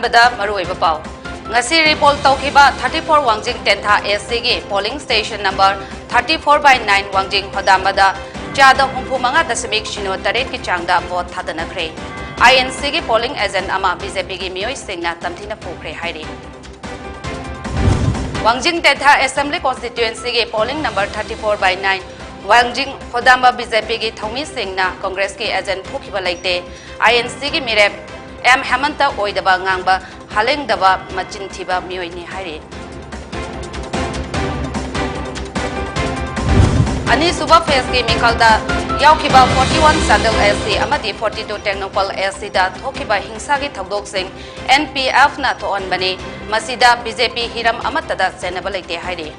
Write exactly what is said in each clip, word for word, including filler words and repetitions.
ꯕꯗ ꯃꯔꯨꯑꯣꯏꯕ ꯄꯥꯎ꯫ ꯉꯁꯤ ꯔꯤꯄꯣꯜ ꯇꯧꯈꯤꯕ thirty four ꯋꯥꯡꯖꯤꯡ ꯇꯦꯟꯊꯥ ꯑꯦꯁ ꯁꯤꯒꯤ polling station number thirty four by nine ꯋꯥꯡꯖꯤꯡ ꯍꯣꯗꯥꯝꯕꯗ ꯆꯥꯗ ꯍꯨꯝꯐꯨ ꯃꯉꯥ ꯗꯁꯃꯤꯛ ꯁꯤꯅꯣ ꯇꯔꯦꯠꯀꯤ ꯆꯥꯡꯗ ꯚꯣꯠ ꯊꯥꯗꯅꯈ꯭ꯔꯦ꯫ ꯑꯥꯏ ꯑꯦꯟ ꯁꯤꯒꯤ ꯄꯣꯂꯤꯡ ꯑꯦꯖꯦꯟ ꯑꯃ ꯕꯤ ꯖꯦ ꯄꯤꯒꯤ ꯃꯤꯑꯣꯏꯁꯤꯡꯅ ꯇꯝꯊꯤꯅ ꯐꯨꯈ꯭ꯔꯦ ꯍꯥꯏꯔꯤ꯫ ꯋꯥꯡꯖꯤꯡ ꯇꯦꯟꯊꯥ ꯑꯦꯁꯦꯝꯕ꯭ꯂꯤ ꯀꯣꯟꯁꯇꯤꯇ꯭ꯋꯦꯟꯁꯤꯒꯤ polling number thirty four by nine ꯋꯥꯡꯖꯤꯡ ꯍꯣꯗꯥꯝꯕ ꯕꯤ ꯖꯦ ꯄꯤꯒꯤ ꯊꯧꯃꯤꯁꯤꯡꯅ ꯀꯣꯡꯒ꯭ꯔꯦꯁꯀꯤ ꯑꯦꯖꯦꯟ ꯐꯨꯈꯤꯕ ꯂꯩꯇꯦ꯫ ꯑꯥꯏ ꯑꯦꯟ ꯁꯤꯒꯤ ꯃꯤꯔꯦꯞ ꯑꯦꯝ ꯍꯦꯃꯟꯇ ꯑꯣꯏꯗꯕ ꯉꯥꯡꯕ ꯍꯥꯂꯦꯡꯗꯕ ꯃꯆꯤꯟ ꯊꯤꯕ ꯃꯤꯑꯣꯏꯅꯤ ꯍꯥꯏꯔꯤ꯫ ꯑꯅꯤꯁꯨꯕ ꯐꯦꯖꯀꯤ ꯃꯤꯈꯜꯗ ꯌꯥꯎꯈꯤꯕ forty one Chandel S C ꯑꯃꯗꯤ forty two ꯇꯦꯡꯅꯧꯄꯜ ꯑꯦꯁ ꯁꯤꯗ ꯊꯣꯛꯈꯤꯕ ꯍꯤꯡꯁꯥꯒꯤ ꯊꯧꯗꯣꯛꯁꯤꯡ ꯑꯦꯟ ꯄꯤ ꯑꯦꯐꯅ ꯊꯣꯛꯍꯟꯕꯅꯤ꯫ ꯃꯁꯤꯗ ꯕꯤ ꯖꯦ ꯄꯤ ꯍꯤꯔꯝ ꯑꯃꯠꯇꯗ ꯆꯦꯟꯅꯕ ꯂꯩꯇꯦ ꯍꯥꯏꯔꯤ꯫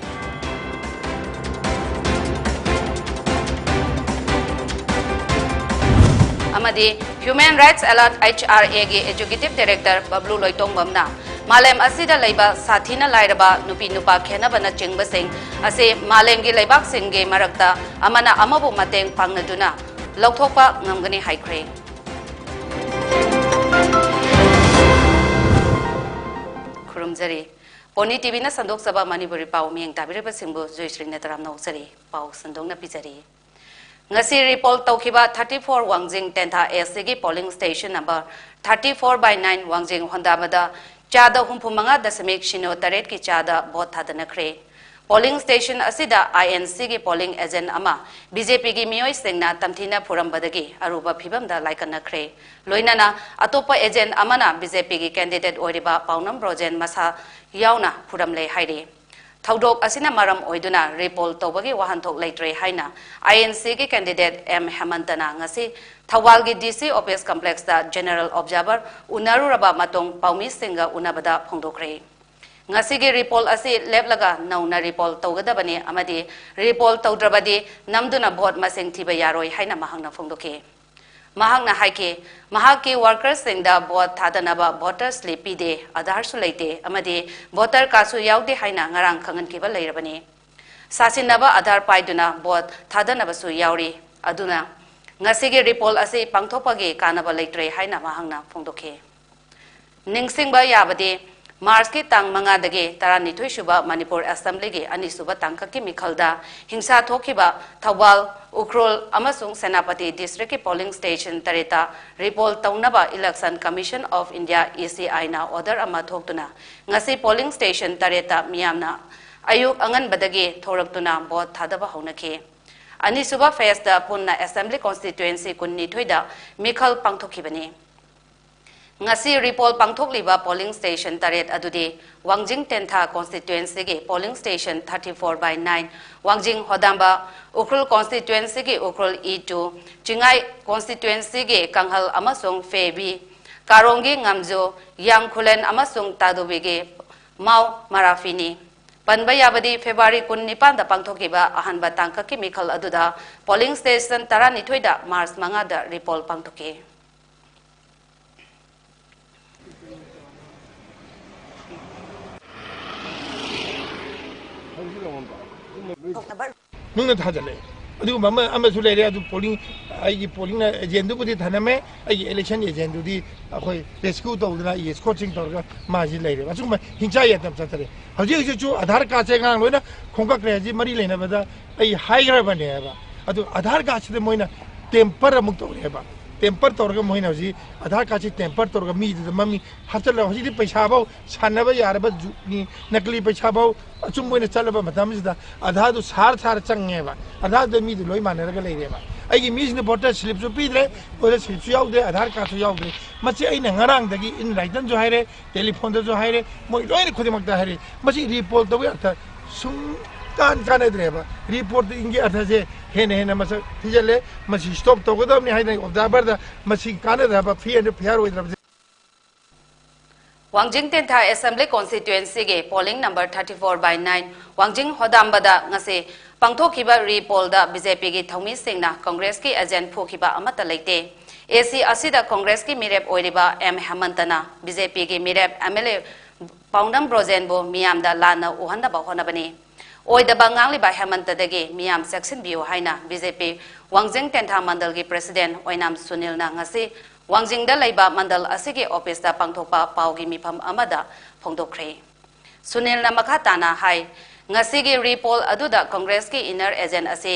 ꯑꯃꯗꯤ Human Rights Alert, H R A ꯒꯤ Executive Director ꯕꯕ꯭ꯂꯨ ꯂꯣꯏꯇꯣꯡꯕꯝꯅ ꯃꯥꯂꯦꯝ ꯑꯁꯤꯗ ꯂꯩꯕ ꯁꯥꯊꯤꯅ ꯂꯥꯏꯔꯕ, ꯅꯨꯄꯤ ꯅꯨꯄꯥ ꯈꯦꯟꯅꯕꯅꯆꯤꯡꯕꯁꯤꯡ ꯑꯁꯤ ꯃꯥꯂꯦꯝꯒꯤ ꯂꯩꯕꯥꯛꯁꯤꯡꯒꯤ ꯃꯔꯛꯇ ꯑꯃꯅ ꯑꯃꯕꯨ ꯃꯇꯦꯡ ꯄꯥꯡꯅꯗꯨꯅ ꯂꯧꯊꯣꯛꯄ ꯉꯝꯒꯅꯤ ꯍꯥꯏꯈ꯭ꯔꯦ꯫ ꯈꯨꯔꯨꯝꯖꯔꯤ꯫ ꯄꯣꯅꯤ ꯇꯤ ꯚꯤꯅ ꯁꯟꯗꯣꯛꯆꯕ ꯃꯅꯤꯄꯨꯔꯤ ꯄꯥꯎ ꯃꯤꯠꯌꯦꯡ ꯇꯥꯕꯤꯔꯤꯕꯁꯤꯡꯕꯨ ꯖꯣꯏꯁ꯭ꯔꯤ ꯅꯦꯇꯔꯥꯝꯅ ꯑꯣꯛꯆꯔꯤ꯫ ꯄꯥꯎ ꯁꯟꯗꯣꯛꯅ ꯄꯤꯖꯔꯤ꯫ ꯉꯁꯤ ꯔꯤꯄꯣꯜ ꯇꯧꯈꯤꯕ thirty four ꯋꯥꯡꯖꯤꯡ ꯇꯦꯟꯊꯥ ꯑꯦꯁ ꯁꯤꯒꯤ polling station number thirty four by nine ꯋꯥꯡꯖꯤꯡ ꯍꯣꯟꯗꯥꯕꯗ ꯆꯥꯗ ꯍꯨꯝꯐꯨ ꯃꯉꯥ ꯗꯁꯃꯤꯛ ꯁꯤꯅꯣ ꯇꯔꯦꯠꯀꯤ ꯆꯥꯗ ꯚꯣꯠ ꯊꯥꯗꯅꯈ꯭ꯔꯦ꯫ ꯄꯣꯂꯤꯡ ꯁ꯭ꯇꯦꯁꯟ ꯑꯁꯤꯗ ꯑꯥꯏ ꯑꯦꯟ ꯁꯤꯒꯤ ꯄꯣꯂꯤꯡ ꯑꯦꯖꯦꯟ ꯑꯃ ꯕꯤ ꯖꯦ ꯄꯤꯒꯤ ꯃꯤꯑꯣꯏꯁꯤꯡꯅ ꯇꯝꯊꯤꯅ ꯐꯨꯔꯝꯕꯗꯒꯤ ꯑꯔꯨꯕ ꯐꯤꯚꯝꯗ ꯂꯥꯏꯀꯠꯅꯈ꯭ꯔꯦ꯫ ꯂꯣꯏꯅꯅ ꯑꯇꯣꯞꯄ ꯑꯦꯖꯦꯟ ꯑꯃꯅ ꯕꯤ ꯖꯦ ꯄꯤꯒꯤ ꯀꯦꯟꯗꯤꯗꯦꯠ ꯑꯣꯏꯔꯤꯕ ꯄꯥꯎꯅꯝ ꯕ꯭ꯔꯣꯖꯦꯟ ꯃꯁꯥ ꯌꯥꯎꯅ ꯐꯨꯔꯝꯂꯦ ꯍꯥꯏꯔꯤ꯫ ꯊꯧꯗꯣꯛ ꯑꯁꯤꯅ ꯃꯔꯝ ꯑꯣꯏꯗꯨꯅ ꯔꯤꯄꯣꯜ ꯇꯧꯕꯒꯤ ꯋꯥꯍꯟꯊꯣꯛ ꯂꯩꯇ꯭ꯔꯦ ꯍꯥꯏꯅ ꯑꯥꯏ ꯑꯦꯟ ꯁꯤꯒꯤ ꯀꯦꯟꯗꯤꯗꯦꯠ ꯑꯦꯝ ꯍꯦꯃꯟꯇꯅ ꯉꯁꯤ ꯊꯧꯕꯥꯜꯒꯤ ꯗꯤ ꯁꯤ ꯑꯣꯐꯤꯁ ꯀꯝꯄ꯭ꯂꯦꯛꯁꯇ ꯖꯦꯅꯔꯦꯜ ꯑꯣꯕꯖꯥꯔꯚꯔ ꯎꯅꯔꯨꯔꯕ ꯃꯇꯨꯡ ꯄꯥꯎꯃꯤꯁꯤꯡꯒ ꯎꯅꯕꯗ ꯐꯣꯡꯗꯣꯛꯈ꯭ꯔꯦ꯫ ꯉꯁꯤꯒꯤ ꯔꯤꯄꯣꯜ ꯑꯁꯤ ꯂꯦꯞꯂꯒ ꯅꯧꯅ ꯔꯤꯄꯣꯜ ꯇꯧꯒꯗꯕꯅꯤ ꯑꯃꯗꯤ ꯔꯤꯄꯣꯜ ꯇꯧꯗ꯭ꯔꯕꯗꯤ ꯅꯝꯗꯨꯅ ꯚꯣꯠ ꯃꯁꯤꯡ ꯊꯤꯕ ꯌꯥꯔꯣꯏ ꯍꯥꯏꯅ ꯃꯍꯥꯛꯅ ꯐꯣꯡꯗꯣꯛꯈꯤ꯫ ꯃꯍꯥꯛꯅ ꯍꯥꯏꯈꯤ, ꯃꯍꯥꯛꯀꯤ ꯋꯥꯔꯀꯔꯁꯤꯡꯗ ꯚꯣꯠ ꯊꯥꯗꯅꯕ ꯚꯣꯇꯔ ꯁ꯭ꯂꯤꯞ ꯄꯤꯗꯦ, ꯑꯙꯥꯔꯁꯨ ꯂꯩꯇꯦ ꯑꯃꯗꯤ ꯚꯣꯇꯔ ꯀꯥꯔꯗꯁꯨ ꯌꯥꯎꯗꯦ ꯍꯥꯏꯅ ꯉꯔꯥꯡ ꯈꯪꯍꯟꯈꯤꯕ ꯂꯩꯔꯕꯅꯤ꯫ ꯁꯥꯁꯤꯟꯅꯕ ꯑꯙꯥꯔ ꯄꯥꯏꯗꯨꯅ ꯚꯣꯠ ꯊꯥꯗꯅꯕꯁꯨ ꯌꯥꯎꯔꯤ꯫ ꯑꯗꯨꯅ ꯉꯁꯤꯒꯤ ꯔꯤꯄꯣꯜ ꯑꯁꯤ ꯄꯥꯡꯊꯣꯛꯄꯒꯤ ꯀꯥꯟꯅꯕ ꯂꯩꯇ꯭ꯔꯦ ꯍꯥꯏꯅ ꯃꯍꯥꯛꯅ ꯐꯣꯡꯗꯣꯛꯈꯤ꯫ ꯅꯤꯡꯁꯤꯡꯕ ꯌꯥꯕꯗꯤ, ꯃꯥꯔꯆꯀꯤ ꯇꯥꯡ ꯃꯉꯥꯗꯒꯤ ꯇꯔꯥꯅꯤꯊꯣꯏ ꯁꯨꯕ ꯃꯅꯤꯄꯨꯔ ꯑꯦꯁꯦꯝꯕ꯭ꯂꯤꯒꯤ ꯑꯅꯤꯁꯨꯕ ꯇꯥꯡꯀꯛꯀꯤ ꯃꯤꯈꯜꯗ ꯍꯤꯡꯁꯥ ꯊꯣꯛꯈꯤꯕ ꯊꯧꯕꯥꯜ, ꯎꯈ꯭ꯔꯨꯜ ꯑꯃꯁꯨꯡ ꯁꯦꯅꯥꯄꯇꯤ ꯗꯤꯁꯇ꯭ꯔꯤꯛꯀꯤ ꯄꯣꯂꯤꯡ ꯁ꯭ꯇꯦꯁꯟ ꯇꯔꯦꯠꯇ ꯔꯤꯄꯣꯜ ꯇꯧꯅꯕ Election Commission of India, E C I ꯅ order ꯑꯃ ꯊꯣꯛꯇꯨꯅ ꯉꯁꯤ ꯄꯣꯂꯤꯡ ꯁ꯭ꯇꯦꯁꯟ ꯇꯔꯦꯠꯇ ꯃꯤꯌꯥꯝꯅ ꯑꯌꯨꯛ ꯑꯉꯟꯕꯗꯒꯤ ꯊꯣꯔꯛꯇꯨꯅ ꯚꯣꯠ ꯊꯥꯗꯕ ꯍꯧꯅꯈꯤ꯫ ꯑꯅꯤꯁꯨꯕ phaseꯇ ꯄꯨꯟꯅ ꯑꯦꯁꯦꯝꯕ꯭ꯂꯤ ꯀꯣꯟꯁꯇꯤꯇ꯭ꯋꯦꯟꯁꯤ ꯀꯨꯟꯅꯤꯊꯣꯏꯗ ꯃꯤꯈꯜ ꯄꯥꯡꯊꯣꯛꯈꯤꯕꯅꯤ꯫ ꯉꯁꯤ ꯔꯤꯄꯣꯜ ꯄꯥꯡꯊꯣꯛꯂꯤꯕ ꯄꯣꯂꯤꯡ ꯁ꯭ꯇꯦꯁꯟ ꯇꯔꯦꯠ ꯑꯗꯨꯗꯤ ꯋꯥꯡꯖꯤꯡ ꯇꯦꯟꯊꯥ ꯀꯣꯟꯁꯇꯤꯇ꯭ꯋꯦꯟꯁꯤꯒꯤ polling station thirty four by nine, ꯋꯥꯡꯖꯤꯡ ꯍꯣꯗꯥꯝꯕ, ꯎꯈ꯭ꯔꯨꯜ ꯀꯣꯟꯁꯇꯤꯇ꯭ꯋꯦꯟꯁꯤꯒꯤ ꯎꯈ꯭ꯔꯨꯜ E two, ꯆꯤꯡꯉꯥꯏ ꯀꯣꯟꯁꯇꯤꯇ꯭ꯋꯦꯟꯁꯤꯒꯤ ꯀꯪꯍꯜ ꯑꯃꯁꯨꯡ ꯐꯦꯕꯤ, ꯀꯥꯔꯣꯡꯒꯤ ꯉꯝꯖꯨ, ꯌꯥꯡꯈꯨꯂꯦꯟ ꯑꯃꯁꯨꯡ ꯇꯥꯗꯨꯕꯤꯒꯤ ꯃꯥꯎ ꯃꯔꯥꯐꯤꯅꯤ꯫ ꯄꯟꯕ ꯌꯥꯕꯗꯤ, ꯐꯦꯕ꯭ꯔꯨꯋꯥꯔꯤ ꯀꯨꯟꯅꯤꯄꯥꯟꯗ ꯄꯥꯡꯊꯣꯛꯈꯤꯕ ꯑꯍꯥꯟꯕ ꯇꯥꯡꯀꯛꯀꯤ ꯃꯤꯈꯜ ꯑꯗꯨꯗ ꯄꯣꯂꯤꯡ ꯁ꯭ꯇꯦꯁꯟ ꯇꯔꯥꯅꯤꯊꯣꯏꯗ ꯃꯥꯔꯆ ꯃꯉꯥꯗ ꯔꯤꯄꯣꯜ ꯄꯥꯡꯊꯣꯛꯈꯤ꯫ ꯅꯨꯡꯅ ꯊꯥꯖꯤꯜꯂꯛꯑꯦ꯫ ꯑꯗꯨꯒꯨꯝꯕ ꯑꯃ ꯑꯃꯁꯨ ꯂꯩꯔꯦ꯫ ꯑꯗꯨ ꯄꯣꯂꯤꯡ, ꯑꯩꯒꯤ ꯄꯣꯂꯤꯡ ꯑꯦꯖꯦꯟꯗꯨꯕꯨꯗꯤ ꯊꯅꯝꯃꯦ, ꯑꯩꯒꯤ ꯏꯂꯦꯛꯁꯟ ꯑꯦꯖꯦꯟꯗꯨꯗꯤ ꯑꯩꯈꯣꯏ ꯔꯦꯁꯀ꯭ꯌꯨ ꯇꯧꯗꯅ, ꯑꯦꯁꯀꯣꯔꯠꯁꯤꯡ ꯇꯧꯔꯒ ꯃꯥꯁꯤ ꯂꯩꯔꯦꯕ꯫ ꯑꯁꯤꯒꯨꯝꯕ ꯍꯤꯡꯁꯥ ꯌꯥꯊꯪ ꯆꯠꯇꯔꯦ꯫ ꯍꯧꯖꯤꯛ ꯍꯧꯖꯤꯛꯁꯨ ꯑꯙꯥꯔ ꯀꯥꯔꯗꯁꯦ ꯑꯉꯥꯡ ꯂꯣꯏꯅ ꯈꯣꯝꯒꯠꯈ꯭ꯔꯦ꯫ ꯍꯧꯖꯤꯛ ꯃꯔꯤ ꯂꯩꯅꯕꯗ ꯑꯩ ꯍꯥꯏꯈ꯭ꯔꯕꯅꯦꯕ꯫ ꯑꯗꯨ ꯑꯙꯥꯔ ꯀꯥꯔꯗꯁꯤꯗ ꯃꯣꯏꯅ ꯇꯦꯝꯄꯔ ꯑꯃꯨꯛ ꯇꯧꯔꯦꯕ꯫ ꯇꯦꯝꯄꯔ ꯇꯧꯔꯒ ꯃꯣꯏꯅ ꯍꯧꯖꯤꯛ ꯑꯙꯥꯔ ꯀꯥꯔꯗꯁꯤ ꯇꯦꯝꯄꯔ ꯇꯧꯔꯒ ꯃꯤꯗꯨꯗ ꯃꯃꯤꯡ ꯍꯥꯞꯆꯜꯂꯒ ꯍꯧꯖꯤꯛꯇꯤ ꯄꯩꯁꯥꯐꯧ ꯁꯥꯟꯅꯕ ꯌꯥꯔꯕ ꯖꯨꯒꯅꯤ꯫ ꯅꯀꯂꯤ ꯄꯩꯁꯥꯐꯧ ꯑꯆꯨꯝꯕ ꯑꯣꯏꯅ ꯆꯠꯂꯕ ꯃꯇꯝꯁꯤꯗ ꯑꯙꯥꯔꯗꯨ ꯁꯥꯔ ꯁꯥꯔ ꯆꯪꯉꯦꯕ꯫ ꯑꯙꯥꯔꯗꯨꯗ ꯃꯤꯗꯨ ꯂꯣꯏ ꯃꯥꯟꯅꯔꯒ ꯂꯩꯔꯦꯕ꯫ ꯑꯩꯒꯤ ꯃꯤꯁꯤꯅ ꯚꯣꯇꯔ ꯁ꯭ꯂꯤꯞꯁꯨ ꯄꯤꯗ꯭ꯔꯦ, ꯚꯣꯇꯔ ꯁ꯭ꯂꯤꯞꯁꯨ ꯌꯥꯎꯗ꯭ꯔꯦ, ꯑꯙꯥꯔ ꯀꯥꯔꯗꯁꯨ ꯌꯥꯎꯗ꯭ꯔꯦ꯫ ꯃꯁꯤ ꯑꯩꯅ ꯉꯔꯥꯡꯗꯒꯤ ꯏꯟ ꯔꯥꯏꯇꯟꯁꯨ ꯍꯥꯏꯔꯦ, ꯇꯦꯂꯤꯐꯣꯟꯗꯁꯨ ꯍꯥꯏꯔꯦ, ꯃꯣꯏ ꯂꯣꯏꯅ ꯈꯨꯗꯤꯡꯃꯛꯇ ꯍꯥꯏꯔꯦ꯫ ꯃꯁꯤ ꯔꯤꯄꯣꯔꯠ ꯇꯧꯕꯒꯤ ꯑꯔꯊ ꯁꯨꯡ ꯀꯥꯟ ꯀꯥꯟꯅꯗ꯭ꯔꯦꯕ꯫ ꯔꯤꯄꯣꯔꯠꯇꯤꯡꯒꯤ ꯑꯔꯊꯁꯦ ꯍꯦꯟꯅ ꯍꯦꯟꯅ ꯃꯁꯛ ꯊꯤꯖꯤꯜꯂꯦ꯫ ꯃꯁꯤ ꯁ꯭ꯇꯣꯞ ꯇꯧꯒꯗꯕꯅꯤ ꯍꯥꯏꯅ ꯑꯣꯕꯖꯥꯔꯚꯔꯗ ꯃꯁꯤ ꯀꯥꯟꯅꯗ꯭ꯔꯕ, ꯐ꯭ꯔꯤ ꯑꯦꯟ ꯐꯤꯌꯥꯔ ꯑꯣꯏꯗ꯭ꯔꯕꯁꯦ꯫ ꯋꯥꯡꯖꯤꯡ ꯇꯦꯟꯊꯥ ꯑꯦꯁꯦꯝꯕ꯭ꯂꯤ ꯀꯣꯟꯁꯇꯤꯇ꯭ꯋꯦꯟꯁꯤꯒꯤ polling number thirty four by nine, ꯋꯥꯡꯖꯤꯡ ꯍꯣꯗꯥꯝꯕꯗ ꯉꯁꯤ ꯄꯥꯡꯊꯣꯛꯈꯤꯕ ꯔꯤꯄꯣꯜꯗ ꯕꯤ ꯖꯦ ꯄꯤꯒꯤ ꯊꯧꯃꯤꯁꯤꯡꯅ ꯀꯪꯒ꯭ꯔꯦꯁꯀꯤ ꯑꯦꯖꯦꯟ ꯐꯨꯈꯤꯕ ꯑꯃꯠꯇ ꯂꯩꯇꯦ꯫ ꯑꯦ ꯁꯤ ꯑꯁꯤꯗ ꯀꯪꯒ꯭ꯔꯦꯁꯀꯤ ꯃꯤꯔꯦꯞ ꯑꯣꯏꯔꯤꯕ ꯑꯦꯝ ꯍꯦꯃꯟꯇꯅ ꯕꯤ ꯖꯦ ꯄꯤꯒꯤ ꯃꯤꯔꯦꯞ ꯑꯦꯝ ꯑꯦꯜ ꯑꯦ ꯄꯥꯎꯅꯝ ꯕ꯭ꯔꯣꯖꯦꯟꯕꯨ ꯃꯤꯌꯥꯝꯗ ꯂꯥꯟꯅ ꯎꯍꯟꯅꯕ ꯍꯣꯠꯅꯕꯅꯤ꯫ ꯑꯣꯏꯗꯕ ꯉꯥꯡꯂꯤꯕ ꯍꯦꯃꯟꯇꯗꯒꯤ ꯃꯤꯌꯥꯝ ꯆꯦꯛꯁꯤꯟꯕꯤꯌꯨ ꯍꯥꯏꯅ ꯕꯤ ꯖꯦ ꯄꯤ ꯋꯥꯡꯖꯤꯡ ꯇꯦꯟꯊꯥ ꯃꯟꯗꯜꯒꯤ ꯄ꯭ꯔꯦꯁꯤꯗꯦꯟ ꯑꯣꯏꯅꯥꯝ ꯁꯨꯅꯤꯜꯅ ꯉꯁꯤ ꯋꯥꯡꯖꯤꯡꯗ ꯂꯩꯕ ꯃꯟꯗꯜ ꯑꯁꯤꯒꯤ ꯑꯣꯐꯤꯁꯇ ꯄꯥꯡꯊꯣꯛꯄ ꯄꯥꯎꯒꯤ ꯃꯤꯐꯝ ꯑꯃꯗ ꯐꯣꯡꯗꯣꯛꯈ꯭ꯔꯦ꯫ ꯁꯨꯅꯤꯜꯅ ꯃꯈꯥ ꯇꯥꯅ ꯍꯥꯏ, ꯉꯁꯤꯒꯤ ꯔꯤ ꯄꯣꯜ ꯑꯗꯨꯗ ꯀꯪꯒ꯭ꯔꯦꯁꯀꯤ ꯏꯟꯅꯔ ꯑꯦꯖꯦꯟ ꯑꯁꯤ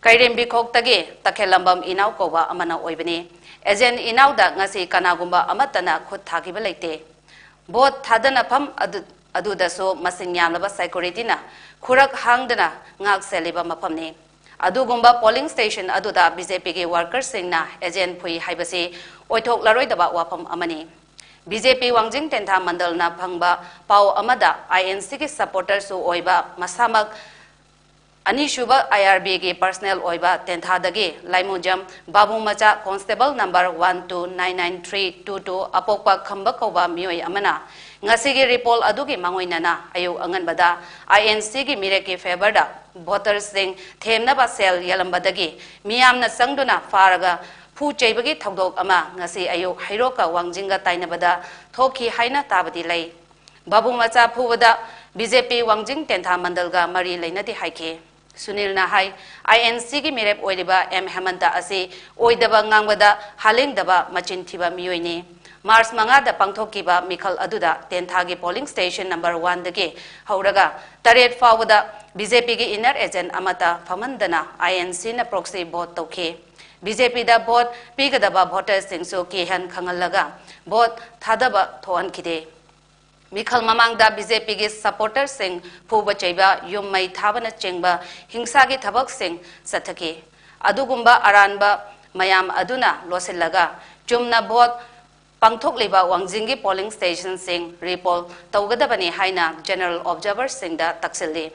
ꯀꯩꯔꯦꯝꯕꯤꯈꯣꯛꯇꯒꯤ ꯇꯈꯦꯜꯂꯝꯕꯝ ꯏꯅꯥꯎ ꯀꯧꯕ ꯑꯃꯅ ꯑꯣꯏꯕꯅꯤ꯫ ꯑꯦꯖꯦꯟ ꯏꯅꯥꯎꯗ ꯉꯁꯤ ꯀꯅꯥꯒꯨꯝꯕ ꯑꯃꯠꯇꯅ ꯈꯨꯠ ꯊꯥꯈꯤꯕ ꯂꯩꯇꯦ꯫ ꯚꯣꯠ ꯊꯥꯗꯅꯐꯝ ꯑꯗꯨ, ꯑꯗꯨꯗꯁꯨ ꯃꯁꯤꯡ ꯌꯥꯝꯂꯕ ꯁꯦꯀ꯭ꯌꯨꯔꯤꯇꯤꯅ ꯈꯨꯔꯛ ꯍꯥꯡꯗꯅ ꯉꯥꯛ ꯁꯦꯜꯂꯤꯕ ꯃꯐꯝꯅꯤ꯫ ꯑꯗꯨꯒꯨꯝꯕ ꯄꯣꯂꯤꯡ ꯁ꯭ꯇꯦꯁꯟ ꯑꯗꯨꯗ ꯕꯤ ꯖꯦ ꯄꯤꯒꯤ ꯋꯥꯔꯀꯔꯁꯤꯡꯅ ꯑꯦꯖꯦꯟ ꯐꯨꯏ ꯍꯥꯏꯕꯁꯤ ꯑꯣꯏꯊꯣꯛꯂꯔꯣꯏꯗꯕ ꯋꯥꯐꯝ ꯑꯃꯅꯤ꯫ ꯕꯤ ꯖꯦ ꯄꯤ ꯋꯥꯡꯖꯤꯡ ꯇꯦꯟꯊꯥ ꯃꯟꯗꯜꯅ ꯐꯪꯕ ꯄꯥꯎ ꯑꯃꯗ ꯑꯥꯏ ꯑꯦꯟ ꯁꯤꯒꯤ ꯁꯄꯣꯔꯇꯔꯁꯨ ꯑꯣꯏꯕ ꯃꯁꯥꯃꯛ ꯑꯅꯤꯁꯨꯕ ꯑꯥꯏ ꯑꯥꯔ ꯕꯤꯒꯤ ꯄꯔꯁꯅꯦꯜ ꯑꯣꯏꯕ ꯇꯦꯟꯊꯥꯗꯒꯤ ꯂꯥꯏꯃꯨꯖꯝ ꯕꯥꯕꯨ ꯃꯆꯥ constable number one two nine nine three two two ꯑꯄꯣꯛꯄ ꯈꯝꯕ ꯀꯧꯕ ꯃꯤꯑꯣꯏ ꯑꯃꯅ ꯉꯁꯤꯒꯤ ꯔꯤ ꯄꯣꯜ ꯑꯗꯨꯒꯤ ꯃꯥꯡꯑꯣꯏꯅꯅ ꯑꯌꯨꯛ ꯑꯉꯟꯕꯗ ꯑꯥꯏ ꯑꯦꯟ ꯁꯤꯒꯤ ꯃꯤꯔꯦꯞꯀꯤ ꯐꯦꯚꯔꯗ ꯚꯣꯇꯔꯁꯤꯡ ꯊꯦꯝꯅꯕ ꯁꯦꯜ ꯌꯦꯜꯂꯝꯕꯗꯒꯤ ꯃꯤꯌꯥꯝꯅ ꯆꯪꯗꯨꯅ ꯐꯥꯔꯒ ꯐꯨ ꯆꯩꯕꯒꯤ ꯊꯧꯗꯣꯛ ꯑꯃ ꯉꯁꯤ ꯑꯌꯨꯛ ꯍꯩꯔꯣꯛꯀ ꯋꯥꯡꯖꯤꯡꯒ ꯇꯥꯏꯅꯕꯗ ꯊꯣꯛꯈꯤ ꯍꯥꯏꯅ ꯇꯥꯕꯗꯤ ꯂꯩ꯫ ꯕꯥꯕꯨ ꯃꯆꯥ ꯐꯨꯕꯗ ꯕꯤ ꯖꯦ ꯄꯤ ꯋꯥꯡꯖꯤꯡ ꯇꯦꯟꯊꯥ ꯃꯟꯗꯜꯒ ꯃꯔꯤ ꯂꯩꯅꯗꯦ ꯍꯥꯏꯈꯤ꯫ ꯁꯨꯅꯤꯜꯅ ꯍꯥꯏ, ꯑꯥꯏ ꯑꯦꯟ ꯁꯤꯒꯤ ꯃꯤꯔꯦꯞ ꯑꯣꯏꯔꯤꯕ ꯑꯦꯝ ꯍꯦꯃꯟꯇ ꯑꯁꯤ ꯑꯣꯏꯗꯕ ꯉꯥꯡꯕꯗ ꯍꯥꯂꯦꯡꯗꯕ ꯃꯆꯤꯟ ꯊꯤꯕ ꯃꯤꯑꯣꯏꯅꯤ꯫ ꯃꯥꯔꯆ ꯃꯉꯥꯗ ꯄꯥꯡꯊꯣꯛꯈꯤꯕ ꯃꯤꯈꯜ ꯑꯗꯨꯗ ꯇꯦꯟꯊꯥꯒꯤ ꯄꯣꯂꯤꯡ ꯁ꯭ꯇꯦꯁꯟ ꯅꯝꯕꯔ ꯋꯥꯟꯗꯒꯤ ꯍꯧꯔꯒ ꯇꯔꯦꯠ ꯐꯥꯎꯕꯗ ꯕꯤ ꯖꯦ ꯄꯤꯒꯤ ꯏꯟꯅꯔ ꯑꯦꯖꯦꯟ ꯑꯃꯠꯇ ꯐꯝꯍꯟꯗꯅ ꯑꯥꯏ ꯑꯦꯟ ꯁꯤꯅ ꯄ꯭ꯔꯣꯛꯁꯤ ꯚꯣꯠ ꯇꯧꯈꯤ꯫ ꯕꯤ ꯖꯦ ꯄꯤꯗ ꯚꯣꯠ ꯄꯤꯒꯗꯕ ꯚꯣꯇꯔꯁꯤꯡꯁꯨ ꯀꯤꯍꯟ ꯈꯪꯍꯜꯂꯒ ꯚꯣꯠ ꯊꯥꯗꯕ ꯊꯣꯛꯍꯟꯈꯤꯗꯦ꯫ ꯃꯤꯈꯜ ꯃꯃꯥꯡꯗ ꯕꯤ ꯖꯦ ꯄꯤꯒꯤ ꯁꯄꯣꯔꯇꯔꯁꯤꯡ ꯐꯨꯕ ꯆꯩꯕ, ꯌꯨꯝ ꯃꯩ ꯊꯥꯕꯅꯆꯤꯡꯕ ꯍꯤꯡꯁꯥꯒꯤ ꯊꯕꯛꯁꯤꯡ ꯆꯠꯊꯈꯤ꯫ ꯑꯗꯨꯒꯨꯝꯕ ꯑꯔꯥꯟꯕ ꯃꯌꯥꯝ ꯑꯗꯨꯅ ꯂꯣꯠꯁꯤꯜꯂꯒ ꯆꯨꯝꯅ ꯚꯣꯠ ꯄꯥꯡꯊꯣꯛꯂꯤꯕ ꯋꯥꯡꯖꯤꯡꯒꯤ ꯄꯣꯂꯤꯡ ꯁ꯭ꯇꯦꯁꯟꯁꯤꯡ ꯔꯤꯄꯣꯜ ꯇꯧꯒꯗꯕꯅꯤ ꯍꯥꯏꯅ ꯖꯦꯅꯔꯦꯜ ꯑꯣꯕꯖꯥꯔꯚꯔꯁꯤꯡꯗ ꯇꯛꯁꯤꯜꯂꯤ꯫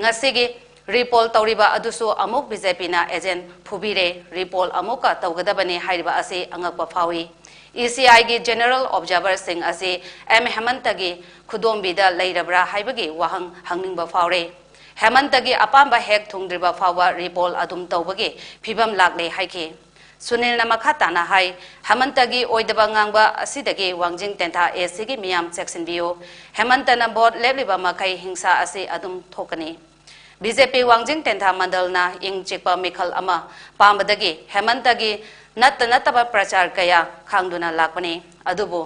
ꯉꯁꯤꯒꯤ ꯔꯤꯄꯣꯜ ꯇꯧꯔꯤꯕ ꯑꯗꯨꯁꯨ ꯑꯃꯨꯛ ꯕꯤ ꯖꯦ ꯄꯤꯅ ꯑꯦꯖꯦꯟ ꯐꯨꯕꯤꯔꯦ, ꯔꯤꯄꯣꯜ ꯑꯃꯨꯛꯀ ꯇꯧꯒꯗꯕꯅꯤ ꯍꯥꯏꯔꯤꯕ ꯑꯁꯤ ꯑꯉꯛꯄ ꯐꯥꯎꯏ꯫ ꯏ ꯁꯤ ꯑꯥꯏꯒꯤ ꯖꯦꯅꯔꯦꯜ ꯑꯣꯕꯖꯥꯔꯚꯔꯁꯤꯡ ꯑꯁꯤ ꯑꯦꯝ ꯍꯦꯃꯟꯇꯒꯤ ꯈꯨꯗꯣꯝꯕꯤꯗ ꯂꯩꯔꯕ꯭ꯔꯥ ꯍꯥꯏꯕꯒꯤ ꯋꯥꯍꯪ ꯍꯪꯅꯤꯡꯕ ꯐꯥꯎꯔꯦ꯫ ꯍꯦꯃꯟꯇꯒꯤ ꯑꯄꯥꯝꯕ ꯍꯦꯛ ꯊꯨꯡꯗ꯭ꯔꯤꯕ ꯐꯥꯎꯕ ꯔꯤꯄꯣꯜ ꯑꯗꯨꯝ ꯇꯧꯕꯒꯤ ꯐꯤꯕꯝ ꯂꯥꯛꯂꯦ ꯍꯥꯏꯈꯤ꯫ ꯁꯨꯅꯤꯜꯅ ꯃꯈꯥ ꯇꯥꯅ ꯍꯥꯏ, ꯍꯦꯃꯟꯇꯒꯤ ꯑꯣꯏꯗꯕ ꯉꯥꯡꯕ ꯑꯁꯤꯗꯒꯤ ꯋꯥꯡꯖꯤꯡ ꯇꯦꯟꯊꯥ ꯑꯦ ꯁꯤꯒꯤ ꯃꯤꯌꯥꯝ ꯆꯦꯛꯁꯤꯟꯕꯤꯌꯨ꯫ ꯍꯦꯃꯟꯇꯅ ꯚꯣꯠ ꯂꯦꯞꯂꯤꯕ ꯃꯈꯩ ꯍꯤꯡꯁꯥ ꯑꯁꯤ ꯑꯗꯨꯝ ꯊꯣꯛꯀꯅꯤ꯫ ꯕꯤ ꯖꯦ ꯄꯤ ꯋꯥꯡꯖꯤꯡ ꯇꯦꯟꯊꯥ ꯃꯟꯗꯜꯅ ꯏꯪ ꯆꯤꯛꯄ ꯃꯤꯈꯜ ꯑꯃ ꯄꯥꯝꯕꯗꯒꯤ ꯍꯦꯃꯟꯇꯒꯤ ꯅꯠꯇ ꯅꯠꯇꯕ ꯄ꯭ꯔꯆꯥꯔ ꯀꯌꯥ ꯈꯥꯡꯗꯨꯅ ꯂꯥꯛꯄꯅꯤ꯫ ꯑꯗꯨꯕꯨ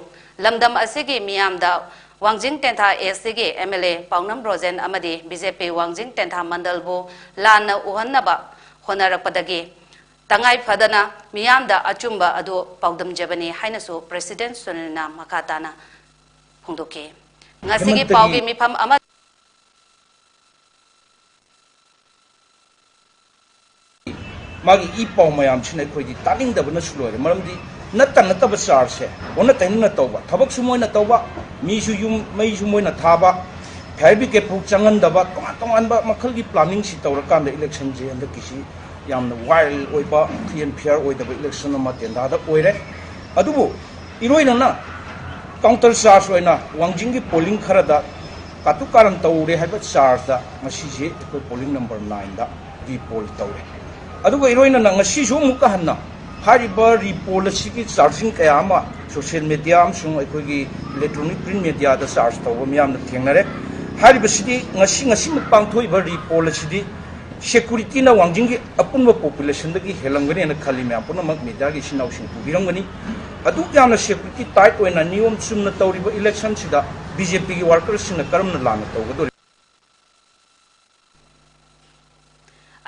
ꯂꯝꯗꯝ ꯑꯁꯤꯒꯤ ꯃꯤꯌꯥꯝꯗ ꯋꯥꯡꯖꯤꯡ ꯇꯦꯟꯊꯥ ꯑꯦ ꯁꯤꯒꯤ ꯑꯦꯝ ꯑꯦꯜ ꯑꯦ ꯄꯥꯎꯅꯝ ꯔꯣꯖꯦꯟ ꯑꯃꯗꯤ ꯕꯤ ꯖꯦ ꯄꯤ ꯋꯥꯡꯖꯤꯡ ꯇꯦꯟꯊꯥ ꯃꯟꯗꯜꯕꯨ ꯂꯥꯟꯅ ꯎꯍꯟꯅꯕ ꯍꯣꯠꯅꯔꯛꯄꯗꯒꯤ ꯇꯉꯥꯏ ꯐꯗꯅ ꯃꯤꯌꯥꯝꯗ ꯑꯆꯨꯝꯕ ꯑꯗꯨ ꯄꯥꯎꯗꯝꯖꯕꯅꯤ ꯍꯥꯏꯅꯁꯨ ꯄ꯭ꯔꯦꯁꯤꯗꯦꯟꯠ ꯁꯨꯅꯤꯜꯅ ꯃꯈꯥ ꯇꯥꯅ ꯐꯣꯡꯗꯣꯛꯈꯤ꯫ ꯉꯁꯤꯒꯤ ꯍꯦꯃꯟꯇꯒꯤ ꯄꯥꯎꯒꯤ ꯃꯤꯐꯝ ꯑꯃ ꯃꯥꯒꯤ ꯏ ꯄꯥꯎ ꯃꯌꯥꯝꯁꯤꯅ ꯑꯩꯈꯣꯏꯗꯤ ꯇꯥꯅꯤꯡꯗꯕꯅꯁꯨ ꯂꯣꯏꯔꯦ꯫ ꯃꯔꯝꯗꯤ ꯅꯠꯇ ꯅꯠꯇꯕ ꯆꯥꯔꯖꯁꯦ ꯑꯣꯟꯅ ꯇꯩꯅꯅ ꯇꯧꯕ, ꯊꯕꯛꯁꯨ ꯃꯣꯏꯅ ꯇꯧꯕ, ꯃꯤꯁꯨ ꯌꯨꯝ ꯃꯩꯁꯨ ꯃꯣꯏꯅ ꯊꯥꯕ, ꯐꯥꯌꯔ ꯕ꯭ꯔꯤꯒꯦꯗ ꯐꯥꯎ ꯆꯪꯍꯟꯗꯕ, ꯇꯣꯉꯥꯟ ꯇꯣꯉꯥꯟꯕ ꯃꯈꯜꯒꯤ ꯄ꯭ꯂꯥꯅꯤꯡꯁꯤ ꯇꯧꯔꯀꯥꯟꯗ ꯏꯂꯦꯛꯁꯟꯁꯦ ꯍꯟꯗꯛꯀꯤꯁꯤ ꯌꯥꯝꯅ ꯋꯥꯏꯜ ꯑꯣꯏꯕ, ꯐ꯭ꯔꯤ ꯑꯦꯟ ꯐꯤꯌꯔ ꯑꯣꯏꯗꯕ ꯏꯂꯦꯛꯁꯟ ꯑꯃ ꯇꯦꯟꯊꯥꯗ ꯑꯣꯏꯔꯦ꯫ ꯑꯗꯨꯕꯨ ꯏꯔꯣꯏꯅꯅ ꯀꯥꯎꯟꯇꯔ ꯆꯥꯔꯖ ꯑꯣꯏꯅ ꯋꯥꯡꯖꯤꯡꯒꯤ ꯄꯣꯂꯤꯡ ꯈꯔꯗ ꯀꯥꯇꯨ ꯀꯥꯔꯟ ꯇꯧꯔꯦ ꯍꯥꯏꯕ ꯆꯥꯔꯖꯇ ꯉꯁꯤꯁꯦ ꯑꯩꯈꯣꯏ ꯄꯣꯂꯤꯡ ꯅꯝꯕꯔ ꯅꯥꯏꯟꯗ ꯔꯤꯄꯣꯜ ꯇꯧꯔꯦ꯫ ꯑꯗꯨꯒ ꯏꯔꯣꯏꯅꯅ ꯉꯁꯤꯁꯨ ꯑꯃꯨꯛꯀ ꯍꯟꯅ ꯍꯥꯏꯔꯤꯕ ꯔꯤꯄꯣꯜ ꯑꯁꯤꯒꯤ ꯆꯥꯔꯖꯤꯡ ꯀꯌꯥ ꯑꯃ ꯁꯣꯁꯤꯌꯦꯜ ꯃꯦꯗꯤꯌꯥ ꯑꯃꯁꯨꯡ ꯑꯩꯈꯣꯏꯒꯤ ꯏꯂꯦꯛꯇ꯭ꯔꯣꯅꯤꯛ ꯄ꯭ꯔꯤꯟꯠ ꯃꯦꯗꯤꯌꯥꯗ ꯆꯥꯔꯖ ꯇꯧꯕ ꯃꯤꯌꯥꯝꯅ ꯊꯦꯡꯅꯔꯦ꯫ ꯍꯥꯏꯔꯤꯕꯁꯤꯗꯤ ꯉꯁꯤ, ꯉꯁꯤꯃꯛ ꯄꯥꯡꯊꯣꯛꯏꯕ ꯔꯤꯄꯣꯜ ꯑꯁꯤꯗꯤ ꯁꯦꯀꯨꯔꯤꯇꯤꯅ ꯋꯥꯡꯖꯤꯡꯒꯤ ꯑꯄꯨꯟꯕ ꯄꯣꯄꯨꯂꯦꯁꯟꯗꯒꯤ ꯍꯦꯜꯂꯝꯒꯅꯤꯅ ꯈꯜꯂꯤ ꯃꯌꯥꯝ ꯄꯨꯝꯅꯃꯛ ꯃꯦꯗꯤꯌꯥꯒꯤ ꯏꯆꯤꯟ ꯏꯅꯥꯎꯁꯤꯡ ꯎꯕꯤꯔꯝꯒꯅꯤ꯫ ꯑꯗꯨꯛ ꯌꯥꯝꯅ ꯁꯦꯀꯨꯔꯤꯇꯤ ꯇꯥꯏꯠ ꯑꯣꯏꯅ ꯅꯤꯌꯣꯝ ꯆꯨꯝꯅ ꯇꯧꯔꯤꯕ ꯏꯂꯦꯛꯁꯟꯁꯤꯗ ꯕꯤ ꯖꯦ ꯄꯤꯒꯤ ꯋꯥꯔꯀꯔꯁꯤꯡꯅ ꯀꯔꯝꯅ ꯂꯥꯟꯅ ꯇꯧꯒꯗꯧꯔꯤꯕ?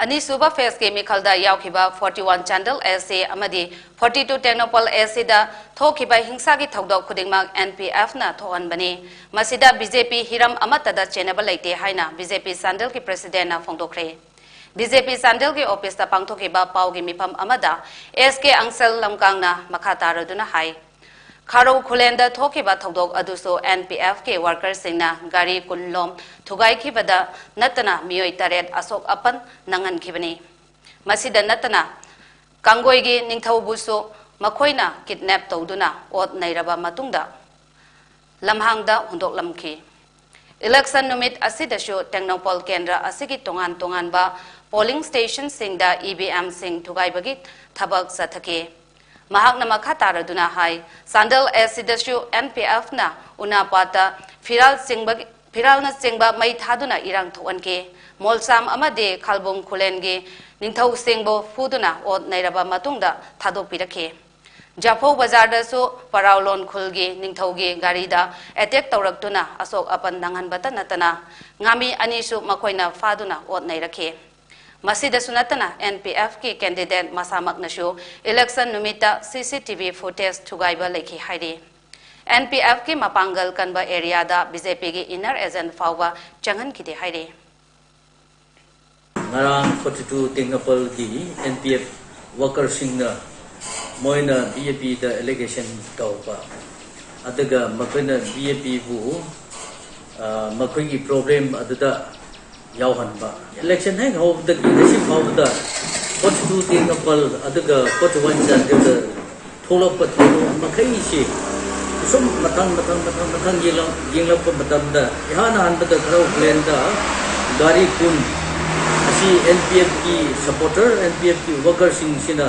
ꯑꯅꯤꯁꯨꯕ ꯐꯦꯖꯀꯤ ꯃꯤꯈꯜꯗ ꯌꯥꯎꯈꯤꯕ ꯐꯣꯔꯇꯤ ꯋꯥꯟ ꯆꯥꯟꯗꯦꯜ ꯑꯦ ꯁꯤ ꯑꯃꯗꯤ ꯐꯣꯔꯇꯤ ꯇꯨ ꯇꯦꯡꯅꯧꯄꯜ ꯑꯦ ꯁꯤꯗ ꯊꯣꯛꯈꯤꯕ ꯍꯤꯡꯁꯥꯒꯤ ꯊꯧꯗꯣꯛ ꯈꯨꯗꯤꯡꯃꯛ ꯑꯦꯟ ꯄꯤ ꯑꯦꯐꯅ ꯊꯣꯛꯍꯟꯕꯅꯤ꯫ ꯃꯁꯤꯗ ꯕꯤ ꯖꯦ ꯄꯤ ꯍꯤꯔꯝ ꯑꯃꯠꯇꯗ ꯆꯦꯟꯅꯕ ꯂꯩꯇꯦ ꯍꯥꯏꯅ ꯕꯤ ꯖꯦ ꯄꯤ ꯆꯥꯟꯗꯦꯜꯒꯤ ꯄ꯭ꯔꯦꯁꯤꯗꯦꯟꯠꯅ ꯐꯣꯡꯗꯣꯛꯈ꯭ꯔꯦ꯫ ꯕꯤ ꯖꯦ ꯄꯤ ꯆꯥꯟꯗꯦꯜꯒꯤ ꯑꯣꯐꯤꯁꯇ ꯄꯥꯡꯊꯣꯛꯈꯤꯕ ꯄꯥꯎꯒꯤ ꯃꯤꯐꯝ ꯑꯃꯗ ꯑꯦꯁ ꯀꯦ ꯑꯪꯁꯦꯜ ꯂꯝꯀꯥꯡꯅ ꯃꯈꯥ ꯇꯥꯔꯗꯨꯅ ꯍꯥꯏ, ꯈꯥꯔꯧ ꯈꯨꯂꯦꯟꯗ ꯊꯣꯛꯈꯤꯕ ꯊꯧꯗꯣꯛ ꯑꯗꯨꯁꯨ ꯑꯦꯟ ꯄꯤ ꯑꯦꯐꯀꯤ ꯋꯥꯔꯀꯔꯁꯤꯡꯅ ꯒꯥꯔꯤ ꯀꯨꯟ ꯂꯣꯝ ꯊꯨꯒꯥꯏꯈꯤꯕꯗ ꯅꯠꯇꯅ ꯃꯤꯑꯣꯏ ꯇꯔꯦꯠ ꯑꯁꯣꯛ ꯑꯄꯟ ꯅꯪꯍꯟꯈꯤꯕꯅꯤ꯫ ꯃꯁꯤꯗ ꯅꯠꯇꯅ ꯀꯥꯡꯒꯣꯏꯒꯤ ꯅꯤꯡꯊꯧꯕꯨꯁꯨ ꯃꯈꯣꯏꯅ ꯀꯤꯗꯅꯦꯞ ꯇꯧꯗꯨꯅ ꯑꯣꯠ ꯅꯩꯔꯕ ꯃꯇꯨꯡꯗ ꯂꯝꯍꯥꯡꯗ ꯍꯨꯟꯗꯣꯛꯂꯝꯈꯤ꯫ ꯏꯂꯦꯛꯁꯟ ꯅꯨꯃꯤꯠ ꯑꯁꯤꯗꯁꯨ ꯇꯦꯡꯅꯧꯄꯜ ꯀꯦꯟꯗ꯭ꯔ ꯑꯁꯤꯒꯤ ꯇꯣꯉꯥꯟ ꯇꯣꯉꯥꯟꯕ ꯄꯣꯂꯤꯡ ꯁ꯭ꯇꯦꯁꯟꯁꯤꯡꯗ ꯏ ꯚꯤ ꯑꯦꯝꯁꯤꯡ ꯊꯨꯒꯥꯏꯕꯒꯤ ꯊꯕꯛ ꯆꯠꯊꯈꯤ꯫ ꯃꯍꯥꯛꯅ ꯃꯈꯥ ꯇꯥꯔꯗꯨꯅ ꯍꯥꯏ, ꯆꯥꯟꯗꯦꯜ ꯑꯦ ꯁꯤꯗꯁꯨ ꯑꯦꯟ ꯄꯤ ꯑꯦꯐꯅ ꯎꯅꯥꯄꯥꯠꯇ ꯐꯤꯔꯥꯜ ꯆꯤꯡꯕꯒꯤ ꯐꯤꯔꯥꯜꯅꯆꯤꯡꯕ ꯃꯩ ꯊꯥꯗꯨꯅ ꯏꯔꯥꯡ ꯊꯣꯛꯍꯟꯈꯤ꯫ ꯃꯣꯜꯁꯥꯝ ꯑꯃꯗꯤ ꯈꯥꯜꯕꯨꯡ ꯈꯨꯂꯦꯟꯒꯤ ꯅꯤꯡꯊꯧꯁꯤꯡꯕꯨ ꯐꯨꯗꯨꯅ ꯑꯣꯠ ꯅꯩꯔꯕ ꯃꯇꯨꯡꯗ ꯊꯥꯗꯣꯛꯄꯤꯔꯛꯈꯤ꯫ ꯖꯥꯐꯧ ꯕꯖꯥꯔꯗꯁꯨ ꯄꯔꯥꯎꯂꯣꯟ ꯈꯨꯜꯒꯤ ꯅꯤꯡꯊꯧꯒꯤ ꯒꯥꯔꯤꯗ ꯑꯦꯇꯦꯛ ꯇꯧꯔꯛꯇꯨꯅ ꯑꯁꯣꯛ ꯑꯄꯟ ꯅꯪꯍꯟꯕꯇ ꯅꯠꯇꯅ ꯉꯥꯃꯤ ꯑꯅꯤꯁꯨ ꯃꯈꯣꯏꯅ ꯐꯥꯗꯨꯅ ꯑꯣꯠ ꯅꯩꯔꯛꯈꯤ꯫ ꯃꯁꯤꯗꯁꯨ ꯅꯠꯇꯅ, ꯑꯦꯟ ꯄꯤ ꯑꯦꯐꯀꯤ ꯀꯦꯟꯗꯤꯗꯦꯠ ꯃꯁꯥꯃꯛꯅꯁꯨ ꯏꯂꯦꯛꯁꯟ ꯅꯨꯃꯤꯠꯇ ꯁꯤ ꯁꯤ ꯇꯤ ꯚꯤ ꯐꯨꯇꯦꯖ ꯊꯨꯒꯥꯏꯕ ꯂꯩꯈꯤ ꯍꯥꯏꯔꯤ꯫ ꯑꯦꯟ ꯄꯤ ꯑꯦꯐꯀꯤ ꯃꯄꯥꯡꯒꯜ ꯀꯟꯕ ꯑꯦꯔꯤꯌꯥꯗ ꯕꯤ ꯖꯦ ꯄꯤꯒꯤ ꯏꯟꯅꯔ ꯑꯦꯖꯦꯟ ꯐꯥꯎꯕ ꯆꯪꯍꯟꯈꯤꯗꯦ ꯍꯥꯏꯔꯤ꯫ ꯉꯔꯥꯡ ꯐꯣꯔꯇꯤ ꯇꯨ ꯇꯦꯡꯅꯧꯄꯜꯒꯤ ꯑꯦꯟ ꯄꯤ ꯑꯦꯐ ꯋꯥꯀꯔꯁꯤꯡꯅ ꯃꯣꯏꯅ ꯕꯤ ꯖꯦ ꯄꯤꯗ ꯑꯦꯂꯤꯒꯦꯁꯟ ꯇꯧꯕ, ꯑꯗꯨꯒ ꯃꯈꯣꯏꯅ ꯕꯤ ꯖꯦ ꯄꯤꯕꯨ ꯃꯈꯣꯏꯒꯤ ꯄ꯭ꯔꯣꯕ꯭ꯂꯦꯝ ꯑꯗꯨꯗ ꯌꯥꯎꯍꯟꯕ꯫ ꯏꯂꯦꯛꯁꯟ ꯍꯦꯛ ꯍꯧꯕꯗꯒꯤ ꯉꯁꯤ ꯐꯥꯎꯕꯗ ꯐꯣꯔꯇꯤ ꯇꯨ ꯇꯦꯡꯅꯧꯄꯜ ꯑꯗꯨꯒ ꯐꯣꯔꯇꯤ ꯋꯥꯟ ꯆꯥꯟꯗꯦꯜꯗ ꯊꯣꯛꯂꯛꯄ ꯊꯧꯗꯣꯛ ꯃꯈꯩꯁꯤ ꯁꯨꯝ ꯃꯊꯪ ꯃꯊꯪ ꯃꯊꯪ ꯃꯊꯪ ꯌꯦꯡꯂꯛ-, ꯌꯦꯡꯂꯛꯄ ꯃꯇꯝꯗ, ꯏꯍꯥꯟ ꯍꯥꯟꯕꯗ ꯈꯔꯧ ꯈꯨꯂꯦꯟꯗ ꯒꯥꯔꯤ ꯀꯨꯟ ꯑꯁꯤ ꯑꯦꯟ ꯄꯤ ꯑꯦꯐꯀꯤ ꯁꯄꯣꯔꯇꯔ, ꯑꯦꯟ ꯄꯤ ꯑꯦꯐꯀꯤ ꯋꯥꯀꯔꯁꯤꯡꯁꯤꯅ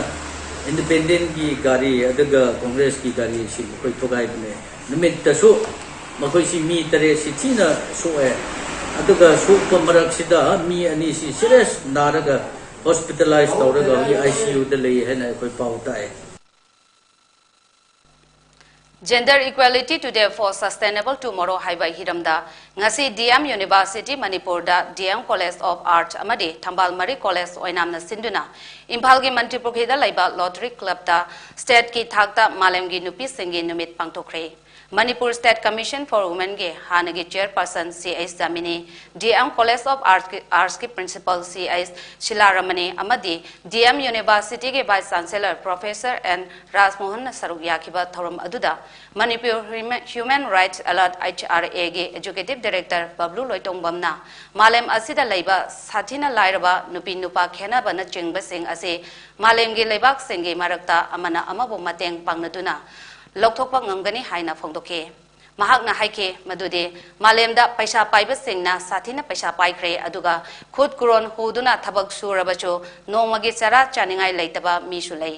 ꯏꯟꯗꯤꯄꯦꯟꯗꯦꯟꯒꯤ ꯒꯥꯔꯤ ꯑꯗꯨꯒ ꯀꯣꯡꯒ꯭ꯔꯦꯁꯀꯤ ꯒꯥꯔꯤ ꯑꯁꯤ ꯃꯈꯣꯏ ꯊꯨꯒꯥꯏꯕꯅꯦ꯫ ꯅꯨꯃꯤꯠꯇꯁꯨ ꯃꯈꯣꯏꯁꯤ ꯃꯤ ꯇꯔꯦꯠꯁꯤ ꯊꯤꯅ ꯁꯣꯛꯑꯦ꯫ ꯑꯗꯨꯒ ꯁꯣꯛꯄ ꯃꯔꯛꯁꯤꯗ ꯃꯤ ꯑꯅꯤꯁꯤ ꯁꯤꯔꯤꯌꯁ ꯅꯥꯔꯒ ꯍꯣꯁꯄꯤꯇꯥꯂꯥꯏꯖ ꯇꯧꯔꯒ ꯍꯧꯖꯤꯛ ꯑꯥꯏ ꯁꯤ ꯌꯨꯗ ꯂꯩ ꯍꯥꯏꯅ ꯑꯩꯈꯣꯏ ꯄꯥꯎ ꯇꯥꯛꯑꯦ꯫ Gender Equality Today for Sustainable Tomorrow ꯍꯥꯏꯕ ꯍꯤꯔꯝꯗ ꯉꯁꯤ ꯗꯤ ꯑꯦꯝ ꯌꯨꯅꯤꯚꯔꯁꯤꯇꯤ ꯃꯅꯤꯄꯨꯔꯗ ꯗꯤ ꯑꯦꯝ ꯀꯣꯂꯦꯖ ꯑꯣꯐ ꯑꯥꯔꯠꯁ ꯑꯃꯗꯤ ꯊꯝꯕꯥꯜ ꯃꯔꯤ ꯀꯣꯂꯦꯖ ꯑꯣꯏꯅꯥꯝꯅ ꯁꯤꯟꯗꯨꯅ ꯏꯝꯐꯥꯜꯒꯤ ꯃꯟꯇ꯭ꯔꯤꯄꯨꯈ꯭ꯔꯤꯗ ꯂꯩꯕ ꯂꯣꯇꯔꯤ ꯀ꯭ꯂꯕꯇ ꯁ꯭ꯇꯦꯠꯀꯤ ꯊꯥꯛꯇ ꯃꯥꯂꯦꯝꯒꯤ ꯅꯨꯄꯤꯁꯤꯡꯒꯤ ꯅꯨꯃꯤꯠ ꯄꯥꯡꯊꯣꯛꯈ꯭ꯔꯦ꯫ ꯃꯅꯤꯄꯨꯔ ꯁ꯭ꯇꯦꯠ ꯀꯃꯤꯁꯟ ꯐꯣꯔ ꯋꯨꯃꯦꯟꯒꯤ ꯍꯥꯟꯅꯒꯤ ꯆꯦꯌꯔꯄꯔꯁꯟ ꯁꯤ ꯑꯩꯆ ꯖꯥꯃꯤꯅꯤ, ꯗꯤ ꯑꯦꯝ ꯀꯣꯂꯦꯖ ꯑꯣꯐ ꯑꯥꯔꯠꯁꯀꯤ, ꯑꯥꯔꯠꯁꯀꯤ ꯄ꯭ꯔꯤꯟꯁꯤꯄꯜ ꯁꯤ ꯑꯩꯆ ꯁꯤꯂꯥꯔꯃꯅꯤ ꯑꯃꯗꯤ ꯗꯤ ꯑꯦꯝ ꯌꯨꯅꯤꯚꯔꯁꯤꯇꯤꯒꯤ ꯚꯥꯏꯁ ꯆꯥꯟꯁꯦꯂꯔ ꯄ꯭ꯔꯣꯐꯦꯁꯔ ꯑꯦꯟ ꯔꯥꯖꯃꯣꯍꯟꯅ ꯁꯔꯨꯛ ꯌꯥꯈꯤꯕ ꯊꯧꯔꯝ ꯑꯗꯨꯗ Manipur human rights alert, H R ꯑꯦꯒꯤ ꯑꯦꯛꯖꯤꯀ꯭ꯌꯨꯇꯤꯚ ꯗꯥꯏꯔꯦꯛꯇꯔ ꯕꯕ꯭ꯂꯨ ꯂꯣꯏꯇꯣꯡꯕꯝꯅ ꯃꯥꯂꯦꯝ ꯑꯁꯤꯗ ꯂꯩꯕ ꯁꯥꯊꯤꯅ ꯂꯥꯏꯔꯕ, ꯅꯨꯄꯤ ꯅꯨꯄꯥ ꯈꯦꯟꯅꯕꯅꯆꯤꯡꯕꯁꯤꯡ ꯑꯁꯤ ꯃꯥꯂꯦꯝꯒꯤ ꯂꯩꯕꯥꯛꯁꯤꯡꯒꯤ ꯃꯔꯛꯇ ꯑꯃꯅ ꯑꯃꯕꯨ ꯃꯇꯦꯡ ꯄꯥꯡꯅꯗꯨꯅ ꯂꯧꯊꯣꯛꯄ ꯉꯝꯒꯅꯤ ꯍꯥꯏꯅ ꯐꯣꯡꯗꯣꯛꯈꯤ꯫ ꯃꯍꯥꯛꯅ ꯍꯥꯏꯈꯤ ꯃꯗꯨꯗꯤ ꯃꯥꯂꯦꯝꯗ ꯄꯩꯁꯥ ꯄꯥꯏꯕꯁꯤꯡꯅ ꯁꯥꯊꯤꯅ ꯄꯩꯁꯥ ꯄꯥꯏꯈ꯭ꯔꯦ, ꯑꯗꯨꯒ ꯈꯨꯠ ꯀꯨꯔꯣꯟ ꯍꯨꯗꯨꯅ ꯊꯕꯛ ꯁꯨꯔꯕꯁꯨ ꯅꯣꯡꯃꯒꯤ ꯆꯔꯥ ꯆꯥꯅꯤꯡꯉꯥꯏ ꯂꯩꯇꯕ ꯃꯤꯁꯨ ꯂꯩ꯫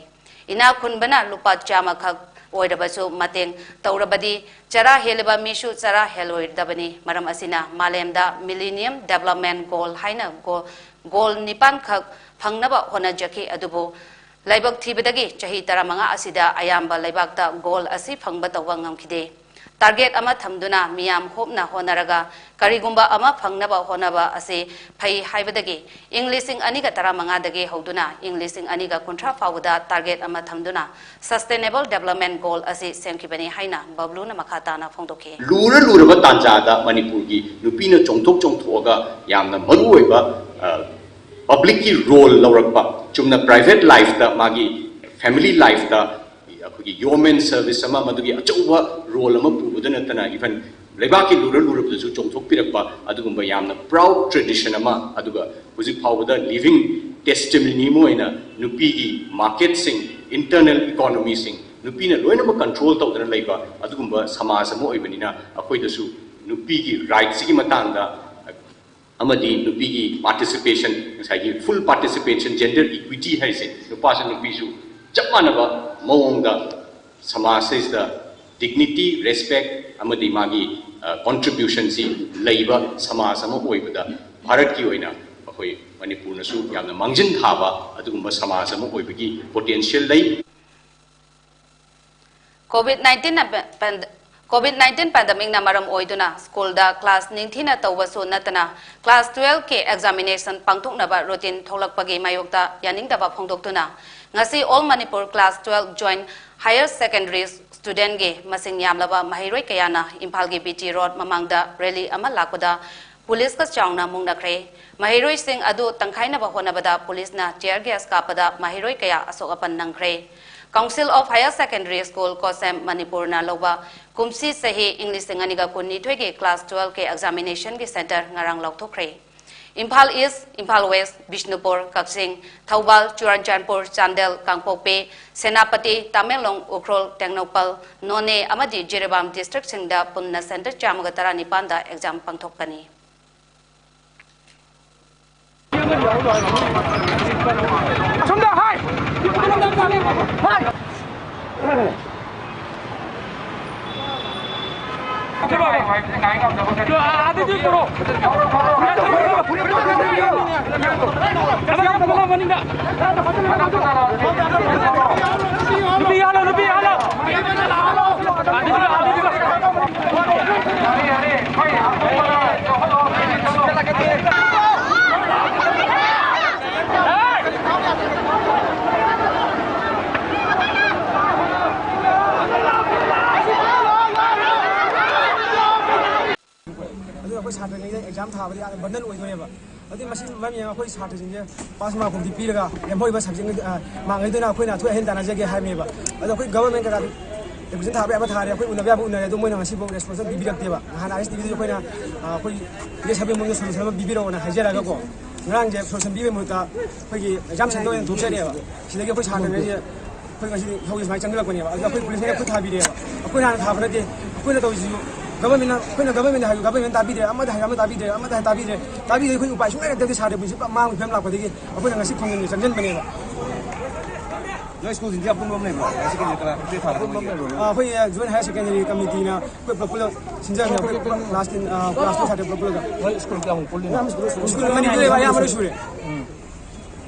ꯏꯅꯥꯛ ꯈꯨꯟꯕꯅ ꯂꯨꯄꯥ ꯆꯥꯝꯃꯈꯛ ꯑꯣꯏꯔꯕꯁꯨ ꯃꯇꯦꯡ ꯇꯧꯔꯕꯗꯤ ꯆꯔꯥ ꯍꯦꯜꯂꯤꯕ ꯃꯤꯁꯨ ꯆꯔꯥ ꯍꯦꯜꯂꯣꯏꯗꯕꯅꯤ꯫ ꯃꯔꯝ ꯑꯁꯤꯅ ꯃꯥꯂꯦꯝꯗ Millennium Development Goal ꯍꯥꯏꯅ ꯒꯣ-, ꯒꯣꯜ ꯅꯤꯄꯥꯟꯈꯛ ꯐꯪꯅꯕ ꯍꯣꯠꯅꯖꯈꯤ꯫ ꯑꯗꯨꯕꯨ ꯂꯥꯏꯕꯛ ꯊꯤꯕꯗꯒꯤ ꯆꯍꯤ ꯇꯔꯥꯃꯉꯥ ꯑꯁꯤꯗ ꯑꯌꯥꯝꯕ ꯂꯩꯕꯥꯛꯇ ꯒꯣꯜ ꯑꯁꯤ ꯐꯪꯕ ꯇꯧꯕ ꯉꯝꯈꯤꯗꯦ꯫ ꯇꯥꯔꯒꯦꯠ ꯑꯃ ꯊꯝꯗꯨꯅ ꯃꯤꯌꯥꯝ ꯍꯣꯞꯅ ꯍꯣꯠꯅꯔꯒ ꯀꯔꯤꯒꯨꯝꯕ ꯑꯃ ꯐꯪꯅꯕ ꯍꯣꯠꯅꯕ ꯑꯁꯤ ꯐꯩ ꯍꯥꯏꯕꯗꯒꯤ ꯏꯪ ꯂꯤꯁꯤꯡ ꯑꯅꯤꯒ ꯇꯔꯥꯃꯉꯥꯗꯒꯤ ꯍꯧꯗꯨꯅ ꯏꯪ ꯂꯤꯁꯤꯡ ꯑꯅꯤꯒ ꯀꯨꯟꯊ꯭ꯔꯥ ꯐꯥꯎꯕꯗ ꯇꯥꯔꯒꯦꯠ ꯑꯃ ꯊꯝꯗꯨꯅ Sustainable Development Goal ꯑꯁꯤ ꯁꯦꯝꯈꯤꯕꯅꯤ ꯍꯥꯏꯅ ꯕꯕ꯭ꯂꯨꯅ ꯃꯈꯥ ꯇꯥꯅ ꯐꯣꯡꯗꯣꯛꯈꯤ꯫ ꯂꯨꯔ ꯂꯨꯔꯕ ꯇꯥꯟꯖꯥꯗ ꯃꯅꯤꯄꯨꯔꯒꯤ ꯅꯨꯄꯤꯅ ꯆꯣꯡꯊꯣꯛ ꯆꯣꯡꯊꯣꯛꯑꯒ ꯌꯥꯝꯅ ꯃꯔꯨꯑꯣꯏꯕ, ꯑ, ꯄꯕ꯭ꯂꯤꯛꯀꯤ ꯔꯣꯜ ꯂꯧꯔꯛꯄ, ꯆꯨꯝꯅ ꯄ꯭ꯔꯥꯏꯚꯦꯠ ꯂꯥꯏꯐꯇ, ꯃꯥꯒꯤ ꯐꯦꯃꯤꯂꯤ ꯂꯥꯏꯐꯇ ꯑꯩꯈꯣꯏꯒꯤ ꯌꯣꯃꯦꯟ ꯁꯔꯚꯤꯁ ꯑꯃ, ꯃꯗꯨꯒꯤ ꯑꯆꯧꯕ ꯔꯣꯜ ꯑꯃ ꯄꯨꯕꯗ ꯅꯠꯇꯅ, ꯏꯚꯟ ꯂꯩꯕꯥꯛꯀꯤ ꯂꯨꯔ ꯂꯨꯔꯕꯗꯁꯨ ꯆꯣꯡꯊꯣꯛꯄꯤꯔꯛꯄ ꯑꯗꯨꯒꯨꯝꯕ ꯌꯥꯝꯅ ꯄ꯭ꯔꯥꯎꯗ ꯇ꯭ꯔꯦꯗꯤꯁꯟ ꯑꯃ, ꯑꯗꯨꯒ ꯍꯧꯖꯤꯛ ꯐꯥꯎꯕꯗ ꯂꯤꯚꯤꯡ ꯇꯦꯁꯇꯤꯃꯣꯅꯤ ꯑꯃ ꯑꯣꯏꯅ ꯅꯨꯄꯤꯒꯤ ꯃꯥꯔꯀꯦꯠꯁꯤꯡ, ꯏꯟꯇꯔꯅꯦꯜ ꯏꯀꯣꯅꯣꯃꯤꯁꯤꯡ, ꯅꯨꯄꯤꯅ ꯂꯣꯏꯅꯃꯛ ꯀꯟꯇ꯭ꯔꯣꯜ ꯇꯧꯗꯅ ꯂꯩꯕ ꯑꯗꯨꯒꯨꯝꯕ ꯁꯃꯥꯖ ꯑꯃ ꯑꯣꯏꯕꯅꯤꯅ, ꯑꯩꯈꯣꯏꯗꯁꯨ ꯅꯨꯄꯤꯒꯤ ꯔꯥꯏꯠꯁꯤꯒꯤ ꯃꯇꯥꯡꯗ ꯑꯃꯗꯤ ꯅꯨꯄꯤꯒꯤ ꯄꯥꯔꯇꯤꯁꯤꯄꯦꯁꯟ, ꯉꯁꯥꯏꯒꯤ ꯐꯨꯜ ꯄꯥꯔꯇꯤꯁꯤꯄꯦꯁꯟ, ꯖꯦꯟꯗꯔ ꯏꯀ꯭ꯋꯤꯇꯤ ꯍꯥꯏꯁꯦ, ꯅꯨꯄꯥꯁꯨ ꯅꯨꯄꯤꯁꯨ ꯆꯞ ꯃꯥꯟꯅꯕ ꯃꯑꯣꯡꯗ ꯁꯃꯥꯖꯁꯤꯗ ꯗꯤꯒꯅꯤꯇꯤ, ꯔꯦꯁꯄꯦꯛ ꯑꯃꯗꯤ ꯃꯥꯒꯤ, ꯑ, ꯀꯣꯟꯇ꯭ꯔꯤꯕ꯭ꯌꯨꯁꯟꯁꯤ ꯂꯩꯕ ꯁꯃꯥꯖ ꯑꯃ ꯑꯣꯏꯕꯗ ꯚꯥꯔꯠꯀꯤ ꯑꯣꯏꯅ ꯑꯩꯈꯣꯏ ꯃꯅꯤꯄꯨꯔꯅꯁꯨ ꯌꯥꯝꯅ ꯃꯥꯡꯖꯤꯟ ꯊꯥꯕ ꯑꯗꯨꯒꯨꯝꯕ ꯁꯃꯥꯖ ꯑꯃ ꯑꯣꯏꯕꯒꯤ ꯄꯣꯇꯦꯟꯁꯤꯌꯦꯜ ꯂꯩ꯫ COVID nineteen ꯅ ꯄꯦꯟ-, ꯄꯦꯟ-, COVID nineteen ꯄꯦꯟꯗꯦꯃꯤꯛꯅ ꯃꯔꯝ ꯑꯣꯏꯗꯨꯅ ꯁ꯭ꯀꯨꯜꯗ ꯀ꯭ꯂꯥꯁ ꯅꯤꯡꯊꯤꯅ ꯇꯧꯕꯁꯨ ꯅꯠꯇꯅ ꯀ꯭ꯂꯥꯁ twelve ꯀꯤ ꯑꯦꯛꯖꯥꯃꯤꯅꯦꯁꯟ ꯄꯥꯡꯊꯣꯛꯅꯕ ꯔꯨꯇꯤꯟ ꯊꯣꯛꯂꯛꯄꯒꯤ ꯃꯥꯌꯣꯛꯇ ꯌꯥꯅꯤꯡꯗꯕ ꯐꯣꯡꯗꯣꯛꯇꯨꯅ ꯉꯁꯤ All Manipur Class twelve Joint Higher Secondary Student ꯀꯤ ꯃꯁꯤꯡ ꯌꯥꯝꯂꯕ ꯃꯍꯩꯔꯣꯏ ꯀꯌꯥꯅ ꯏꯝꯐꯥꯜꯒꯤ BT ꯔꯣꯗ ꯃꯃꯥꯡꯗ ꯔꯦꯂꯤ ꯑꯃ ꯂꯥꯛꯄꯗ ꯄꯨꯂꯤꯁꯀ ꯆꯥꯎꯅ ꯃꯨꯛꯅꯈ꯭ꯔꯦ꯫ ꯃꯍꯩꯔꯣꯏꯁꯤꯡ ꯑꯗꯨ ꯇꯪꯈꯥꯏꯅꯕ ꯍꯣꯠꯅꯕꯗ ꯄꯨꯂꯤꯁꯅ tear gas ꯀꯥꯞꯄꯗ ꯃꯍꯩꯔꯣꯏ ꯀꯌꯥ ꯑꯁꯣꯛ ꯑꯄꯟ ꯅꯪꯈ꯭ꯔꯦ꯫ Council of Higher Secondary School, COHSEM, ꯃꯅꯤꯄꯨꯔꯅ ꯂꯧꯕ ꯀꯨꯝꯁꯤ ꯆꯍꯤ ꯏꯪ ꯂꯤꯁꯤꯡ ꯑꯅꯤꯒ ꯀꯨꯟꯅꯤꯊꯣꯏꯒꯤ ꯀ꯭ꯂꯥꯁ twelve ꯀꯤ ꯑꯦꯛꯖꯥꯃꯤꯅꯦꯁꯟꯒꯤ ꯁꯦꯟꯇꯔ ꯉꯔꯥꯡ ꯂꯥꯎꯊꯣꯛꯈ꯭ꯔꯦ꯫ ꯏꯝꯐꯥꯜ ꯏꯁ, ꯏꯝꯐꯥꯜ ꯋꯦꯁ, ꯕꯤꯁꯅꯨꯄꯨꯔ, ꯀꯛꯆꯤꯡ, ꯊꯧꯕꯥꯜ, ꯆꯨꯔꯥꯆꯥꯟꯄꯨꯔ, ꯆꯥꯟꯗꯦꯜ, ꯀꯥꯡꯄꯣꯛꯄꯤ, ꯁꯦꯅꯥꯄꯇꯤ, ꯇꯃꯦꯡꯂꯣꯡ, ꯎꯈ꯭ꯔꯨꯜ, ꯇꯦꯡꯅꯧꯄꯜ, ꯅꯣꯅꯦ ꯑꯃꯗꯤ ꯖꯤꯔꯤꯕꯥꯝ ꯗꯤꯁꯇ꯭ꯔꯤꯛꯁꯤꯡꯗ ꯄꯨꯟꯅ ꯁꯦꯟꯇꯔ ꯆꯥꯝꯃꯒ ꯇꯔꯥꯅꯤꯄꯥꯟꯗ ꯑꯦꯛꯖꯥꯝ ꯄꯥꯡꯊꯣꯛꯀꯅꯤ꯫ ꯑꯁꯣꯝꯗ ꯍꯥꯏ! ꯍꯥꯏ! ꯑꯗꯨꯅ ꯑꯩꯈꯣꯏ ꯁꯥꯇ꯭ꯔꯉꯩꯗ ꯑꯦꯛꯖꯥꯝ ꯊꯥꯕꯗ ꯌꯥꯝꯅ ꯕꯟꯗꯟ ꯑꯣꯏꯗꯣꯏꯅꯦꯕ꯫ ꯑꯗꯨꯗꯤ ꯃꯁꯤ ꯃꯔꯝ ꯌꯥꯝꯅ ꯑꯩꯈꯣꯏ ꯁꯥꯇ꯭ꯔꯁꯤꯡꯁꯦ ꯄꯥꯁ ꯃꯥꯔꯛ ꯐꯥꯎꯗꯤ ꯄꯤꯔꯒ ꯂꯦꯝꯍꯧꯔꯤꯕ ꯁꯕꯖꯦꯛ ꯃꯥꯔꯛꯉꯩꯗꯨꯅ ꯑꯩꯈꯣꯏꯅ ꯑꯊꯣꯏ ꯑꯍꯦꯟ ꯇꯥꯟꯅꯖꯒꯦ ꯍꯥꯏꯕꯅꯦꯕ꯫ ꯑꯗꯣ ꯑꯩꯈꯣꯏ ꯒꯕꯔꯃꯦꯟ ꯀꯩꯀꯥ ꯑꯦꯄ꯭ꯂꯤꯀꯦꯁꯟ ꯊꯥꯕ ꯌꯥꯕ ꯊꯥꯔꯦ, ꯑꯩꯈꯣꯏ ꯎꯅꯕ ꯌꯥꯕ ꯎꯅꯔꯦ, ꯑꯗꯣ ꯃꯣꯏꯅ ꯉꯁꯤꯐꯥꯎ ꯔꯦꯁꯄꯣꯟꯁ ꯑꯃ ꯄꯤꯕꯤꯔꯛꯇꯦꯕ꯫ ꯅꯍꯥꯟ ꯑꯥꯏ ꯑꯦꯁ ꯇꯤ ꯚꯤꯗꯁꯨ ꯑꯩꯈꯣꯏꯅ ꯑꯩꯈꯣꯏ ꯗꯦꯠ ꯁꯕꯦꯟ ꯐꯥꯎꯗ ꯁꯣꯂꯨꯁꯟ ꯑꯃ ꯄꯤꯕꯤꯔꯛꯑꯣꯅ ꯍꯥꯏꯖꯔꯒꯀꯣ, ꯉꯔꯥꯡꯁꯦ ꯁꯣꯂꯨꯁꯟ ꯄꯤꯕꯒꯤ ꯃꯍꯨꯠꯇ ꯑꯩꯈꯣꯏꯒꯤ ꯑꯦꯛꯖꯥꯝ ꯁꯦꯟꯇꯔ ꯑꯣꯏꯅ ꯊꯣꯛꯆꯔꯦꯕ꯫ ꯁꯤꯗꯒꯤ ꯑꯩꯈꯣꯏ ꯁꯥꯇ꯭ꯔꯉꯩꯁꯦ ꯑꯩꯈꯣꯏ ꯉꯁꯤꯗꯤ ꯏꯁꯧꯁꯦ ꯁꯨꯃꯥꯏꯅ ꯆꯪꯁꯤꯜꯂꯛꯄꯅꯦꯕ꯫ ꯑꯗꯨꯗ ꯑꯩꯈꯣꯏ ꯄꯨꯂꯤꯁꯅ ꯈꯨꯠ ꯊꯥꯕꯤꯔꯦꯕ꯫ ꯑꯩꯈꯣꯏꯅ ꯍꯥꯟꯅ ꯊꯥꯕ ꯅꯠꯇꯦ, ꯑꯩꯈꯣꯏꯅ ꯇꯧꯔꯤꯁꯤꯁꯨ ꯒꯕꯔꯃꯦꯟꯅ, ꯑꯩꯈꯣꯏꯅ ꯒꯕꯔꯃꯦꯟꯗ ꯍꯥꯏꯌꯨ, ꯒꯕꯔꯃꯦꯟꯅ ꯇꯥꯕꯤꯗ꯭ꯔꯦ, ꯑꯃꯗ ꯍꯥꯏꯌꯨ, ꯑꯃ ꯇꯥꯕꯤꯗ꯭ꯔꯦ, ꯑꯃꯗ ꯍꯥꯏ ꯇꯥꯕꯤꯗ꯭ꯔꯦ, ꯇꯥꯕꯤꯗ꯭ꯔꯦ꯫ ꯑꯩꯈꯣꯏ ꯎꯄꯥꯏ ꯁꯨꯡꯂꯩ ꯂꯩꯇꯕꯗꯤ ꯁꯥꯇ꯭ꯔ ꯄꯨꯟꯁꯤ ꯄꯨꯔꯥ ꯃꯥꯡꯕꯒꯤ ꯐꯤꯕꯝ ꯂꯥꯛꯄꯗꯒꯤ ꯑꯩꯈꯣꯏꯅ ꯉꯁꯤ ꯈꯣꯡꯖꯪꯁꯦ ꯆꯪꯁꯤꯟꯕꯅꯦꯕ꯫ ꯅꯣꯏ ꯁ꯭ꯀꯨꯜꯁꯤꯡꯁꯦ ꯑꯄꯨꯟꯕ ꯑꯃ ꯂꯩꯕ꯭ꯔꯣ? ꯍꯥꯏꯌꯔ ꯁꯦꯀꯦꯟꯗꯔꯤ ꯀꯂꯥ ꯀꯝꯄ꯭ꯂꯤꯠ ꯊꯥꯔꯒ ꯃꯣꯏꯒꯤ? ꯑ, ꯑꯩꯈꯣꯏ, ꯑ, ꯖꯣꯏꯟ ꯍꯥꯌꯔ ꯁꯦꯀꯦꯟꯗꯔꯤ ꯀꯃꯤꯇꯤꯅ ꯑꯩꯈꯣꯏ ꯄꯨꯂꯞ ꯄꯨꯜꯂꯞ ꯁꯤꯟꯖꯕꯅꯦ, ꯑꯩꯈꯣꯏ ꯄꯨꯂꯞ ꯀ꯭ꯂꯥꯁ ꯇꯦꯟ, ꯑ, ꯀ꯭ꯂꯥꯁ ꯇꯨ ꯁꯥꯇ꯭ꯔ ꯄꯨꯂꯞ ꯄꯨꯜꯂꯒ꯫ ꯅꯣꯏ ꯁ꯭ꯀꯨꯜ ꯀꯌꯥꯃꯨꯛ ꯄꯨꯜꯂꯤꯅꯣ? ꯁ꯭ꯀꯨꯜ ꯃꯅꯤꯄꯨꯔꯗ ꯂꯩꯕ ꯑꯌꯥꯝꯕ ꯂꯣꯏ ꯁꯨꯔꯦ꯫ ꯎꯝ꯫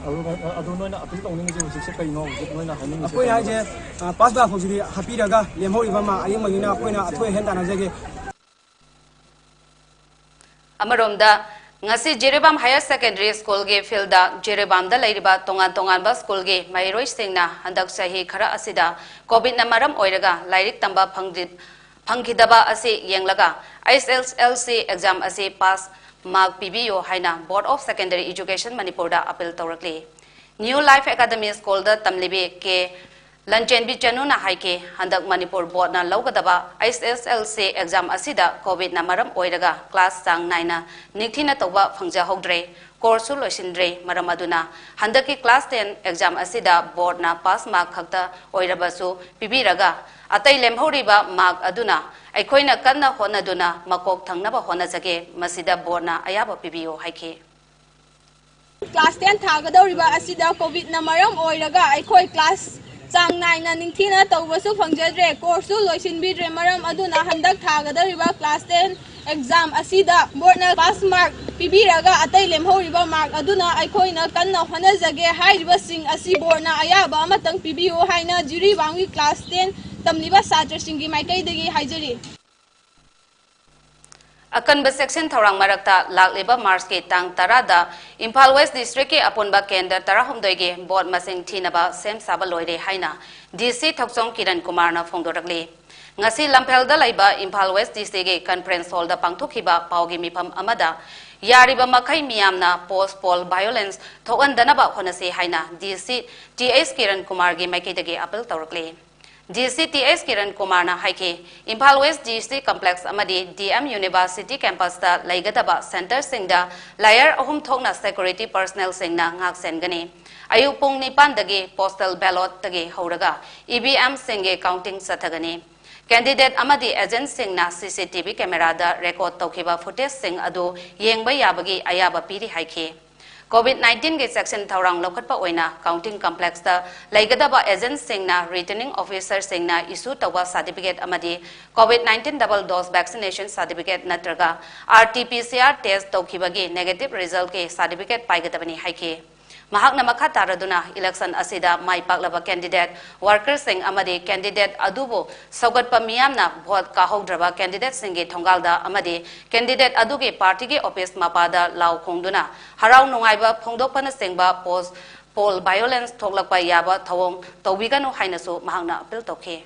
ꯑꯗꯨ, ꯑꯗꯨ ꯅꯣꯏꯅ ꯑꯄꯤꯜ ꯇꯧꯅꯤꯡꯉꯤꯁꯦ ꯍꯧꯖꯤꯛꯁꯦ ꯀꯩꯅꯣ? ꯍꯧꯖꯤꯛ ꯅꯣꯏꯅ ꯍꯥꯏꯅꯤꯡꯉꯤꯁꯦ ꯑꯩꯈꯣꯏꯅ ꯀꯩꯅꯣ? ꯍꯥꯏꯁꯦ, ꯑ, ꯄꯥꯁ ꯃꯥꯔꯛ ꯐꯥꯎꯁꯤꯗꯤ ꯍꯥꯞꯄꯤꯔꯒ ꯂꯦꯝꯍꯧꯔꯤꯕ ꯃꯥꯔꯛ ꯑꯔꯦꯝꯕꯗꯨꯅ ꯑꯩꯈꯣꯏꯅ ꯑꯊꯣꯏ ꯑꯍꯦꯟ ꯇꯥꯟꯅꯖꯒꯦ꯫ ꯑꯃꯔꯣꯝꯗ, ꯉꯁꯤ ꯖꯤꯔꯤꯕꯥꯝ ꯍꯥꯌꯔ ꯁꯦꯀꯦꯟꯗꯔꯤ ꯁ꯭ꯀꯨꯜꯒꯤ ꯐꯤꯜꯗ ꯖꯤꯔꯤꯕꯥꯝꯗ ꯂꯩꯔꯤꯕ ꯇꯣꯉꯥꯟ ꯇꯣꯉꯥꯟꯕ ꯁ꯭ꯀꯨꯜꯒꯤ ꯃꯍꯩꯔꯣꯏꯁꯤꯡꯅ ꯍꯟꯗꯛ ꯆꯍꯤ ꯈꯔ ꯑꯁꯤꯗ ꯀꯣꯚꯤꯗꯅ ꯃꯔꯝ ꯑꯣꯏꯔꯒ ꯂꯥꯏꯔꯤꯛ ꯇꯝꯕ ꯐꯪꯗ꯭ꯔꯤ-, ꯐꯪꯈꯤꯗꯕ ꯑꯁꯤ ꯌꯦꯡꯂꯒ, ꯑꯩꯆ ꯑꯦꯁ ꯑꯦꯜ ꯁꯤ ꯑꯦꯛꯖꯥꯝ ꯑꯁꯤ ꯄꯥꯁ ꯃꯥꯔꯛ ꯄꯤꯕꯤꯌꯨ ꯍꯥꯏꯅ Board of Secondary Education ꯃꯅꯤꯄꯨꯔꯗ ꯑꯄꯤꯜ ꯇꯧꯔꯛꯂꯤ꯫ ꯅ꯭ꯌꯨ ꯂꯥꯏꯐ ꯑꯦꯀꯥꯗꯃꯤ ꯁ꯭ꯀꯨꯜꯗ ꯇꯝꯂꯤꯕꯤ ꯀꯦ ꯂꯟꯆꯦꯟꯕꯤ ꯆꯅꯨꯅ ꯍꯥꯏꯈꯤ, ꯍꯟꯗꯛ ꯃꯅꯤꯄꯨꯔ ꯕꯣꯔꯗꯅ ꯂꯧꯒꯗꯕ ꯑꯩꯆ ꯑꯦꯁ ꯑꯦꯜ ꯁꯤ ꯑꯦꯛꯖꯥꯝ ꯑꯁꯤꯗ ꯀꯣꯚꯤꯗꯅ ꯃꯔꯝ ꯑꯣꯏꯔꯒ ꯀ꯭ꯂꯥꯁ ꯆꯥꯡ ꯅꯥꯏꯅ ꯅꯤꯡꯊꯤꯅ ꯇꯧꯕ ꯐꯪꯖꯍꯧꯗ꯭ꯔꯦ, ꯀꯣꯔꯁꯁꯨ ꯂꯣꯏꯁꯤꯟꯗ꯭ꯔꯦ꯫ ꯃꯔꯝ ꯑꯗꯨꯅ ꯍꯟꯗꯛꯀꯤ ꯀ꯭ꯂꯥꯁ ꯇꯦꯟ ꯑꯦꯛꯖꯥꯝ ꯑꯁꯤꯗ ꯕꯣꯔꯗꯅ ꯄꯥꯁ ꯃꯥꯔꯛ ꯈꯛꯇ ꯑꯣꯏꯔꯕꯁꯨ ꯄꯤꯕꯤꯔꯒ, ꯑꯇꯩ ꯂꯦꯝꯍꯧꯔꯤꯕ ꯃꯥꯔꯛ ꯑꯗꯨꯅ ꯑꯩꯈꯣꯏꯅ ꯀꯟꯅ ꯍꯣꯠꯅꯗꯨꯅ ꯃꯀꯣꯛ ꯊꯪꯅꯕ ꯍꯣꯠꯅꯖꯒꯦ꯫ ꯃꯁꯤꯗ ꯕꯣꯔꯗꯅ ꯑꯌꯥꯕ ꯄꯤꯕꯤꯌꯨ ꯍꯥꯏꯈꯤ꯫ ꯀ꯭ꯂꯥꯁ ꯇꯦꯟ ꯊꯥꯒꯗꯧꯔꯤꯕ ꯑꯁꯤꯗ ꯀꯣꯚꯤꯗꯅ ꯃꯔꯝ ꯑꯣꯏꯔꯒ ꯑꯩꯈꯣꯏ ꯀ꯭ꯂꯥꯁ ꯆꯥꯡ ꯅꯥꯏꯅ ꯅꯤꯡꯊꯤꯅ ꯇꯧꯕꯁꯨ ꯐꯪꯖꯗ꯭ꯔꯦ꯫ ꯀꯣꯔꯁꯁꯨ ꯂꯣꯏꯁꯤꯟꯕꯤꯗ꯭ꯔꯦ꯫ ꯃꯔꯝ ꯑꯗꯨꯅ ꯍꯟꯗꯛ ꯊꯥꯒꯗꯧꯔꯤꯕ ꯀ꯭ꯂꯥꯁ ꯇꯦꯟ ꯑꯦꯛꯖꯥꯝ ꯑꯁꯤꯗ ꯕꯣꯔꯗꯅ ꯄꯥꯁ ꯃꯥꯔꯛ ꯄꯤꯕꯤꯔꯒ ꯑꯇꯩ ꯂꯦꯝꯍꯧꯔꯤꯕ ꯃꯥꯔꯛ ꯑꯗꯨꯅ ꯑꯩꯈꯣꯏꯅ ꯀꯟꯅ ꯍꯣꯠꯅꯖꯒꯦ꯫ ꯍꯥꯏꯔꯤꯕꯁꯤꯡ ꯑꯁꯤ ꯕꯣꯔꯗꯅ ꯑꯌꯥꯕ ꯑꯃꯇꯪ ꯄꯤꯕꯤꯌꯨ ꯍꯥꯏꯅ ꯖꯤꯔꯤꯕꯥꯝꯒꯤ ꯀ꯭ꯂꯥꯁ ꯇꯦꯟ ꯇꯝꯂꯤꯕ ꯁꯥꯇ꯭ꯔꯁꯤꯡꯒꯤ ꯃꯥꯏꯀꯩꯗꯒꯤ ꯍꯥꯏꯖꯔꯤ꯫ ꯑꯀꯟꯕ ꯁꯦꯛꯁꯟ ꯊꯧꯔꯥꯡ ꯃꯔꯛꯇ ꯂꯥꯛꯂꯤꯕ ꯃꯥꯔꯆꯀꯤ ꯇꯥꯡ ꯇꯔꯥꯗ ꯏꯝꯐꯥꯜ ꯋꯦꯁ ꯗꯤꯁꯇ꯭ꯔꯤꯛꯀꯤ ꯑꯄꯨꯟꯕ ꯀꯦꯟꯗ꯭ꯔ ꯇꯔꯥꯍꯨꯝꯗꯣꯏꯒꯤ ꯚꯣꯠ ꯃꯁꯤꯡ ꯊꯤꯅꯕ ꯁꯦꯝ ꯁꯥꯕ ꯂꯣꯏꯔꯦ ꯍꯥꯏꯅ ꯗꯤ ꯁꯤ ꯊꯣꯛꯆꯣꯝ ꯀꯤꯔꯟ ꯀꯨꯃꯥꯔꯅ ꯐꯣꯡꯗꯣꯔꯛꯂꯤ꯫ ꯉꯁꯤ ꯂꯝꯐꯦꯜꯗ ꯂꯩꯕ ꯏꯝꯐꯥꯜ ꯋꯦꯁ ꯗꯤ ꯁꯤꯒꯤ ꯀꯟꯐꯔꯦꯟꯁ ꯍꯣꯜꯗ ꯄꯥꯡꯊꯣꯛꯈꯤꯕ ꯄꯥꯎꯒꯤ ꯃꯤꯐꯝ ꯑꯃꯗ ꯌꯥꯔꯤꯕ ꯃꯈꯩ ꯃꯤꯌꯥꯝꯅ ꯄꯣꯁ ꯄꯣꯜ ꯚꯥꯏꯑꯣꯂꯦꯟꯁ ꯊꯣꯛꯍꯟꯗꯅꯕ ꯍꯣꯠꯅꯁꯤ ꯍꯥꯏꯅ ꯗꯤ ꯁꯤ ꯇꯤ ꯑꯩꯆ ꯀꯤꯔꯟ ꯀꯨꯃꯥꯔꯒꯤ ꯃꯥꯏꯀꯩꯗꯒꯤ ꯑꯄꯤꯜ ꯇꯧꯔꯛꯂꯤ꯫ ꯗꯤ ꯁꯤ ꯇꯤ ꯑꯩꯆ ꯀꯤꯔꯟ ꯀꯨꯃꯥꯔꯅ ꯍꯥꯏꯈꯤ, ꯏꯝꯐꯥꯜ ꯋꯦꯁ ꯗꯤ ꯁꯤ ꯀꯝꯄ꯭ꯂꯦꯛꯁ ꯑꯃꯗꯤ ꯗꯤ ꯑꯦꯝ ꯌꯨꯅꯤꯚꯔꯁꯤꯇꯤ ꯀꯦꯝꯄꯁꯇ ꯂꯩꯒꯗꯕ ꯁꯦꯟꯇꯔꯁꯤꯡꯗ ꯂꯦꯌꯔ ꯑꯍꯨꯝ ꯊꯣꯛꯅ ꯁꯦꯀ꯭ꯌꯨꯔꯤꯇꯤ ꯄꯔꯁꯅꯦꯜꯁꯤꯡꯅ ꯉꯥꯛ ꯁꯦꯟꯒꯅꯤ꯫ ꯑꯌꯨꯛ ꯄꯨꯡ ꯅꯤꯄꯥꯟꯗꯒꯤ ꯄꯣꯁꯇꯦꯜ ꯕꯦꯂꯣꯠꯇꯒꯤ ꯍꯧꯔꯒ ꯏ ꯚꯤ ꯑꯦꯝꯁꯤꯡꯒꯤ ꯀꯥꯎꯟꯇꯤꯡ ꯆꯠꯊꯒꯅꯤ꯫ ꯀꯦꯟꯗꯤꯗꯦꯠ ꯑꯃꯗꯤ ꯑꯦꯖꯦꯟꯠꯁꯤꯡꯅ ꯁꯤ ꯁꯤ ꯇꯤ ꯚꯤ ꯀꯦꯃꯦꯔꯥꯗ ꯔꯦꯀꯣꯔꯗ ꯇꯧꯈꯤꯕ ꯐꯨꯇꯦꯖꯁꯤꯡ ꯑꯗꯨ ꯌꯦꯡꯕ ꯌꯥꯕꯒꯤ ꯑꯌꯥꯕ ꯄꯤꯔꯤ ꯍꯥꯏꯈꯤ꯫ ꯀꯣꯚꯤꯗ ꯅꯥꯏꯟꯇꯤꯟꯒꯤ ꯆꯦꯛꯁꯤꯟ ꯊꯧꯔꯥꯡ ꯂꯧꯈꯠꯄ ꯑꯣꯏꯅ ꯀꯥꯎꯟꯇꯤꯡ ꯀꯝꯄ꯭ꯂꯦꯛꯁꯇ ꯂꯩꯒꯗꯕ ꯑꯦꯖꯦꯟꯠꯁꯤꯡꯅ ꯔꯤꯇꯔꯅꯤꯡ ꯑꯣꯐꯤꯁꯔꯁꯤꯡꯅ ꯏꯁꯨ ꯇꯧꯕ ꯁꯥꯔꯇꯤꯐꯤꯀꯦꯠ ꯑꯃꯗꯤ covid nineteen double dose vaccination certificate ꯅꯠꯇ꯭ꯔꯒ R T P C R test ꯇꯧꯈꯤꯕꯒꯤ ꯅꯦꯒꯦꯇꯤꯚ ꯔꯤꯖꯜꯠꯀꯤ ꯁꯥꯔꯇꯤꯐꯤꯀꯦꯠ ꯄꯥꯏꯒꯗꯕꯅꯤ ꯍꯥꯏꯈꯤ꯫ ꯃꯍꯥꯛꯅ ꯃꯈꯥ ꯇꯥꯔꯗꯨꯅ ꯏꯂꯦꯛꯁꯟ ꯑꯁꯤꯗ ꯃꯥꯏ ꯄꯥꯛꯂꯕ ꯀꯦꯟꯗꯤꯗꯦꯠ, ꯋꯥꯔꯀꯔꯁꯤꯡ ꯑꯃꯗꯤ ꯀꯦꯟꯗꯤꯗꯦꯠ ꯑꯗꯨꯕꯨ ꯁꯧꯒꯠꯄ ꯃꯤꯌꯥꯝꯅ ꯚꯣꯠ ꯀꯥꯍꯧꯗ꯭ꯔꯕ ꯀꯦꯟꯗꯤꯗꯦꯠꯁꯤꯡꯒꯤ ꯊꯣꯡꯒꯥꯜꯗ ꯑꯃꯗꯤ ꯀꯦꯟꯗꯤꯗꯦꯠ ꯑꯗꯨꯒꯤ ꯄꯥꯔꯇꯤꯒꯤ ꯑꯣꯐꯤꯁ ꯃꯄꯥꯗ ꯂꯥꯎ ꯈꯣꯡꯗꯨꯅ ꯍꯔꯥꯎ ꯅꯨꯡꯉꯥꯏꯕ ꯐꯣꯡꯗꯣꯛꯄꯅꯆꯤꯡꯕ ꯄꯣꯁ ꯄꯣꯜ ꯚꯥꯏꯑꯣꯂꯦꯟꯁ ꯊꯣꯛꯂꯛꯄ ꯌꯥꯕ ꯊꯧꯑꯣꯡ ꯇꯧꯕꯤꯒꯅꯨ ꯍꯥꯏꯅꯁꯨ ꯃꯍꯥꯛꯅ ꯑꯄꯤꯜ ꯇꯧꯈꯤ꯫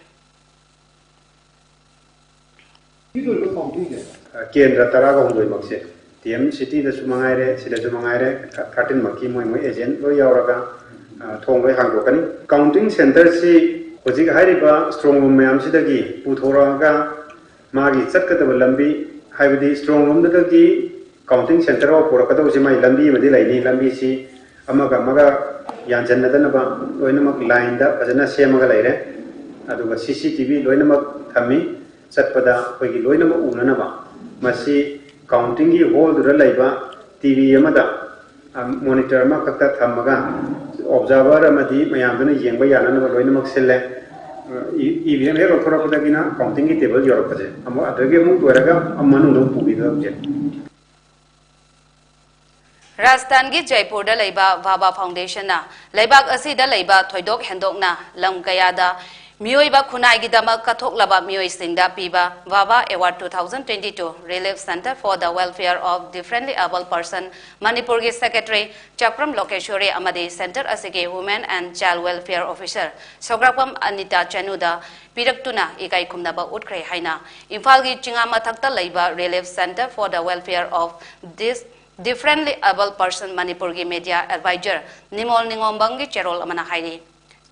ꯀꯦꯟꯗ꯭ꯔ ꯇꯔꯥꯒ ꯍꯨꯝꯗꯣꯏꯃꯛꯁꯦ, ꯇꯤ ꯑꯦꯝ ꯁꯤꯇꯤꯗꯁꯨ ꯃꯉꯥꯏꯔꯦ, ꯁꯤꯗꯁꯨ ꯃꯉꯥꯏꯔꯦ, ꯊꯥꯔꯇꯤꯟꯃꯛꯀꯤ ꯃꯣꯏ ꯃꯣꯏ ꯑꯦꯖꯦꯟꯠ ꯂꯣꯏ ꯌꯥꯎꯔꯒ, ꯑ, ꯊꯣꯡ ꯂꯣꯏ ꯍꯥꯡꯗꯣꯛꯀꯅꯤ꯫ ꯀꯥꯎꯟꯇꯤꯡ ꯁꯦꯟꯇꯔꯁꯤ ꯍꯧꯖꯤꯛ ꯍꯥꯏꯔꯤꯕ ꯏꯁꯇ꯭ꯔꯣꯡ ꯔꯨꯝ ꯃꯌꯥꯝꯁꯤꯗꯒꯤ ꯄꯨꯊꯣꯔꯛꯑꯒ ꯃꯥꯒꯤ ꯆꯠꯀꯗꯕ ꯂꯝꯕꯤ, ꯍꯥꯏꯕꯗꯤ ꯏꯁꯇ꯭ꯔꯣꯡ ꯔꯨꯝꯗꯨꯗꯒꯤ ꯀꯥꯎꯟꯇꯤꯡ ꯁꯦꯟꯇꯔ ꯐꯥꯎ ꯄꯨꯔꯛꯀꯗꯧꯕꯁꯤ ꯃꯥꯒꯤ ꯂꯝꯕꯤ ꯑꯃꯗꯤ ꯂꯩꯅꯤ꯫ ꯂꯝꯕꯤꯁꯤ ꯑꯃꯒ ꯑꯃꯒ ꯌꯥꯟꯁꯤꯟꯅꯗꯅꯕ ꯂꯣꯏꯅꯃꯛ ꯂꯥꯏꯟꯗ ꯐꯖꯅ ꯁꯦꯝꯃꯒ ꯂꯩꯔꯦ꯫ ꯑꯗꯨꯒ ꯁꯤ ꯁꯤ ꯇꯤ ꯚꯤ ꯂꯣꯏꯅꯃꯛ ꯊꯝꯃꯤ꯫ ꯆꯠꯄꯗ ꯑꯩꯈꯣꯏꯒꯤ ꯂꯣꯏꯅꯃꯛ ꯎꯅꯅꯕ꯫ ꯃꯁꯤ ꯀꯥꯎꯟꯇꯤꯡꯒꯤ ꯍꯣꯜꯗꯨꯗ ꯂꯩꯕ ꯇꯤ ꯚꯤ ꯑꯃꯗ, ꯑ, ꯃꯣꯅꯤꯇꯔ ꯑꯃꯈꯛꯇ ꯊꯝꯃꯒ ꯑꯣꯕꯖꯥꯔꯚꯔ ꯑꯃꯗꯤ ꯃꯌꯥꯝꯗꯨꯅ ꯌꯦꯡꯕ ꯌꯥꯅꯅꯕ ꯂꯣꯏꯅꯃꯛ ꯁꯤꯜꯂꯦ꯫ ꯏ ꯚꯤ ꯑꯦꯝ ꯍꯦꯛ ꯂꯧꯊꯣꯔꯛꯄꯗꯒꯤꯅ ꯀꯥꯎꯟꯇꯤꯡꯒꯤ ꯇꯦꯕꯜ ꯌꯧꯔꯛꯄꯁꯦ, ꯑꯃꯨꯛ ꯑꯗꯒꯤ ꯑꯃꯨꯛ ꯂꯣꯏꯔꯒ ꯃꯅꯨꯡꯗ ꯑꯃꯨꯛ ꯄꯨꯕꯤꯕ ꯍꯧꯖꯤꯛ꯫ ꯔꯥꯖꯁꯊꯥꯟꯒꯤ ꯖꯥꯏꯄꯨꯔꯗ ꯂꯩꯕ ꯚꯥꯚꯥ ꯐꯥꯎꯟꯗꯦꯁꯟꯅ ꯂꯩꯕꯥꯛ ꯑꯁꯤꯗ ꯂꯩꯕ ꯊꯣꯏꯗꯣꯛ ꯍꯦꯟꯗꯣꯛꯅ ꯂꯝ ꯀꯌꯥꯗ ꯃꯤꯑꯣꯏꯕ ꯈꯨꯟꯅꯥꯏꯒꯤꯗꯃꯛ ꯀꯠꯊꯣꯛꯂꯕ ꯃꯤꯑꯣꯏꯁꯤꯡꯗ ꯄꯤꯕ Bhabha award two thousand twenty two Relief Center for the Welfare of Differently Abled Person ꯃꯅꯤꯄꯨꯔꯒꯤ ꯁꯦꯀ꯭ꯔꯦꯇꯔꯤ ꯆꯥꯄ꯭ꯔꯝ ꯂꯣꯀꯦꯁꯣꯔꯤ ꯑꯃꯗꯤ ꯁꯦꯟꯇꯔ ꯑꯁꯤꯒꯤ Women and Child Welfare Officer ꯁꯧꯒ꯭ꯔꯥꯛꯄꯝ Anita ꯆꯅꯨꯗ ꯄꯤꯔꯛꯇꯨꯅ ꯏꯀꯥꯏ ꯈꯨꯝꯅꯕ ꯎꯠꯈ꯭ꯔꯦ ꯍꯥꯏꯅ ꯏꯝꯐꯥꯜꯒꯤ ꯆꯤꯉꯥ ꯃꯊꯛꯇ ꯂꯩꯕ Relief Center for the Welfare of Dis Differently Abled Person ꯃꯅꯤꯄꯨꯔꯒꯤ ꯃꯦꯗꯤꯌꯥ ꯑꯦꯗꯚꯥꯏꯖꯔ ꯅꯤꯃꯣꯜ ꯅꯤꯉꯣꯝꯕꯝꯒꯤ ꯆꯦꯔꯣꯜ ꯑꯃꯅ ꯍꯥꯏꯔꯤ꯫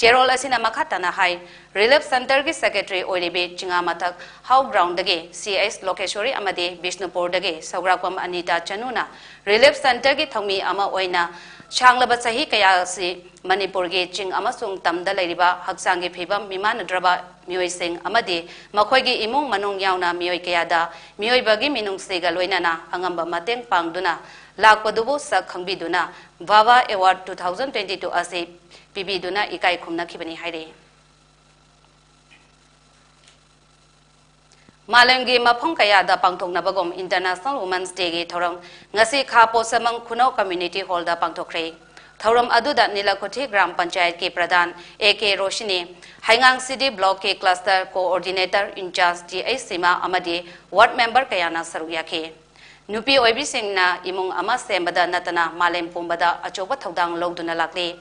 ꯆꯦꯔꯣꯜ ꯑꯁꯤꯅ ꯃꯈꯥ ꯇꯥꯅ ꯍꯥꯏ, ꯔꯤꯂꯤꯐ ꯁꯦꯟꯇꯔꯒꯤ ꯁꯦꯀ꯭ꯔꯦꯇꯔꯤ ꯑꯣꯏꯔꯤꯕꯤ ꯆꯤꯉꯥ ꯃꯊꯛ ꯍꯥꯎ ꯒ꯭ꯔꯥꯎꯟꯗꯒꯤ ꯁꯤ ꯑꯦꯁ ꯂꯣꯀꯦꯁꯣꯔꯤ ꯑꯃꯗꯤ ꯕꯤꯁꯅꯨꯄꯨꯔꯗꯒꯤ ꯁꯧꯒ꯭ꯔꯥꯛꯄꯝ ꯑꯅꯤꯇꯥ ꯆꯅꯨꯅ ꯔꯤꯂꯤꯐ ꯁꯦꯟꯇꯔꯒꯤ ꯊꯧꯃꯤ ꯑꯃ ꯑꯣꯏꯅ ꯁꯥꯡꯂꯕ ꯆꯍꯤ ꯀꯌꯥ ꯑꯁꯤ ꯃꯅꯤꯄꯨꯔꯒꯤ ꯆꯤꯡ ꯑꯃꯁꯨꯡ ꯇꯝꯗ ꯂꯩꯔꯤꯕ ꯍꯛꯆꯥꯡꯒꯤ ꯐꯤꯕꯝ ꯃꯤꯃꯥꯟꯅꯗ꯭ꯔꯕ ꯃꯤꯑꯣꯏꯁꯤꯡ ꯑꯃꯗꯤ ꯃꯈꯣꯏꯒꯤ ꯏꯃꯨꯡ ꯃꯅꯨꯡ ꯌꯥꯎꯅ ꯃꯤꯑꯣꯏ ꯀꯌꯥꯗ ꯃꯤꯑꯣꯏꯕꯒꯤ ꯃꯤꯅꯨꯡꯁꯤꯒ ꯂꯣꯏꯅꯅ ꯑꯉꯝꯕ ꯃꯇꯦꯡ ꯄꯥꯡꯗꯨꯅ ꯂꯥꯛꯄꯗꯨꯕꯨ ꯁꯛ ꯈꯪꯕꯤꯗꯨꯅ Bhabha award two thousand twenty two ꯑꯁꯤ ꯄꯤꯕꯤꯗꯨꯅ ꯏꯀꯥꯏ ꯈꯨꯝꯅꯈꯤꯕꯅꯤ ꯍꯥꯏꯔꯤ꯫ ꯃꯥꯂꯦꯝꯒꯤ ꯃꯐꯝ ꯀꯌꯥꯗ ꯄꯥꯡꯊꯣꯛꯅꯕꯒꯨꯝ International Women's Dayꯒꯤ ꯊꯧꯔꯝ ꯉꯁꯤ ꯈꯥ ꯄꯣꯠꯁꯦꯃꯪ ꯈꯨꯅꯧ Community Hallꯗ ꯄꯥꯡꯊꯣꯛꯈ꯭ꯔꯦ꯫ ꯊꯧꯔꯝ ꯑꯗꯨꯗ ꯅꯤꯂꯥꯀꯨꯊꯤ ꯒ꯭ꯔꯥꯝ ꯄꯟꯆꯥꯌꯠꯀꯤ ꯄ꯭ꯔꯙꯥꯟ ꯑꯦ ꯀꯦ ꯔꯣꯁꯤꯅꯤ, ꯍꯩꯉꯥꯡ ꯁꯤꯗꯤ ꯕ꯭ꯂꯣꯛꯀꯤ cluster coordinator incharge T H ꯁꯤꯃꯥ ꯑꯃꯗꯤ ꯋꯥꯔꯗ ꯃꯦꯝꯕꯔ ꯀꯌꯥꯅ ꯁꯔꯨꯛ ꯌꯥꯈꯤ꯫ ꯅꯨꯄꯤ ꯑꯣꯏꯕꯤꯁꯤꯡꯅ ꯏꯃꯨꯡ ꯑꯃ ꯁꯦꯝꯕꯗ ꯅꯠꯇꯅ ꯃꯥꯂꯦꯝ ꯄꯨꯝꯕꯗ ꯑꯆꯧꯕ ꯊꯧꯗꯥꯡ ꯂꯧꯗꯨꯅ ꯂꯥꯛꯂꯤ꯫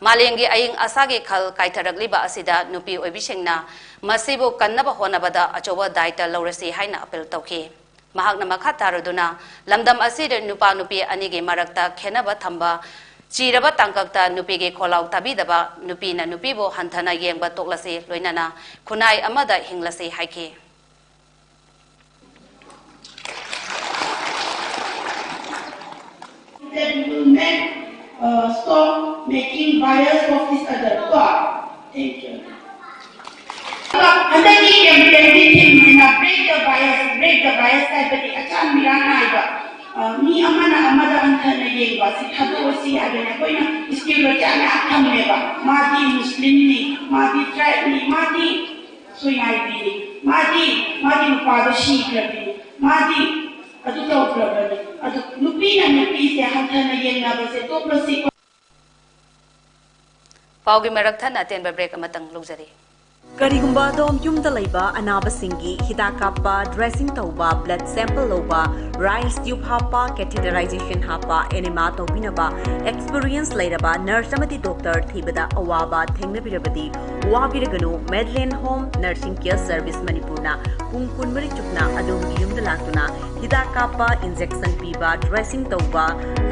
ꯃꯥꯂꯦꯝꯒꯤ ꯑꯏꯪ ꯑꯁꯥꯒꯤ ꯈꯜ ꯀꯥꯏꯊꯔꯛꯂꯤꯕ ꯑꯁꯤꯗ ꯅꯨꯄꯤ ꯑꯣꯏꯕꯤꯁꯤꯡꯅ ꯃꯁꯤꯕꯨ ꯀꯟꯅꯕ ꯍꯣꯠꯅꯕꯗ ꯑꯆꯧꯕ ꯗꯥꯏꯇ ꯂꯧꯔꯁꯤ ꯍꯥꯏꯅ ꯑꯄꯤꯜ ꯇꯧꯈꯤ꯫ ꯃꯍꯥꯛꯅ ꯃꯈꯥ ꯇꯥꯔꯗꯨꯅ, ꯂꯝꯗꯝ ꯑꯁꯤꯗ ꯅꯨꯄꯥ ꯅꯨꯄꯤ ꯑꯅꯤꯒꯤ ꯃꯔꯛꯇ ꯈꯦꯟꯅꯕ ꯊꯝꯕ, ꯆꯤꯔꯕ ꯇꯥꯡꯀꯛꯇ ꯅꯨꯄꯤꯒꯤ ꯈꯣꯜꯂꯥꯎ ꯇꯥꯕꯤꯗꯕ, ꯅꯨꯄꯤꯅ ꯅꯨꯄꯤꯕꯨ ꯍꯟꯊꯅ ꯌꯦꯡꯕ ꯇꯣꯛꯂꯁꯤ, ꯂꯣꯏꯅꯅ ꯈꯨꯟꯅꯥꯏ ꯑꯃꯗ ꯍꯤꯡꯂꯁꯤ ꯍꯥꯏꯈꯤ꯫ That we will make, uh, stop making bias of each other. Go on. Thank you. ꯍꯟꯗꯛꯀꯤ ꯀꯦꯝꯄꯦꯟꯒꯤ ꯊꯤꯝꯁꯤꯅ Break the Bias, Break the Bias ꯍꯥꯏꯕꯗꯤ ꯑꯆꯥꯟ ꯃꯤꯔꯥꯟ ꯅꯥꯏꯕ ꯑ, ꯃꯤ ꯑꯃꯅ ꯑꯃꯗ ꯍꯟꯊꯅ ꯌꯦꯡꯕ ꯑꯁꯤ ꯊꯥꯗꯣꯛꯑꯁꯤ ꯍꯥꯏꯗꯅ ꯑꯩꯈꯣꯏꯅ ꯁ꯭ꯇꯦꯔꯤꯑꯣꯇꯥꯏꯞ ꯃꯌꯥꯝ ꯊꯝꯃꯦꯕ꯫ ꯃꯥꯗꯤ ꯃꯨꯁꯂꯤꯝꯅꯤ, ꯃꯥꯗꯤ ꯇ꯭ꯔꯥꯏꯕꯅꯤ, ꯃꯥꯗꯤ ꯁꯣꯏꯅꯥꯏꯕꯤꯅꯤ, ꯃꯥꯗꯤ, ꯃꯥꯗꯤ ꯅꯨꯄꯥꯗꯣ ꯁꯤꯈ꯭ꯔꯕꯅꯤ, ꯃꯥꯗꯤ ꯑꯗꯨ ꯇꯧꯈ꯭ꯔꯕꯅꯤ꯫ ꯑꯗꯨ ꯅꯨꯄꯤꯅ ꯅꯨꯄꯤꯁꯦ ꯍꯟꯊꯅ ꯌꯦꯡꯅꯕꯁꯦ ꯇꯣꯛꯂꯁꯤꯀꯣ꯫ ꯄꯥꯎꯒꯤ ꯃꯔꯛ ꯊꯠꯅ ꯑꯇꯦꯟꯕ ꯕ꯭ꯔꯦꯛ ꯑꯃꯇꯪ ꯂꯧꯖꯔꯤ꯫ ꯀꯔꯤꯒꯨꯝꯕ ꯑꯗꯣꯝ ꯌꯨꯝꯗ ꯂꯩꯕ ꯑꯅꯥꯕꯁꯤꯡꯒꯤ ꯍꯤꯗꯥꯛ ꯀꯥꯞꯄ, ꯗ꯭ꯔꯦꯁꯤꯡ ꯇꯧꯕ, ꯕ꯭ꯂꯗ ꯁꯦꯝꯄꯜ ꯂꯧꯕ, ꯔꯥꯏꯁ ꯇ꯭ꯌꯨꯕ ꯍꯥꯞꯄ, ꯀꯦꯊꯦꯇꯔꯥꯏꯖꯦꯁꯟ ꯍꯥꯞꯄ, ꯑꯦꯅꯦꯃꯥ ꯇꯧꯕꯤꯅꯕ ꯑꯦꯛꯁꯄꯤꯔꯤꯌꯦꯟꯁ ꯂꯩꯔꯕ ꯅꯔꯁ ꯑꯃꯗꯤ ꯗꯣꯛꯇꯔ ꯊꯤꯕꯗ ꯑꯋꯥꯕ ꯊꯦꯡꯅꯕꯤꯔꯕꯗꯤ, ꯋꯥꯕꯤꯔꯒꯅꯨ꯫ ꯃꯦꯗꯂꯦꯟ ꯍꯣꯝ ꯅꯔꯁꯤꯡ ꯀꯤꯌꯔ ꯁꯔꯚꯤꯁ ꯃꯅꯤꯄꯨꯔꯅ ꯄꯨꯡ ꯀꯨꯟꯃꯔꯤ ꯆꯨꯞꯅ ꯑꯗꯣꯝꯒꯤ ꯌꯨꯝꯗ ꯂꯥꯛꯇꯨꯅ ꯍꯤꯗꯥꯛ ꯀꯥꯞꯄ, ꯏꯟꯖꯦꯛꯁꯟ ꯄꯤꯕ, ꯗ꯭ꯔꯦꯁꯤꯡ ꯇꯧꯕ,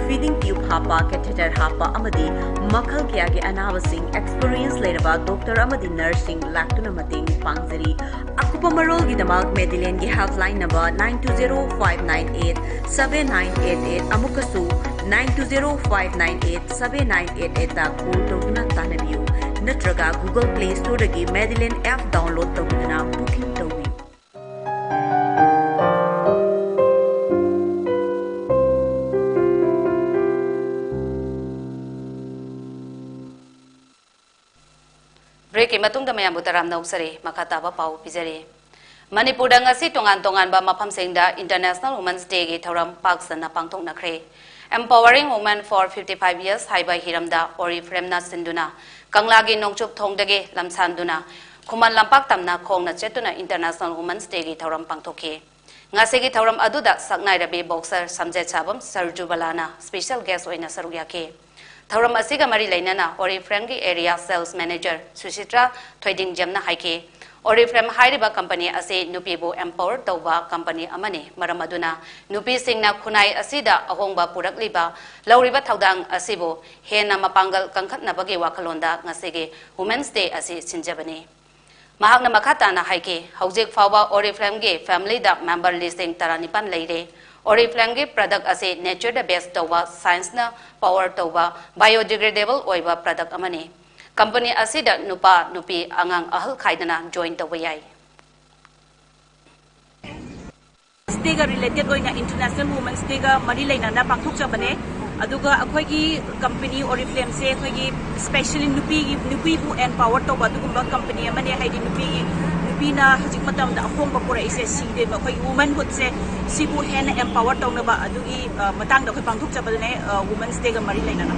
ꯐꯤꯗꯤꯡ ꯇ꯭ꯌꯨꯕ ꯍꯥꯞꯄ, ꯀꯦꯊꯦꯇꯔ ꯍꯥꯞꯄ ꯑꯃꯗꯤ ꯃꯈꯜ ꯀꯌꯥꯒꯤ ꯑꯅꯥꯕꯁꯤꯡ ꯑꯦꯛꯁꯄꯤꯔꯤꯌꯦꯟꯁ ꯂꯩꯔꯕ ꯗꯣꯛꯇꯔ ꯑꯃꯗꯤ ꯅꯔꯁꯁꯤꯡ ꯂꯥꯛꯇꯨꯅ ꯃꯇꯦꯡ ꯄꯥꯡꯖꯔꯤ꯫ ꯑꯀꯨꯞꯄ ꯃꯔꯣꯜꯒꯤꯗꯃꯛ ꯃꯦꯗꯤꯂꯦꯟꯒꯤ helpline number nine two zero five nine eight seven nine eight eight ꯑꯃꯨꯛꯀꯁꯨ nine two zero five nine eight seven nine eight eight call ꯇꯧꯗꯨꯅ ꯇꯥꯟꯅꯕꯤꯌꯨ, ꯅꯠꯇ꯭ꯔꯒ Google Play Storeꯗꯒꯤ ꯃꯦꯗꯤꯂꯦꯟ ꯑꯦꯞ ꯗꯥꯎꯟꯂꯣꯗ ꯇꯧꯗꯨꯅ ꯕꯨꯀꯤꯡ ꯇꯧꯕꯤꯌꯨ꯫ ꯕ꯭ꯔꯦꯛꯀꯤ ꯃꯇꯨꯡꯗ ꯃꯌꯥꯝꯕꯨ ꯇꯔꯥꯝꯅ ꯑꯣꯛꯆꯔꯤ꯫ ꯃꯈꯥ ꯇꯥꯕ ꯄꯥꯎ ꯄꯤꯖꯔꯤ꯫ ꯃꯅꯤꯄꯨꯔꯗ ꯉꯁꯤ ꯇꯣꯉꯥꯟ ꯇꯣꯉꯥꯟꯕ ꯃꯐꯝꯁꯤꯡꯗ International Women's Dayꯒꯤ ꯊꯧꯔꯝ ꯄꯥꯛ ꯁꯟꯅ ꯄꯥꯡꯊꯣꯛꯅꯈ꯭ꯔꯦ꯫ Empowering Women for fifty five Years ꯍꯥꯏꯕ ꯍꯤꯔꯝꯗ Oriflameꯅ ꯁꯤꯟꯗꯨꯅ ꯀꯪꯂꯥꯒꯤ ꯅꯣꯡꯆꯨꯞ ꯊꯣꯡꯗꯒꯤ ꯂꯝꯁꯥꯟꯗꯨꯅ ꯈꯨꯃꯟ ꯂꯝꯄꯥꯛ ꯇꯝꯅ ꯈꯣꯡꯅ ꯆꯠꯇꯨꯅ International Women's Dayꯒꯤ ꯊꯧꯔꯝ ꯄꯥꯡꯊꯣꯛꯈꯤ꯫ ꯉꯁꯤꯒꯤ ꯊꯧꯔꯝ ꯑꯗꯨꯗ ꯁꯛꯅꯥꯏꯔꯕꯤ ꯕꯣꯛꯁꯔ ꯁꯝꯖꯦꯠꯁꯥꯕꯝ ꯁꯔꯖꯨꯕꯂꯥꯅ ꯁ꯭ꯄꯦꯁꯦꯜ ꯒꯦꯁ ꯑꯣꯏꯅ ꯁꯔꯨꯛ ꯌꯥꯈꯤ꯫ ꯊꯧꯔꯝ ꯑꯁꯤꯒ ꯃꯔꯤ ꯂꯩꯅꯅ Oriflamegꯤ ꯑꯦꯔꯤꯌꯥ ꯁꯦꯜꯁ ꯃꯦꯅꯦꯖꯔ ꯁꯨꯁꯤꯇ꯭ꯔꯥ ꯊꯣꯏꯗꯤꯡꯖꯝꯅ ꯍꯥꯏꯈꯤ, Oriflame ꯍꯥꯏꯔꯤꯕ ꯀꯝꯄꯅꯤ ꯑꯁꯤ ꯅꯨꯄꯤꯕꯨ ꯑꯦꯝꯄꯥꯋꯔ ꯇꯧꯕ ꯀꯝꯄꯅꯤ ꯑꯃꯅꯤ꯫ ꯃꯔꯝ ꯑꯗꯨꯅ ꯅꯨꯄꯤꯁꯤꯡꯅ ꯈꯨꯟꯅꯥꯏ ꯑꯁꯤꯗ ꯑꯍꯣꯡꯕ ꯄꯨꯔꯛꯂꯤꯕ, ꯂꯧꯔꯤꯕ ꯊꯧꯗꯥꯡ ꯑꯁꯤꯕꯨ ꯍꯦꯟꯅ ꯃꯄꯥꯡꯒꯜ ꯀꯟꯈꯠꯅꯕꯒꯤ ꯋꯥꯈꯜꯂꯣꯟꯗ ꯉꯁꯤꯒꯤ Women's Day ꯑꯁꯤ ꯁꯤꯟꯖꯕꯅꯤ꯫ ꯃꯍꯥꯛꯅ ꯃꯈꯥ ꯇꯥꯅ ꯍꯥꯏꯈꯤ, ꯍꯧꯖꯤꯛ ꯐꯥꯎꯕ Oriflamegꯤ ꯐꯦꯃꯤꯂꯤꯗ ꯃꯦꯝꯕꯔ ꯂꯤꯁꯤꯡ ꯇꯔꯥꯅꯤꯄꯥꯟ ꯂꯩꯔꯦ꯫ Oriflamegꯤ ꯄ꯭ꯔꯗꯛ ꯑꯁꯤ ꯅꯦꯆꯔꯗ ꯕꯦꯁ ꯇꯧꯕ, ꯁꯥꯏꯟꯁꯅ ꯄꯥꯋꯔ ꯇꯧꯕ, ꯕꯥꯏꯑꯣꯗꯤꯒ꯭ꯔꯦꯗꯦꯕꯜ ꯑꯣꯏꯕ ꯄ꯭ꯔꯗꯛ ꯑꯃꯅꯤ꯫ ꯀꯝꯄꯅꯤ ꯑꯁꯤꯗ ꯅꯨꯄꯥ, ꯅꯨꯄꯤ, ꯑꯉꯥꯡ, ꯑꯍꯜ ꯈꯥꯏꯗꯅ ꯖꯣꯏꯟ ꯇꯧꯕ ꯌꯥꯏ꯫ ꯗꯦꯒ ꯔꯤꯂꯦꯇꯦꯗ ꯑꯣꯏꯅ, ꯏꯟꯇꯔꯅꯦꯁꯅꯦꯜ ꯋꯨꯃꯦꯟꯁ ꯗꯦꯒ ꯃꯔꯤ ꯂꯩꯅꯅ ꯄꯥꯡꯊꯣꯛꯆꯕꯅꯦ꯫ ꯑꯗꯨꯒ ꯑꯩꯈꯣꯏꯒꯤ ꯀꯝꯄꯅꯤ ꯑꯣꯔꯤꯐ꯭ꯂꯦꯝꯁꯦ ꯑꯩꯈꯣꯏꯒꯤ ꯁ꯭ꯄꯦꯁꯦꯜꯂꯤ ꯅꯨꯄꯤꯒꯤ, ꯅꯨꯄꯤꯕꯨ ꯑꯦꯝꯄꯥꯋꯔ ꯇꯧꯕ ꯑꯗꯨꯒꯨꯝꯕ ꯀꯝꯄꯅꯤ ꯑꯃꯅꯦ꯫ ꯍꯥꯏꯗꯤ ꯅꯨꯄꯤꯒꯤ, ꯅꯨꯄꯤꯅ ꯍꯧꯖꯤꯛ ꯃꯇꯝꯗ ꯑꯍꯣꯡꯕ ꯄꯨꯔꯛꯏꯁꯦ ꯁꯤꯗꯣꯏꯕ꯫ ꯑꯩꯈꯣꯏꯒꯤ ꯋꯨꯃꯟꯍꯨꯗꯁꯦ ꯁꯤꯕꯨ ꯍꯦꯟꯅ ꯑꯦꯝꯄꯥꯋꯔ ꯇꯧꯅꯕ ꯑꯗꯨꯒꯤ, ꯑ, ꯃꯇꯥꯡꯗ ꯑꯩꯈꯣꯏ ꯄꯥꯡꯊꯣꯛꯆꯕꯗꯨꯅꯦ, ꯑ, ꯋꯨꯃꯦꯟꯁ ꯗꯦꯒ ꯃꯔꯤ ꯂꯩꯅꯅ꯫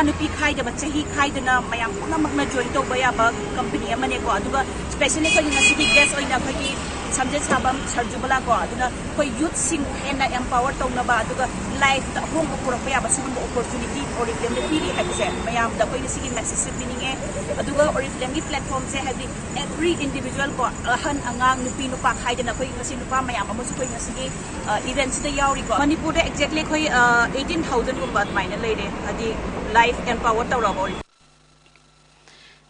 ꯅꯨꯄꯤ ꯈꯥꯏꯗꯕ, ꯆꯍꯤ ꯈꯥꯏꯗꯅ ꯃꯌꯥꯝ ꯄꯨꯝꯅꯃꯛꯅ ꯖꯣꯏꯟ ꯇꯧꯕ ꯌꯥꯕ ꯀꯝꯄꯅꯤ ꯑꯃꯅꯦꯀꯣ꯫ ꯑꯗꯨꯒ ꯁ꯭ꯄꯦꯁꯦꯜꯂꯤ ꯑꯩꯈꯣꯏꯒꯤ ꯉꯁꯤꯒꯤ ꯒꯦꯁ ꯑꯣꯏꯅ ꯑꯩꯈꯣꯏꯒꯤ ꯁꯝꯖꯦꯠ ꯁꯥꯕꯝ ꯁꯔꯖꯨꯕꯂꯥ ꯀꯣ꯫ ꯑꯗꯨꯅ ꯑꯩꯈꯣꯏ ꯌꯨꯠꯁꯤꯡ ꯍꯦꯟꯅ ꯑꯦꯝꯄꯥꯋꯔ ꯇꯧꯅꯕ, ꯑꯗꯨꯒ ꯂꯥꯏꯐꯇ ꯑꯍꯣꯡꯕ ꯄꯨꯔꯛꯄ ꯌꯥꯕ ꯁꯤꯒꯨꯝꯕ ꯑꯣꯄꯣꯔꯆꯨꯅꯤꯇꯤ ꯑꯣꯔꯤꯐ꯭ꯂꯦꯝꯗ ꯄꯤꯔꯤ ꯍꯥꯏꯕꯁꯦ ꯃꯌꯥꯝꯗ ꯑꯩꯈꯣꯏ ꯉꯁꯤꯒꯤ ꯃꯦꯁꯦꯖꯁꯦ ꯄꯤꯅꯤꯡꯉꯦ꯫ ꯑꯗꯨꯒ ꯑꯣꯔꯤꯐ꯭ꯂꯦꯝꯒꯤ ꯄ꯭ꯂꯦꯠꯐꯣꯝꯁꯦ, ꯍꯥꯏꯕꯗꯤ ꯑꯦꯚ꯭ꯔꯤ ꯏꯟꯗꯤꯚꯤꯖꯨꯋꯦꯜ ꯀꯣ, ꯑꯍꯟ ꯑꯉꯥꯡ ꯅꯨꯄꯤ ꯅꯨꯄꯥ ꯈꯥꯏꯗꯅ ꯑꯩꯈꯣꯏ ꯉꯁꯤ ꯅꯨꯄꯥ ꯃꯌꯥꯝ ꯑꯃꯁꯨ ꯑꯩꯈꯣꯏ ꯉꯁꯤꯒꯤ, ꯑ, ꯏꯚꯦꯟꯠꯁꯤꯗ ꯌꯥꯎꯔꯤꯀꯣ꯫ ꯃꯅꯤꯄꯨꯔꯗ ꯑꯦꯛꯖꯦꯛꯂꯤ ꯑꯩꯈꯣꯏ, ꯑ, ꯑꯩꯠꯇꯤꯟ ꯊꯥꯎꯖꯟꯒꯨꯝꯕ ꯑꯗꯨꯃꯥꯏꯅ ꯂꯩꯔꯦ, ꯍꯥꯏꯗꯤ ꯂꯥꯏꯐ ꯑꯦꯝꯄꯥꯋꯔ ꯇꯧꯔꯕ ꯑꯣꯏꯔꯦ꯫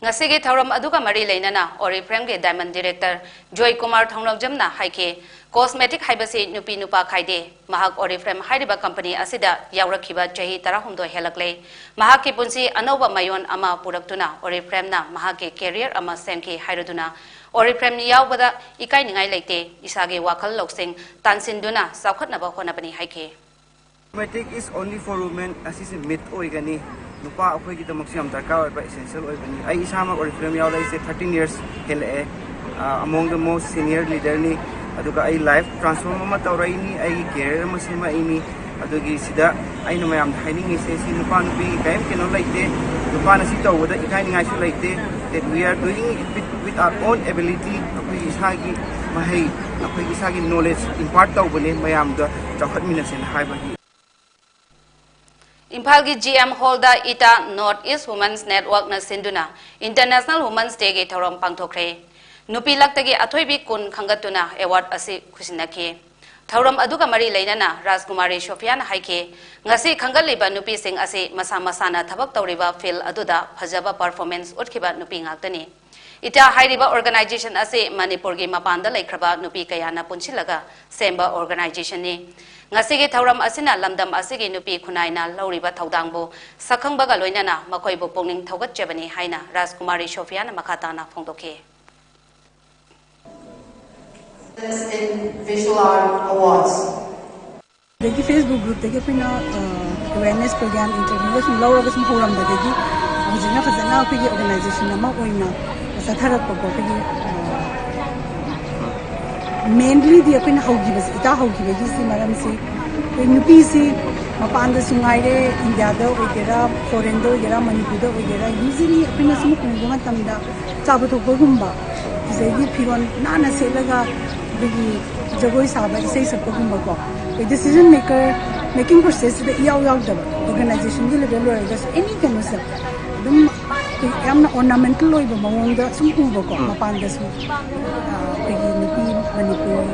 ꯉꯁꯤꯒꯤ ꯊꯧꯔꯝ ꯑꯗꯨꯒ ꯃꯔꯤ ꯂꯩꯅꯅ ꯑꯣꯔꯤꯐ꯭ꯂꯦꯝꯒꯤ ꯗꯥꯏꯃꯟ ꯗꯤꯔꯦꯛꯇꯔ ꯖꯣꯏ ꯀꯨꯃꯥꯔ ꯊꯣꯡꯂꯣꯛꯖꯝꯅ ꯍꯥꯏꯈꯤ, ꯀꯣꯁꯃꯦꯇꯤꯛ ꯍꯥꯏꯕꯁꯤ ꯅꯨꯄꯤ ꯅꯨꯄꯥ ꯈꯥꯏꯗꯦ꯫ ꯃꯍꯥꯛ ꯑꯣꯔꯤꯐ꯭ꯂꯦꯝ ꯍꯥꯏꯔꯤꯕ ꯀꯝꯄꯅꯤ ꯑꯁꯤꯗ ꯌꯥꯎꯔꯛꯈꯤꯕ ꯆꯍꯤ ꯇꯔꯥꯍꯨꯝꯗꯣꯏ ꯍꯦꯜꯂꯛꯂꯦ꯫ ꯃꯍꯥꯛꯀꯤ ꯄꯨꯟꯁꯤ ꯑꯅꯧꯕ ꯃꯌꯣꯟ ꯑꯃ ꯄꯨꯔꯛꯇꯨꯅ ꯑꯣꯔꯤꯐ꯭ꯂꯦꯝꯅ ꯃꯍꯥꯛꯀꯤ ꯀꯦꯔꯤꯌꯔ ꯑꯃ ꯁꯦꯝꯈꯤ ꯍꯥꯏꯔꯗꯨꯅ ꯑꯣꯔꯤꯐ꯭ꯂꯦꯝ ꯌꯥꯎꯕꯗ ꯏꯀꯥꯏꯅꯤꯡꯉꯥꯏ ꯂꯩꯇꯦ, ꯏꯁꯥꯒꯤ ꯋꯥꯈꯜ ꯂꯧꯁꯤꯡ ꯇꯥꯟꯁꯤꯟꯗꯨꯅ ꯆꯥꯎꯈꯠꯅꯕ ꯍꯣꯠꯅꯕꯅꯤ ꯍꯥꯏꯈꯤ꯫ Cosmetic is only for women ꯑꯁꯤꯁꯦ ꯃꯤꯠ ꯑꯣꯏꯒꯅꯤ꯫ ꯅꯨꯄꯥ ꯑꯩꯈꯣꯏꯒꯤꯗꯃꯛꯁꯨ ꯌꯥꯝ ꯗꯔꯀꯥꯔ ꯑꯣꯏꯕ, ꯑꯦꯁꯦꯟꯁꯤꯌꯦꯜ ꯑꯣꯏꯕꯅꯤ꯫ ꯑꯩ ꯏꯁꯥꯃꯛ ꯑꯣꯔꯤꯐ꯭ꯂꯦꯝ ꯌꯥꯎꯔꯛꯏꯁꯦ ꯊꯥꯔꯇꯤꯟ ꯌꯔꯁ ꯍꯦꯜꯂꯛꯑꯦ꯫ ꯑ, among the most senior leaderꯅꯤ꯫ ꯑꯗꯨꯒ ꯑꯩ ꯂꯥꯏꯐ ꯇ꯭ꯔꯥꯟꯁꯐꯣꯔꯝ ꯑꯃ ꯇꯧꯔꯛꯏꯅꯤ, ꯑꯩꯒꯤ ꯀꯦꯔꯤꯌꯔ ꯑꯃ ꯁꯦꯝꯃꯛꯏꯅꯤ꯫ ꯑꯗꯨꯒꯤ ꯁꯤꯗ ꯑꯩꯅ ꯃꯌꯥꯝꯗ ꯍꯥꯏꯅꯤꯡꯉꯤꯁꯦ, ꯁꯤ ꯅꯨꯄꯥ ꯅꯨꯄꯤꯒꯤ ꯀꯔꯤꯝ ꯀꯩꯅꯣ ꯂꯩꯇꯦ꯫ ꯅꯨꯄꯥꯅ ꯁꯤ ꯇꯧꯕꯗ ꯏꯀꯥꯏꯅꯤꯡꯉꯥꯏꯁꯨ ꯂꯩꯇꯦ꯫ That we are doing it with, with our own ability꯫ ꯑꯩꯈꯣꯏꯒꯤ ꯏꯁꯥꯒꯤ ꯃꯍꯩ, ꯑꯩꯈꯣꯏꯒꯤ ꯏꯁꯥꯒꯤ ꯅꯣꯂꯦꯖ ꯏꯝꯄꯥꯔꯠ ꯇꯧꯕꯅꯦ ꯃꯌꯥꯝꯗ ꯆꯥꯎꯈꯠꯃꯤꯟꯅꯁꯦꯅ ꯍꯥꯏꯕꯒꯤ꯫ ꯏꯝꯐꯥꯜꯒꯤ ꯖꯤ ꯑꯦꯝ ꯍꯣꯜꯗ ꯏꯇꯥ ꯅꯣꯔꯠ ꯏꯁ ꯋꯨꯃꯦꯟꯁ ꯅꯦꯠꯋꯥꯔꯛꯅ ꯁꯤꯟꯗꯨꯅ ꯏꯟꯇꯔꯅꯦꯁꯅꯦꯜ ꯋꯨꯃꯦꯟꯁ ꯗꯦꯒꯤ ꯊꯧꯔꯝ ꯄꯥꯡꯊꯣꯛꯈ꯭ꯔꯦ꯫ ꯅꯨꯄꯤ ꯂꯛꯇꯒꯤ ꯑꯊꯣꯏꯕꯤ ꯀꯨꯟ ꯈꯟꯒꯠꯇꯨꯅ ꯑꯦꯋꯥꯔꯗ ꯑꯁꯤ ꯈꯨꯟꯁꯤꯟꯅꯈꯤ꯫ ꯊꯧꯔꯝ ꯑꯗꯨꯒ ꯃꯔꯤ ꯂꯩꯅꯅ ꯔꯥꯖꯀꯨꯃꯥꯔꯤ ꯁꯣꯐꯤꯌꯥꯅ ꯍꯥꯏꯈꯤ, ꯉꯁꯤ ꯈꯟꯒꯠꯂꯤꯕ ꯅꯨꯄꯤꯁꯤꯡ ꯑꯁꯤ ꯃꯁꯥ ꯃꯁꯥꯅ ꯊꯕꯛ ꯇꯧꯔꯤꯕ ꯐꯤꯜꯗ ꯑꯗꯨꯗ ꯐꯖꯕ ꯄꯔꯐꯣꯔꯃꯦꯟꯁ ꯎꯠꯈꯤꯕ ꯅꯨꯄꯤ ꯉꯥꯛꯇꯅꯤ꯫ ꯏꯇꯥ ꯍꯥꯏꯔꯤꯕ ꯑꯣꯔꯒꯅꯥꯏꯖꯦꯁꯟ ꯑꯁꯤ ꯃꯅꯤꯄꯨꯔꯒꯤ ꯃꯄꯥꯟꯗ ꯂꯩꯈ꯭ꯔꯕ ꯅꯨꯄꯤ ꯀꯌꯥꯅ ꯄꯨꯟꯁꯤꯜꯂꯒ ꯁꯦꯝꯕ ꯑꯣꯔꯒꯅꯥꯏꯖꯦꯁꯟꯅꯤ꯫ ꯉꯁꯤꯒꯤ ꯊꯧꯔꯝ ꯑꯁꯤꯅ ꯂꯝꯗꯝ ꯑꯁꯤꯒꯤ ꯅꯨꯄꯤ ꯈꯨꯟꯅꯥꯏꯅ ꯂꯧꯔꯤꯕ ꯊꯧꯗꯥꯡꯕꯨ ꯁꯛꯈꯪꯕꯒ ꯂꯣꯏꯅꯅ ꯃꯈꯣꯏꯕꯨ ꯄꯨꯛꯅꯤꯡ ꯊꯧꯒꯠꯆꯕꯅꯤ ꯍꯥꯏꯅ ꯔꯥꯖꯀꯨꯃꯥꯔꯤ ꯁꯣꯐꯤꯌꯥꯅ ꯃꯈꯥ ꯇꯥꯅ ꯐꯣꯡꯗꯣꯛꯈꯤ꯫ in Visual Art Awards. ꯑꯗꯒꯤ Facebook groupꯇꯒꯤ ꯑꯩꯈꯣꯏꯅ ꯑꯦꯋꯦꯔꯅꯦꯁ ꯄ꯭ꯔꯣꯒ꯭ꯔꯥꯝ ꯏꯟꯇꯔꯚ꯭ꯌꯨꯒ ꯁꯨꯝ ꯂꯧꯔꯒ ꯁꯨꯝ ꯍꯧꯔꯝꯕꯗꯒꯤ ꯍꯧꯖꯤꯛꯅ ꯐꯖꯅ ꯑꯩꯈꯣꯏꯒꯤ ꯑꯣꯔꯒꯅꯥꯏꯖꯦꯁꯟ ꯑꯃ ꯑꯣꯏꯅ ꯆꯠꯊꯔꯛꯄꯀꯣ꯫ ꯑꯩꯈꯣꯏꯒꯤ ꯃꯦꯟꯂꯤꯗꯤ ꯑꯩꯈꯣꯏꯅ ꯍꯧꯈꯤꯕꯁꯦ, ꯏꯇꯥ ꯍꯧꯈꯤꯕꯒꯤꯁꯤ ꯃꯔꯝꯁꯤ ꯑꯩꯈꯣꯏ ꯅꯨꯄꯤꯁꯤ ꯃꯄꯥꯟꯗꯁꯨ ꯉꯥꯏꯔꯦ, ꯏꯟꯗꯤꯌꯥꯗ ꯑꯣꯏꯒꯦꯔꯥ, ꯐꯣꯔꯦꯟꯗ ꯑꯣꯏꯒꯦꯔꯥ, ꯃꯅꯤꯄꯨꯔꯗ ꯑꯣꯏꯒꯦꯔꯥ, ꯌꯨꯖ꯭ꯋꯦꯂꯤ ꯑꯩꯈꯣꯏꯅ ꯁꯨꯝ ꯎꯕ ꯃꯇꯝꯗ ꯆꯥꯕ ꯊꯛꯄꯒꯨꯝꯕ, ꯑꯗꯒꯤ ꯐꯤꯔꯣꯜ ꯅꯥꯟꯅ ꯁꯦꯠꯂꯒ ꯑꯩꯈꯣꯏꯒꯤ ꯖꯒꯣꯏ ꯁꯥꯕ, ꯏꯁꯩ ꯁꯛꯄꯒꯨꯝꯕꯀꯣ, ꯑꯩꯈꯣꯏ ꯗꯤꯁꯤꯖꯟ ꯃꯦꯀꯔ, ꯃꯦꯀꯤꯡ ꯄ꯭ꯔꯣꯁꯦꯁꯁꯤꯗ ꯏꯌꯥꯎ ꯌꯥꯎꯗꯕ, ꯑꯣꯔꯒꯅꯥꯏꯖꯦꯁꯟꯒꯤ ꯂꯦꯚꯦꯜ ꯑꯣꯏꯔꯒꯁꯨ ꯑꯦꯅꯤ ꯀꯩꯅꯣꯁꯦ ꯑꯗꯨꯝ ꯑꯩꯈꯣꯏ ꯌꯥꯝꯅ ꯑꯣꯔꯅꯥꯃꯦꯟꯇꯦꯜ ꯑꯣꯏꯕ ꯃꯑꯣꯡꯗ ꯁꯨꯝ ꯎꯕꯀꯣ꯫ ꯃꯄꯥꯟꯗꯁꯨ ꯑꯩꯈꯣꯏꯒꯤ ꯅꯨꯄꯤ ꯃꯅꯤꯄꯨꯔ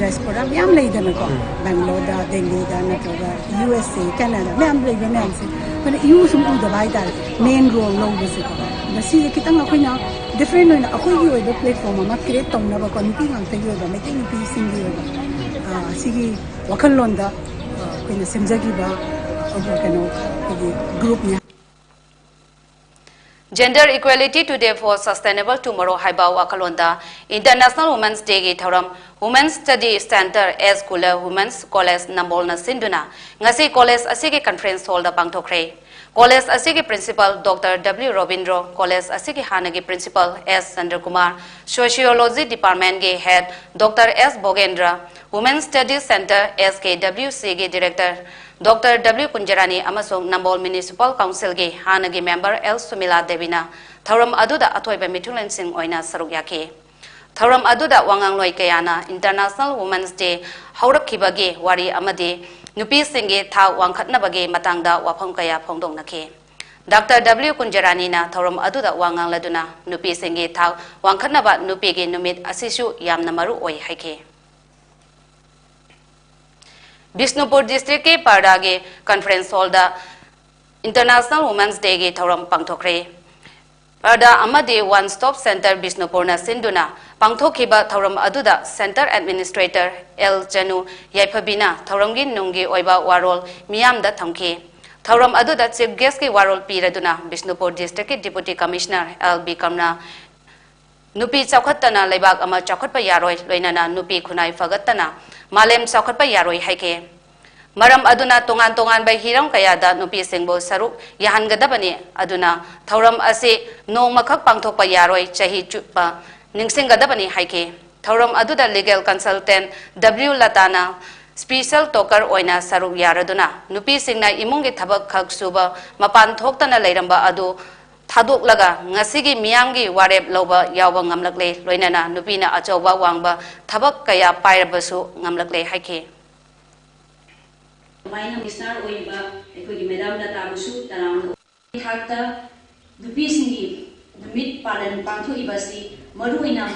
ꯗꯥꯏꯁꯄꯣꯔꯥ ꯃꯌꯥꯝ ꯂꯩꯗꯅꯀꯣ, ꯕꯦꯡꯒ꯭ꯂꯣꯔꯗ, ꯗꯦꯜꯂꯤꯗ ꯅꯠꯇ꯭ꯔꯒ ꯌꯨ ꯑꯦꯁ ꯑꯦ, ꯀꯦꯅꯥꯗꯥ ꯃꯌꯥꯝ ꯂꯩꯕ ꯃꯌꯥꯝꯁꯦ ꯑꯩꯈꯣꯏꯅ ꯏꯎ ꯁꯨꯝ ꯎꯗꯕ ꯍꯥꯏꯇꯥꯔꯦ, ꯃꯦꯟ ꯔꯣꯜ ꯂꯧꯕꯁꯦꯀꯣ꯫ ꯑꯗ ꯁꯤꯁꯦ ꯈꯤꯇꯪ ꯑꯩꯈꯣꯏꯅ ꯗꯤꯐ꯭ꯔꯦꯟ ꯑꯣꯏꯅ ꯑꯩꯈꯣꯏꯒꯤ ꯑꯣꯏꯕ ꯄ꯭ꯂꯦꯠꯐꯣꯝ ꯑꯃ ꯀ꯭ꯔꯤꯌꯦꯠ ꯇꯧꯅꯕꯀꯣ, ꯅꯨꯄꯤ ꯉꯥꯛꯇꯒꯤ ꯑꯣꯏꯕ, ꯃꯩꯇꯩ ꯅꯨꯄꯤꯁꯤꯡꯒꯤ ꯑꯣꯏꯕ ꯑ, ꯁꯤꯒꯤ ꯋꯥꯈꯜꯂꯣꯟꯗ ꯑ, ꯑꯩꯈꯣꯏꯅ ꯁꯦꯝꯖꯈꯤꯕ ꯑꯩꯈꯣꯏꯒꯤ ꯀꯩꯅꯣ, ꯑꯩꯈꯣꯏꯒꯤ ꯒ꯭ꯔꯨꯞꯅꯤ꯫ Gender Equality Today for Sustainable Tomorrow ꯍꯥꯏꯕ ꯋꯥꯈꯜꯂꯣꯟꯗ International Women's Dayꯒꯤ ꯊꯧꯔꯝ Women's Study Center S Kula Women's College ꯅꯝꯕꯣꯜꯅ ꯁꯤꯟꯗꯨꯅ ꯉꯁꯤ ꯀꯣꯂꯦꯖ ꯑꯁꯤꯒꯤ ꯀꯟꯐꯔꯦꯟꯁ ꯍꯣꯜꯗ ꯄꯥꯡꯊꯣꯛꯈ꯭ꯔꯦ꯫ ꯀꯣꯂꯦꯖ ꯑꯁꯤꯒꯤ principal doctor W Robindro, college ꯑꯁꯤꯒꯤ ꯍꯥꯟꯅꯒꯤ ꯄ꯭ꯔꯤꯟꯁꯤꯄꯜ ꯑꯦꯁ ꯆꯟꯗ꯭ꯔꯀꯨꯃꯥꯔ, ꯁꯣꯁꯤꯌꯣꯂꯣꯖꯤ ꯗꯤꯄꯥꯔꯠꯃꯦꯟꯒꯤ head doctor S Bhogendra, Women's Study Center S K W Cꯒꯤ ꯗꯤꯔꯦꯛꯇꯔ ꯗꯣꯛꯇꯔ ꯗꯕ꯭ꯂꯤꯎ ꯀꯨꯟꯖꯔꯥꯅꯤ ꯑꯃꯁꯨꯡ ꯅꯝꯕꯣꯜ ꯃ꯭ꯌꯨꯅꯤꯁꯤꯄꯥꯜ ꯀꯥꯎꯟꯁꯤꯜꯒꯤ ꯍꯥꯟꯅꯒꯤ ꯃꯦꯝꯕꯔ ꯑꯦꯜ ꯁꯨꯃꯤꯂꯥ ꯗꯦꯕꯤꯅ ꯊꯧꯔꯝ ꯑꯗꯨꯗ ꯑꯊꯣꯏꯕ ꯃꯤꯊꯨꯡꯂꯦꯟꯁꯤꯡ ꯑꯣꯏꯅ ꯁꯔꯨꯛ ꯌꯥꯈꯤ꯫ ꯊꯧꯔꯝ ꯑꯗꯨꯗ ꯋꯥꯉꯥꯡꯂꯣꯏ ꯀꯌꯥꯅ International Women's Day ꯍꯧꯔꯛꯈꯤꯕꯒꯤ ꯋꯥꯔꯤ ꯑꯃꯗꯤ ꯅꯨꯄꯤꯁꯤꯡꯒꯤ ꯊꯥꯛ ꯋꯥꯡꯈꯠꯅꯕꯒꯤ ꯃꯇꯥꯡꯗ ꯋꯥꯐꯝ ꯀꯌꯥ ꯐꯣꯡꯗꯣꯛꯅꯈꯤ꯫ ꯗꯥꯛꯇꯔ ꯗꯕ꯭ꯂꯤꯎ ꯀꯨꯟꯖꯔꯥꯅꯤꯅ ꯊꯧꯔꯝ ꯑꯗꯨꯗ ꯋꯥ ꯉꯥꯡꯂꯗꯨꯅ ꯅꯨꯄꯤꯁꯤꯡꯒꯤ ꯊꯥꯛ ꯋꯥꯡꯈꯠꯅꯕ ꯅꯨꯄꯤꯒꯤ ꯅꯨꯃꯤꯠ ꯑꯁꯤꯁꯨ ꯌꯥꯝꯅ ꯃꯔꯨ ꯑꯣꯏ ꯍꯥꯏꯈꯤ꯫ ꯕꯤꯁꯅꯨꯄꯨꯔ ꯗꯤꯁꯇ꯭ꯔꯤꯛꯀꯤ ꯄꯔꯗꯥꯒꯤ ꯀꯟꯐꯔꯦꯟꯁ ꯍꯣꯜꯗ International Women's Dayꯒꯤ ꯊꯧꯔꯝ ꯄꯥꯡꯊꯣꯛꯈ꯭ꯔꯦ꯫ ꯄꯔꯗꯥ ꯑꯃꯗꯤ One Stop Center ꯕꯤꯁꯅꯨꯄꯨꯔꯅ ꯁꯤꯟꯗꯨꯅ ꯄꯥꯡꯊꯣꯛꯈꯤꯕ ꯊꯧꯔꯝ ꯑꯗꯨꯗ ꯁꯦꯟꯇꯔ ꯑꯦꯗꯃꯤꯅꯤꯁꯇ꯭ꯔꯦꯇꯔ ꯑꯦꯜ ꯆꯅꯨ ꯌꯥꯏꯐꯕꯤꯅ ꯊꯧꯔꯝꯒꯤ ꯅꯨꯡꯒꯤ ꯑꯣꯏꯕ ꯋꯥꯔꯣꯜ ꯃꯤꯌꯥꯝꯗ ꯊꯝꯈꯤ꯫ ꯊꯧꯔꯝ ꯑꯗꯨꯗ ꯆꯤꯐ ꯒꯦꯁꯀꯤ ꯋꯥꯔꯣꯜ ꯄꯤꯔꯗꯨꯅ ꯕꯤꯁꯅꯨꯄꯨꯔ ꯗꯤꯁꯇ꯭ꯔꯤꯛꯀꯤ ꯗꯤꯄꯨꯇꯤ ꯀꯃꯤꯁꯅꯔ ꯑꯦꯜ ꯕꯤꯀꯝꯅ ꯅꯨꯄꯤ ꯆꯥꯎꯈꯠꯇꯅ ꯂꯩꯕꯥꯛ ꯑꯃ ꯆꯥꯎꯈꯠꯄ ꯌꯥꯔꯣꯏ, ꯂꯣꯏꯅꯅ ꯅꯨꯄꯤ ꯈꯨꯟꯅꯥꯏ ꯐꯒꯠꯇꯅ ꯃꯥꯂꯦꯝ ꯆꯥꯎꯈꯠꯄ ꯌꯥꯔꯣꯏ ꯍꯥꯏꯈꯤ꯫ ꯃꯔꯝ ꯑꯗꯨꯅ ꯇꯣꯉꯥꯟ ꯇꯣꯉꯥꯟꯕ ꯍꯤꯔꯝ ꯀꯌꯥꯗ ꯅꯨꯄꯤꯁꯤꯡꯕꯨ ꯁꯔꯨꯛ ꯌꯥꯍꯟꯒꯗꯕꯅꯤ꯫ ꯑꯗꯨꯅ ꯊꯧꯔꯝ ꯑꯁꯤ ꯅꯣꯡꯃꯈꯛ ꯄꯥꯡꯊꯣꯛꯄ ꯌꯥꯔꯣꯏ, ꯆꯍꯤ ꯆꯨꯞꯄ ꯅꯤꯡꯁꯤꯡꯒꯗꯕꯅꯤ ꯍꯥꯏꯈꯤ꯫ ꯊꯧꯔꯝ ꯑꯗꯨꯗ legal consultant W ꯂꯇꯥꯅ special talker ꯑꯣꯏꯅ ꯁꯔꯨꯛ ꯌꯥꯔꯗꯨꯅ ꯅꯨꯄꯤꯁꯤꯡꯅ ꯏꯃꯨꯡꯒꯤ ꯊꯕꯛ ꯈꯛ ꯁꯨꯕ, ꯃꯄꯥꯟ ꯊꯣꯛꯇꯅ ꯂꯩꯔꯝꯕ ꯑꯗꯨ ꯊꯥꯗꯣꯛꯂꯒ ꯉꯁꯤꯒꯤ ꯃꯤꯌꯥꯝꯒꯤ ꯋꯥꯔꯦꯞ ꯂꯧꯕ ꯌꯥꯎꯕ ꯉꯝꯂꯛꯂꯦ, ꯂꯣꯏꯅꯅ ꯅꯨꯄꯤꯅ ꯑꯆꯧꯕ ꯋꯥꯡꯕ ꯊꯕꯛ ꯀꯌꯥ ꯄꯥꯏꯔꯕꯁꯨ ꯉꯝꯂꯛꯂꯦ ꯍꯥꯏꯈꯤ꯫ ꯑꯗꯨꯃꯥꯏꯅ ꯃꯤꯅꯤꯁꯇꯔ ꯑꯣꯏꯔꯤꯕ ꯑꯩꯈꯣꯏꯒꯤ ꯃꯦꯗꯥꯝ ꯂꯇꯥꯕꯨꯁꯨ ꯇꯔꯥꯝꯅ ꯊꯥꯛꯇ ꯅꯨꯄꯤꯁꯤꯡꯒꯤ ꯅꯨꯃꯤꯠ ꯄꯥꯂꯟ ꯄꯥꯡꯊꯣꯛꯏꯕ ꯑꯁꯤ ꯃꯔꯨꯑꯣꯏꯅ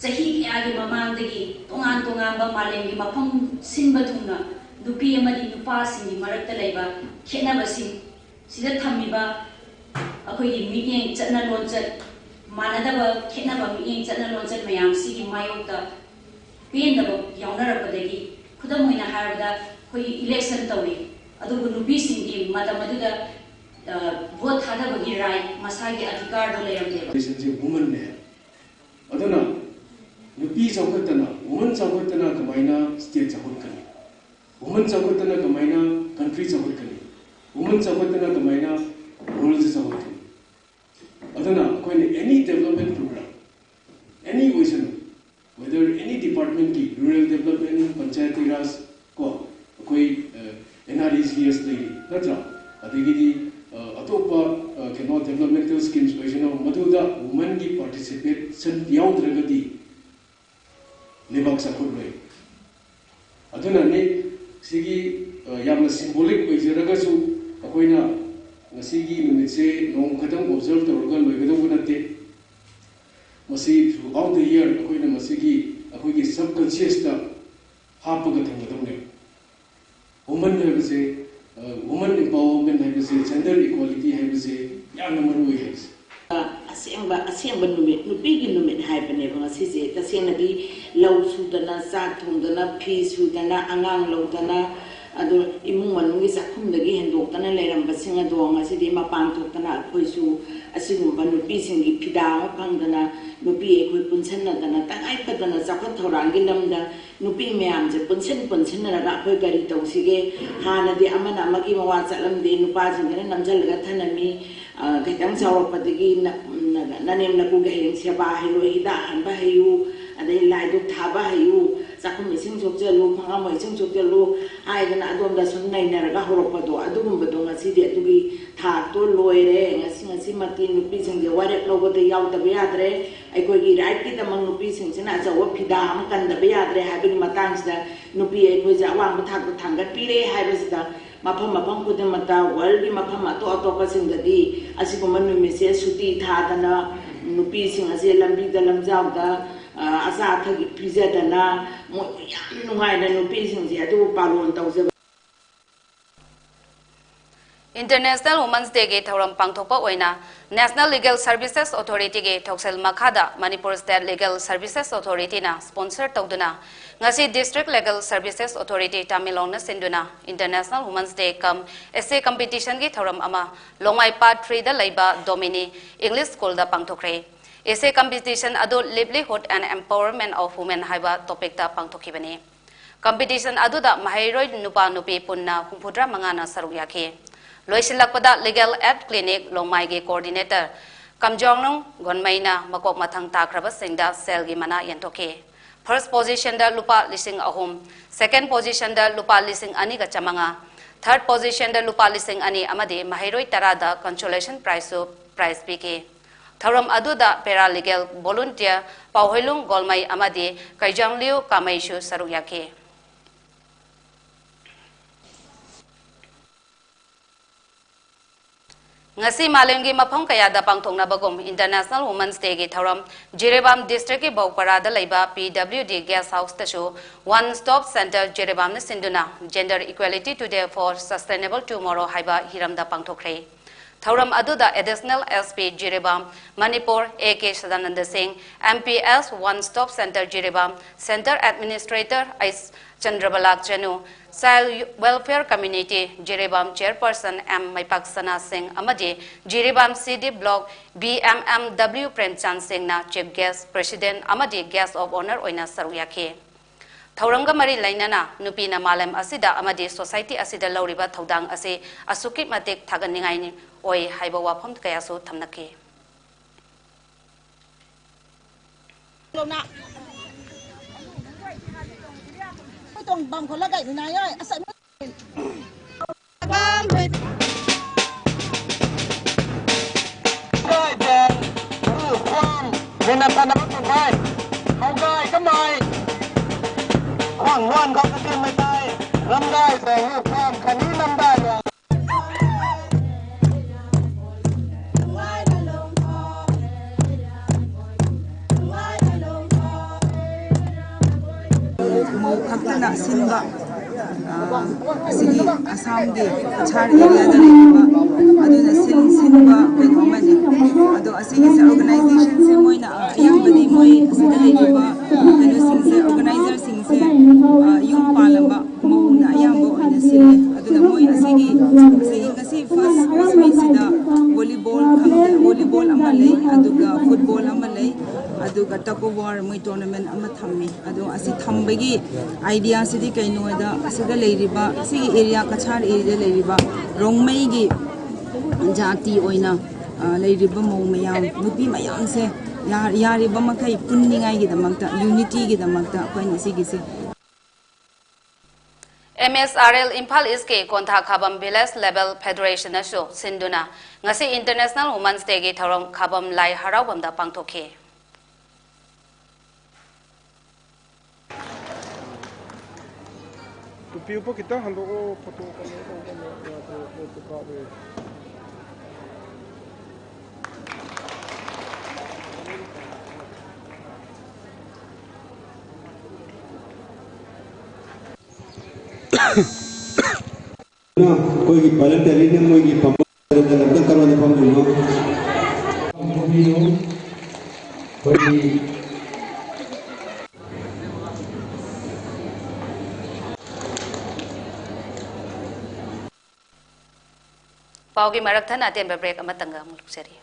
ꯆꯍꯤ ꯀꯌꯥꯒꯤ ꯃꯃꯥꯡꯗꯒꯤ ꯇꯣꯉꯥꯟ ꯇꯣꯉꯥꯟꯕ ꯃꯥꯂꯦꯝꯒꯤ ꯃꯐꯝ ꯁꯤꯟꯕ ꯊꯨꯡꯅ ꯅꯨꯄꯤ ꯑꯃꯗꯤ ꯅꯨꯄꯥꯁꯤꯡꯒꯤ ꯃꯔꯛꯇ ꯂꯩꯕ ꯈꯦꯠꯅꯕꯁꯤꯡ ꯁꯤꯗ ꯊꯝꯃꯤꯕ ꯑꯩꯈꯣꯏꯒꯤ ꯃꯤꯠꯌꯦꯡ, ꯆꯠꯅ ꯂꯣꯟꯆꯠ, ꯃꯥꯟꯅꯗꯕ ꯈꯦꯠꯅꯕ ꯃꯤꯠꯌꯦꯡ, ꯆꯠꯅ ꯂꯣꯟꯆꯠ ꯃꯌꯥꯝꯁꯤꯒꯤ ꯃꯥꯌꯣꯛꯇ ꯄꯦꯟꯗꯕ ꯌꯥꯎꯅꯔꯛꯄꯗꯒꯤ, ꯈꯨꯗꯝ ꯑꯣꯏꯅ ꯍꯥꯏꯔꯕꯗ, ꯑꯩꯈꯣꯏꯒꯤ election ꯇꯧꯏ, ꯑꯗꯨꯕꯨ ꯅꯨꯄꯤꯁꯤꯡꯗꯤ ꯃꯇꯝ ꯑꯗꯨꯗ, ꯑ, vote ꯊꯥꯗꯕꯒꯤ right, ꯃꯁꯥꯒꯤ ꯑꯙꯤꯀꯥꯔꯗꯣ ꯂꯩꯔꯝꯗꯦꯕ꯫ Presidentꯁꯦ womanꯅꯦ꯫ ꯑꯗꯨꯅ ꯅꯨꯄꯤ ꯆꯥꯎꯈꯠꯇꯅ, woman ꯆꯥꯎꯈꯠꯇꯅ ꯀꯃꯥꯏꯅ state ꯆꯥꯎꯈꯠꯀꯅꯤ? Woman ꯆꯥꯎꯈꯠꯇꯅ ꯀꯃꯥꯏꯅ country ꯆꯥꯎꯈꯠꯀꯅꯤ? Woman ꯆꯥꯎꯈꯠꯇꯅ ꯀꯃꯥꯏꯅ world ꯆꯥꯎꯈꯠꯀꯅꯤ? ꯑꯗꯨꯅ ꯑꯩꯈꯣꯏꯅ any development program, any ꯑꯣꯏꯁꯅꯨ, whether any departmentꯀꯤ, rural development, panchayati ꯔꯥꯖ, ꯀꯣ, ꯑꯩꯈꯣꯏ, ꯑ, NREGS ꯂꯩꯔꯤ, ꯅꯠꯇ꯭ꯔꯥ? ꯑꯗꯒꯤꯗꯤ, ꯑ, ꯑꯇꯣꯞꯄ, ꯑ, ꯀꯩꯅꯣ, developmental schemes ꯑꯣꯏꯁꯅꯨ, ꯃꯗꯨꯗ womanꯒꯤ participation ꯌꯥꯎꯗ꯭ꯔꯒꯗꯤ ꯂꯩꯕꯥꯛ ꯆꯥꯎꯈꯠꯂꯣꯏ꯫ ꯑꯗꯨꯅꯅꯤ ꯁꯤꯒꯤ, ꯑ, ꯌꯥꯝꯅ symbolic ꯑꯣꯏꯖꯔꯒꯁꯨ, ꯑꯩꯈꯣꯏꯅ ꯉꯁꯤꯒꯤ ꯅꯨꯃꯤꯠꯁꯦ ꯅꯣꯡ ꯈꯛꯇꯪ observe ꯇꯧꯔꯒ ꯂꯣꯏꯒꯗꯧꯕ ꯅꯠꯇꯦ꯫ ꯃꯁꯤ throughout the year ꯑꯩꯈꯣꯏꯅ ꯃꯁꯤꯒꯤ ꯑꯩꯈꯣꯏꯒꯤ subconsciousꯇ ꯍꯥꯞꯄꯒ ꯊꯝꯒꯗꯧꯅꯦꯕ꯫ Woman ꯍꯥꯏꯕꯁꯦ, ꯑ, woman empowerment ꯍꯥꯏꯕꯁꯦ, gender equality ꯍꯥꯏꯕꯁꯦ ꯌꯥꯝꯅ ꯃꯔꯨ ꯑꯣꯏ ꯍꯥꯏꯕꯁꯦ꯫ ꯑꯁꯦꯡꯕ, ꯑꯁꯦꯡꯕ ꯅꯨꯃꯤꯠ, ꯅꯨꯄꯤꯒꯤ ꯅꯨꯃꯤꯠ ꯍꯥꯏꯕꯅꯦꯕ ꯉꯁꯤꯁꯦ꯫ ꯇꯁꯦꯡꯅꯗꯤ ꯂꯧ ꯁꯨꯗꯅ, ꯆꯥꯛ ꯊꯣꯡꯗꯅ, ꯐꯤ ꯁꯨꯗꯅ, ꯑꯉꯥꯡ ꯂꯧꯗꯅ, ꯑꯗꯨ ꯏꯃꯨꯡ ꯃꯅꯨꯡꯒꯤ ꯆꯥꯛꯈꯨꯝꯗꯒꯤ ꯍꯦꯟꯗꯣꯛꯇꯅ ꯂꯩꯔꯝꯕꯁꯤꯡ ꯑꯗꯣ ꯉꯁꯤꯗꯤ ꯃꯄꯥꯟ ꯊꯣꯛꯇꯅ ꯑꯩꯈꯣꯏꯁꯨ ꯑꯁꯤꯒꯨꯝꯕ ꯅꯨꯄꯤꯁꯤꯡꯒꯤ ꯐꯤꯗꯥ ꯑꯃ ꯐꯪꯗꯅ, ꯅꯨꯄꯤ ꯑꯩꯈꯣꯏ ꯄꯨꯟꯁꯤꯟꯅꯗꯅ, ꯇꯉꯥꯏ ꯐꯗꯅ ꯆꯥꯎꯈꯠ ꯊꯧꯔꯥꯡꯒꯤ ꯂꯝꯗ ꯅꯨꯄꯤ ꯃꯌꯥꯝꯁꯦ ꯄꯨꯟꯁꯤꯟ ꯄꯨꯟꯁꯤꯟꯅꯔꯒ ꯑꯩꯈꯣꯏ ꯀꯔꯤ ꯇꯧꯁꯤꯒꯦ? ꯍꯥꯟꯅꯗꯤ ꯑꯃꯅ ꯑꯃꯒꯤ ꯃꯋꯥ ꯆꯠꯂꯝꯗꯦ, ꯅꯨꯄꯥꯁꯤꯡꯁꯤꯅ ꯅꯝꯁꯤꯜꯂꯒ ꯊꯅꯝꯃꯤ, ꯑ, ꯈꯤꯇꯪ ꯆꯥꯎꯔꯛꯄꯗꯒꯤ ꯅ-, ꯅ-, ꯅꯅꯦꯝ ꯅꯀꯨꯒꯤ ꯍꯌꯦꯡ ꯁꯦꯕꯥ ꯍꯩꯌꯨ, ꯍꯤꯗꯥꯛ ꯍꯟꯕ ꯍꯩꯌꯨ, ꯑꯗꯩ ꯂꯥꯏꯗꯨꯛ ꯊꯥꯕ ꯍꯩꯌꯨ, ꯆꯥꯛꯈꯨꯝ ꯏꯁꯤꯡ ꯁꯣꯛꯆꯜꯂꯨ, ꯐꯪꯉꯝꯃꯣꯏ ꯏꯁꯤꯡ ꯁꯣꯛꯆꯜꯂꯨ ꯍꯥꯏꯗꯅ ꯑꯗꯣꯝꯗ ꯁꯨꯝ ꯅꯩꯅꯔꯒ ꯍꯧꯔꯛꯄꯗꯣ, ꯑꯗꯨꯒꯨꯝꯕꯗꯣ ꯉꯁꯤꯗꯤ ꯑꯗꯨꯒꯤ ꯊꯥꯛꯇꯣ ꯂꯣꯏꯔꯦ꯫ ꯉꯁꯤ, ꯉꯁꯤꯃꯛꯇꯤ ꯅꯨꯄꯤꯁꯤꯡꯁꯦ ꯋꯥꯔꯦꯞ ꯂꯧꯕꯗ ꯌꯥꯎꯗꯕ ꯌꯥꯗ꯭ꯔꯦ꯫ ꯑꯩꯈꯣꯏꯒꯤ rightꯀꯤꯗꯃꯛ ꯅꯨꯄꯤꯁꯤꯡꯁꯤꯅ ꯑꯆꯧꯕ ꯐꯤꯗꯥ ꯑꯃ ꯀꯟꯗꯕ ꯌꯥꯗ꯭ꯔꯦ ꯍꯥꯏꯕꯒꯤ ꯃꯇꯥꯡꯁꯤꯗ ꯅꯨꯄꯤ ꯑꯩꯈꯣꯏꯁꯦ ꯑꯋꯥꯡꯕ ꯊꯥꯛꯇ ꯊꯥꯡꯒꯠꯄꯤꯔꯦ ꯍꯥꯏꯕꯁꯤꯗ ꯃꯐꯝ ꯃꯐꯝ ꯈꯨꯗꯤꯡꯃꯛꯇ, worldꯀꯤ ꯃꯐꯝ ꯑꯇꯣꯞ ꯑꯇꯣꯞꯄꯁꯤꯡꯗꯗꯤ ꯑꯁꯤꯒꯨꯝꯕ ꯅꯨꯃꯤꯠꯁꯦ ꯁꯨꯇꯤ ꯊꯥꯗꯅ ꯅꯨꯄꯤꯁꯤꯡ ꯑꯁꯦ ꯂꯝꯕꯤꯗ ꯂꯝꯖꯥꯎꯗ, ꯑ, ꯑꯆꯥ ꯑꯊꯛ ꯄꯤꯖꯗꯅ ꯃꯣꯏꯕꯨ ꯌꯥꯝ ꯅꯨꯡꯉꯥꯏꯅ ꯅꯨꯄꯤꯁꯤꯡꯁꯦ ꯑꯗꯨꯕꯨ ꯄꯥꯂꯣꯟ ꯇꯧꯖꯕ꯫ International Women's Dayꯒꯤ ꯊꯧꯔꯝ ꯄꯥꯡꯊꯣꯛꯄ ꯑꯣꯏꯅ National Legal Services Authorityꯒꯤ ꯊꯧꯁꯤꯜ ꯃꯈꯥꯗ Manipur State Legal Services Authorityꯅ sponsor ꯇꯧꯗꯨꯅ ꯉꯁꯤ District Legal Services Authority ꯇꯃꯦꯡꯂꯣꯡꯅ ꯁꯤꯟꯗꯨꯅ International Women's Day cum Essay Competitionꯒꯤ ꯊꯧꯔꯝ ꯑꯃ ꯂꯣꯡꯃꯥꯏ Part Threeꯗ ꯂꯩꯕ Domini English Schoolꯗ ꯄꯥꯡꯊꯣꯛꯈ꯭ꯔꯦ꯫ Essay competition ꯑꯗꯨ Livelihood and Empowerment of Women ꯍꯥꯏꯕ topicꯇ ꯄꯥꯡꯊꯣꯛꯈꯤꯕꯅꯤ꯫ Competition ꯑꯗꯨꯗ ꯃꯍꯩꯔꯣꯏ ꯅꯨꯄꯥ ꯅꯨꯄꯤ ꯄꯨꯟꯅ ꯍꯨꯝꯐꯨꯇꯔꯥ ꯃꯉꯥꯅ ꯁꯔꯨꯛ ꯌꯥꯈꯤ꯫ ꯂꯣꯏꯁꯤꯜꯂꯛꯄꯗ Legal Aid Clinic ꯂꯣꯡꯃꯥꯏꯒꯤ coordinator ꯀꯝꯖꯣꯡꯅꯨꯡ ꯒꯣꯟꯃꯩꯅ ꯃꯀꯣꯛ ꯃꯊꯪ ꯇꯥꯈ꯭ꯔꯕꯁꯤꯡꯗ ꯁꯦꯜꯒꯤ ꯃꯅꯥ ꯌꯦꯟꯊꯣꯛꯈꯤ꯫ First positionꯗ ꯂꯨꯄꯥ ꯂꯤꯁꯤꯡ ꯑꯍꯨꯝ, second positionꯗ ꯂꯨꯄꯥ ꯂꯤꯁꯤꯡ ꯑꯅꯤꯒ ꯆꯥꯃꯉꯥ, third positionꯗ ꯂꯨꯄꯥ ꯂꯤꯁꯤꯡ ꯑꯅꯤ ꯑꯃꯗꯤ ꯃꯍꯩꯔꯣꯏ ꯇꯔꯥꯗ consolation prizeꯁꯨ prize ꯄꯤꯈꯤ꯫ ꯊꯧꯔꯝ ꯑꯗꯨꯗ paralegal volunteer ꯄꯥꯎꯍꯣꯏꯂꯨꯡ ꯒꯣꯜꯃꯩ ꯑꯃꯗꯤ ꯀꯩꯖꯥꯡꯂꯤꯎ ꯀꯥꯃꯩꯁꯨ ꯁꯔꯨꯛ ꯌꯥꯈꯤ꯫ ꯉꯁꯤ ꯃꯥꯂꯦꯝꯒꯤ ꯃꯐꯝ ꯀꯌꯥꯗ ꯄꯥꯡꯊꯣꯛꯅꯕꯒꯨꯝ International Women's Dayꯒꯤ ꯊꯧꯔꯝ ꯖꯤꯔꯤꯕꯥꯝ Districtꯀꯤ ꯕꯧꯄꯔꯥꯗ ꯂꯩꯕ P W D Guest Houseꯇꯁꯨ One Stop Center ꯖꯤꯔꯤꯕꯥꯝꯅ ꯁꯤꯟꯗꯨꯅ Gender Equality Today for Sustainable Tomorrow ꯍꯥꯏꯕ ꯍꯤꯔꯝꯗ ꯄꯥꯡꯊꯣꯛꯈ꯭ꯔꯦ꯫ ꯊꯧꯔꯝ ꯑꯗꯨꯗ Additional S P Jiribam, Manipur, A K Sadananda ꯁꯤꯡ, M P S One Stop Center Jiribam, Center Administrator H ꯆꯟꯗ꯭ꯔꯕꯂꯥ ꯆꯅꯨ, Child Welfare Community Jiribam Chairperson M ꯃꯩꯄꯥꯛꯁꯅꯥ ꯁꯤꯡ ꯑꯃꯗꯤ Jiribam C D Block B M M W ꯄ꯭ꯔꯦꯝꯆꯥꯟ ꯁꯤꯡꯅ Chief Guest, President ꯑꯃꯗꯤ Guest of Honour ꯑꯣꯏꯅ ꯁꯔꯨꯛ ꯌꯥꯈꯤ꯫ ꯊꯧꯔꯝꯒ ꯃꯔꯤ ꯂꯩꯅꯅ ꯅꯨꯄꯤꯅ ꯃꯥꯂꯦꯝ ꯑꯁꯤꯗ ꯑꯃꯗꯤ society ꯑꯁꯤꯗ ꯂꯧꯔꯤꯕ ꯊꯧꯗꯥꯡ ꯑꯁꯤ ꯑꯁꯨꯛꯀꯤ ꯃꯇꯤꯛ ꯊꯥꯒꯠꯅꯤꯡꯉꯥꯏ ꯑꯣꯏ ꯍꯥꯏꯕ ꯋꯥꯐꯝ ꯀꯌꯥꯁꯨ ꯊꯝꯅꯈꯤ꯫ ꯃꯧ ꯈꯛꯇꯅ ꯁꯤꯟꯕ, ꯑ, ꯑꯁꯤꯒꯤ ꯑꯁꯥꯝꯒꯤ ꯀꯆꯥꯔ ꯑꯦꯔꯤꯌꯥꯗ ꯂꯩꯔꯤꯕ ꯑꯗꯨꯅ ꯁꯤꯟ-, ꯁꯤꯟꯕ ꯀꯩꯅꯣ ꯑꯃꯅꯤ꯫ ꯑꯗꯣ ꯑꯁꯤꯒꯤꯁꯦ organizationꯁꯦ ꯃꯣꯏꯅ, ꯑ, ꯑꯌꯥꯝꯕꯗꯤ ꯃꯣꯏ ꯑꯁꯤꯗ ꯂꯩꯔꯤꯕ ꯀꯩꯅꯣꯁꯤꯡꯁꯦ, organizerꯁꯤꯡꯁꯦ, ꯑ, ꯌꯨꯝ ꯄꯥꯜꯂꯕ ꯃꯧꯅ ꯑꯌꯥꯝꯕ ꯑꯣꯏꯅ ꯁꯤꯜꯂꯤ꯫ ꯑꯗꯨꯅ ꯃꯣꯏ ꯑꯁꯤꯒꯤ, ꯑꯁꯤꯒꯤ ꯉꯁꯤ first meetꯁꯤꯗ volleyball ꯈꯪꯗꯦ, volleyball ꯑꯃ ꯂꯩ, ꯑꯗꯨꯒ football ꯑꯃ ꯂꯩ, ꯑꯗꯨꯒ tug of war ꯃꯣꯏ tournament ꯑꯃ ꯊꯝꯃꯤ꯫ ꯑꯗꯣ ꯑꯁꯤ ꯊꯝꯕꯒꯤ ideaꯁꯤꯗꯤ ꯀꯩꯅꯣꯗ, ꯑꯁꯤꯗ ꯂꯩꯔꯤꯕ, ꯁꯤꯒꯤ ꯑꯦꯔꯤꯌꯥ, ꯀꯆꯥꯔ ꯑꯦꯔꯤꯌꯥꯗ ꯂꯩꯔꯤꯕ ꯔꯣꯡꯃꯩꯒꯤ ꯖꯥꯇꯤ ꯑꯣꯏꯅ, ꯑ, ꯂꯩꯔꯤꯕ ꯃꯧ ꯃꯌꯥꯝ, ꯅꯨꯄꯤ ꯃꯌꯥꯝꯁꯦ ꯌꯥ-, ꯌꯥꯔꯤꯕ ꯃꯈꯩ ꯄꯨꯟꯅꯤꯡꯉꯥꯏꯒꯤꯗꯃꯛꯇ, unityꯒꯤꯗꯃꯛꯇ ꯑꯩꯈꯣꯏꯅ ꯁꯤꯒꯤꯁꯦ꯫ M S R L Imphal ꯏꯁꯀꯤ ꯀꯣꯟꯊꯥ ꯈꯥꯕꯝ Village Level Federationꯅꯁꯨ ꯁꯤꯟꯗꯨꯅ ꯉꯁꯤ International Women's Dayꯒꯤ ꯊꯧꯔꯝ ꯈꯥꯕꯝ ꯂꯥꯏ ꯍꯔꯥꯎꯐꯝꯗ ꯄꯥꯡꯊꯣꯛꯈꯤ꯫ ꯇꯨꯄꯤ ꯎꯞꯄ ꯈꯤꯇꯪ ꯍꯟꯗꯣꯛꯑꯣ, ꯐꯣꯇꯣ ꯀꯩꯅꯣ ꯇꯧꯕ ꯌꯥꯗ꯭ꯔꯦ, ꯄꯣꯠꯇꯣ ꯀꯥꯞꯄꯦ꯫ ꯑꯩꯈꯣꯏꯒꯤ voluntaryꯅ ꯃꯣꯏꯒꯤ ꯐꯝꯐꯝ ꯑꯝꯇ ꯑꯩꯈꯣꯏꯒꯤ ꯄꯥꯎꯒꯤ ꯃꯔꯛ ꯊꯠꯅ ꯑꯇꯦꯟꯕ ꯕ꯭ꯔꯦꯛ ꯑꯃꯇꯪꯒ ꯑꯃꯨꯛ ꯂꯧꯖꯔꯤ꯫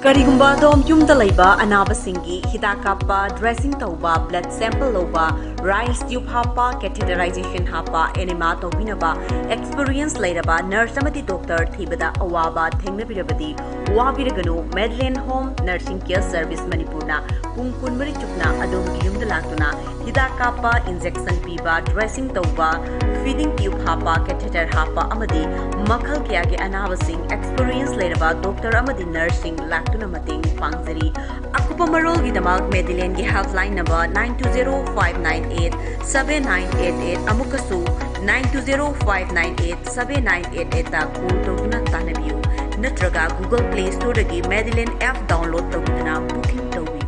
ꯀꯔꯤꯒꯨꯝꯕ ꯑꯗꯣꯝ ꯌꯨꯝꯗ ꯂꯩꯕ ꯑꯅꯥꯕꯁꯤꯡꯒꯤ ꯍꯤꯗꯥꯛ ꯀꯥꯞꯄ, ꯗ꯭ꯔꯦꯁꯤꯡ ꯇꯧꯕ, ꯕ꯭ꯂꯗ ꯁꯦꯝꯄꯜ ꯂꯧꯕ, ꯔꯥꯏꯁ ꯇ꯭ꯌꯨꯕ ꯍꯥꯞꯄ, ꯀꯦꯊꯦꯇꯔꯥꯏꯖꯦꯁꯟ ꯍꯥꯞꯄ, ꯑꯦꯅꯦꯃꯥ ꯇꯧꯕꯤꯅꯕ ꯑꯦꯛꯁꯄꯤꯔꯤꯌꯦꯟꯁ ꯂꯩꯔꯕ ꯅꯔꯁ ꯑꯃꯗꯤ ꯗꯣꯛꯇꯔ ꯊꯤꯕꯗ ꯑꯋꯥꯕ ꯊꯦꯡꯅꯕꯤꯔꯕꯗꯤ, ꯋꯥꯕꯤꯔꯒꯅꯨ꯫ ꯃꯦꯗꯂꯦꯟ ꯍꯣꯝ ꯅꯔꯁꯤꯡ ꯀꯦꯌꯔ ꯁꯔꯚꯤꯁ ꯃꯅꯤꯄꯨꯔꯅ ꯄꯨꯡ ꯀꯨꯟꯃꯔꯤ ꯆꯨꯞꯅ ꯑꯗꯣꯝꯒꯤ ꯌꯨꯝꯗ ꯂꯥꯛꯇꯨꯅ ꯍꯤꯗꯥꯛ ꯀꯥꯞꯄ, ꯏꯟꯖꯦꯛꯁꯟ ꯄꯤꯕ, ꯗ꯭ꯔꯦꯁꯤꯡ ꯇꯧꯕ, ꯐꯤꯗꯤꯡ ꯇ꯭ꯌꯨꯕ ꯍꯥꯞꯄ, ꯀꯦꯊꯦꯇꯔ ꯍꯥꯞꯄ ꯑꯃꯗꯤ ꯃꯈꯜ ꯀꯌꯥꯒꯤ ꯑꯅꯥꯕꯁꯤꯡ ꯑꯦꯛꯁꯄꯤꯔꯤꯌꯦꯟꯁ ꯂꯩꯔꯕ ꯗꯣꯛꯇꯔ ꯑꯃꯗꯤ ꯅꯔꯁꯁꯤꯡ ꯂꯥꯛꯇꯨꯅ ꯃꯇꯦꯡ ꯄꯥꯡꯖꯔꯤ꯫ ꯑꯀꯨꯞꯄ ꯃꯔꯣꯜꯒꯤꯗꯃꯛ ꯃꯦꯗꯤꯂꯦꯟꯒꯤ helpline number nine two zero five nine eight seven nine eight eight ꯑꯃꯨꯛꯀꯁꯨ nine two zero five nine eight seven nine eight eight call ꯇꯧꯗꯨꯅ ꯇꯥꯟꯅꯕꯤꯌꯨ, ꯅꯠꯇ꯭ꯔꯒ Google Play Storeꯗꯒꯤ ꯃꯦꯗꯤꯂꯦꯟ ꯑꯦꯞ ꯗꯥꯎꯟꯂꯣꯗ ꯇꯧꯕꯤꯗꯨꯅ ꯕꯨꯀꯤꯡ ꯇꯧꯕꯤꯌꯨ꯫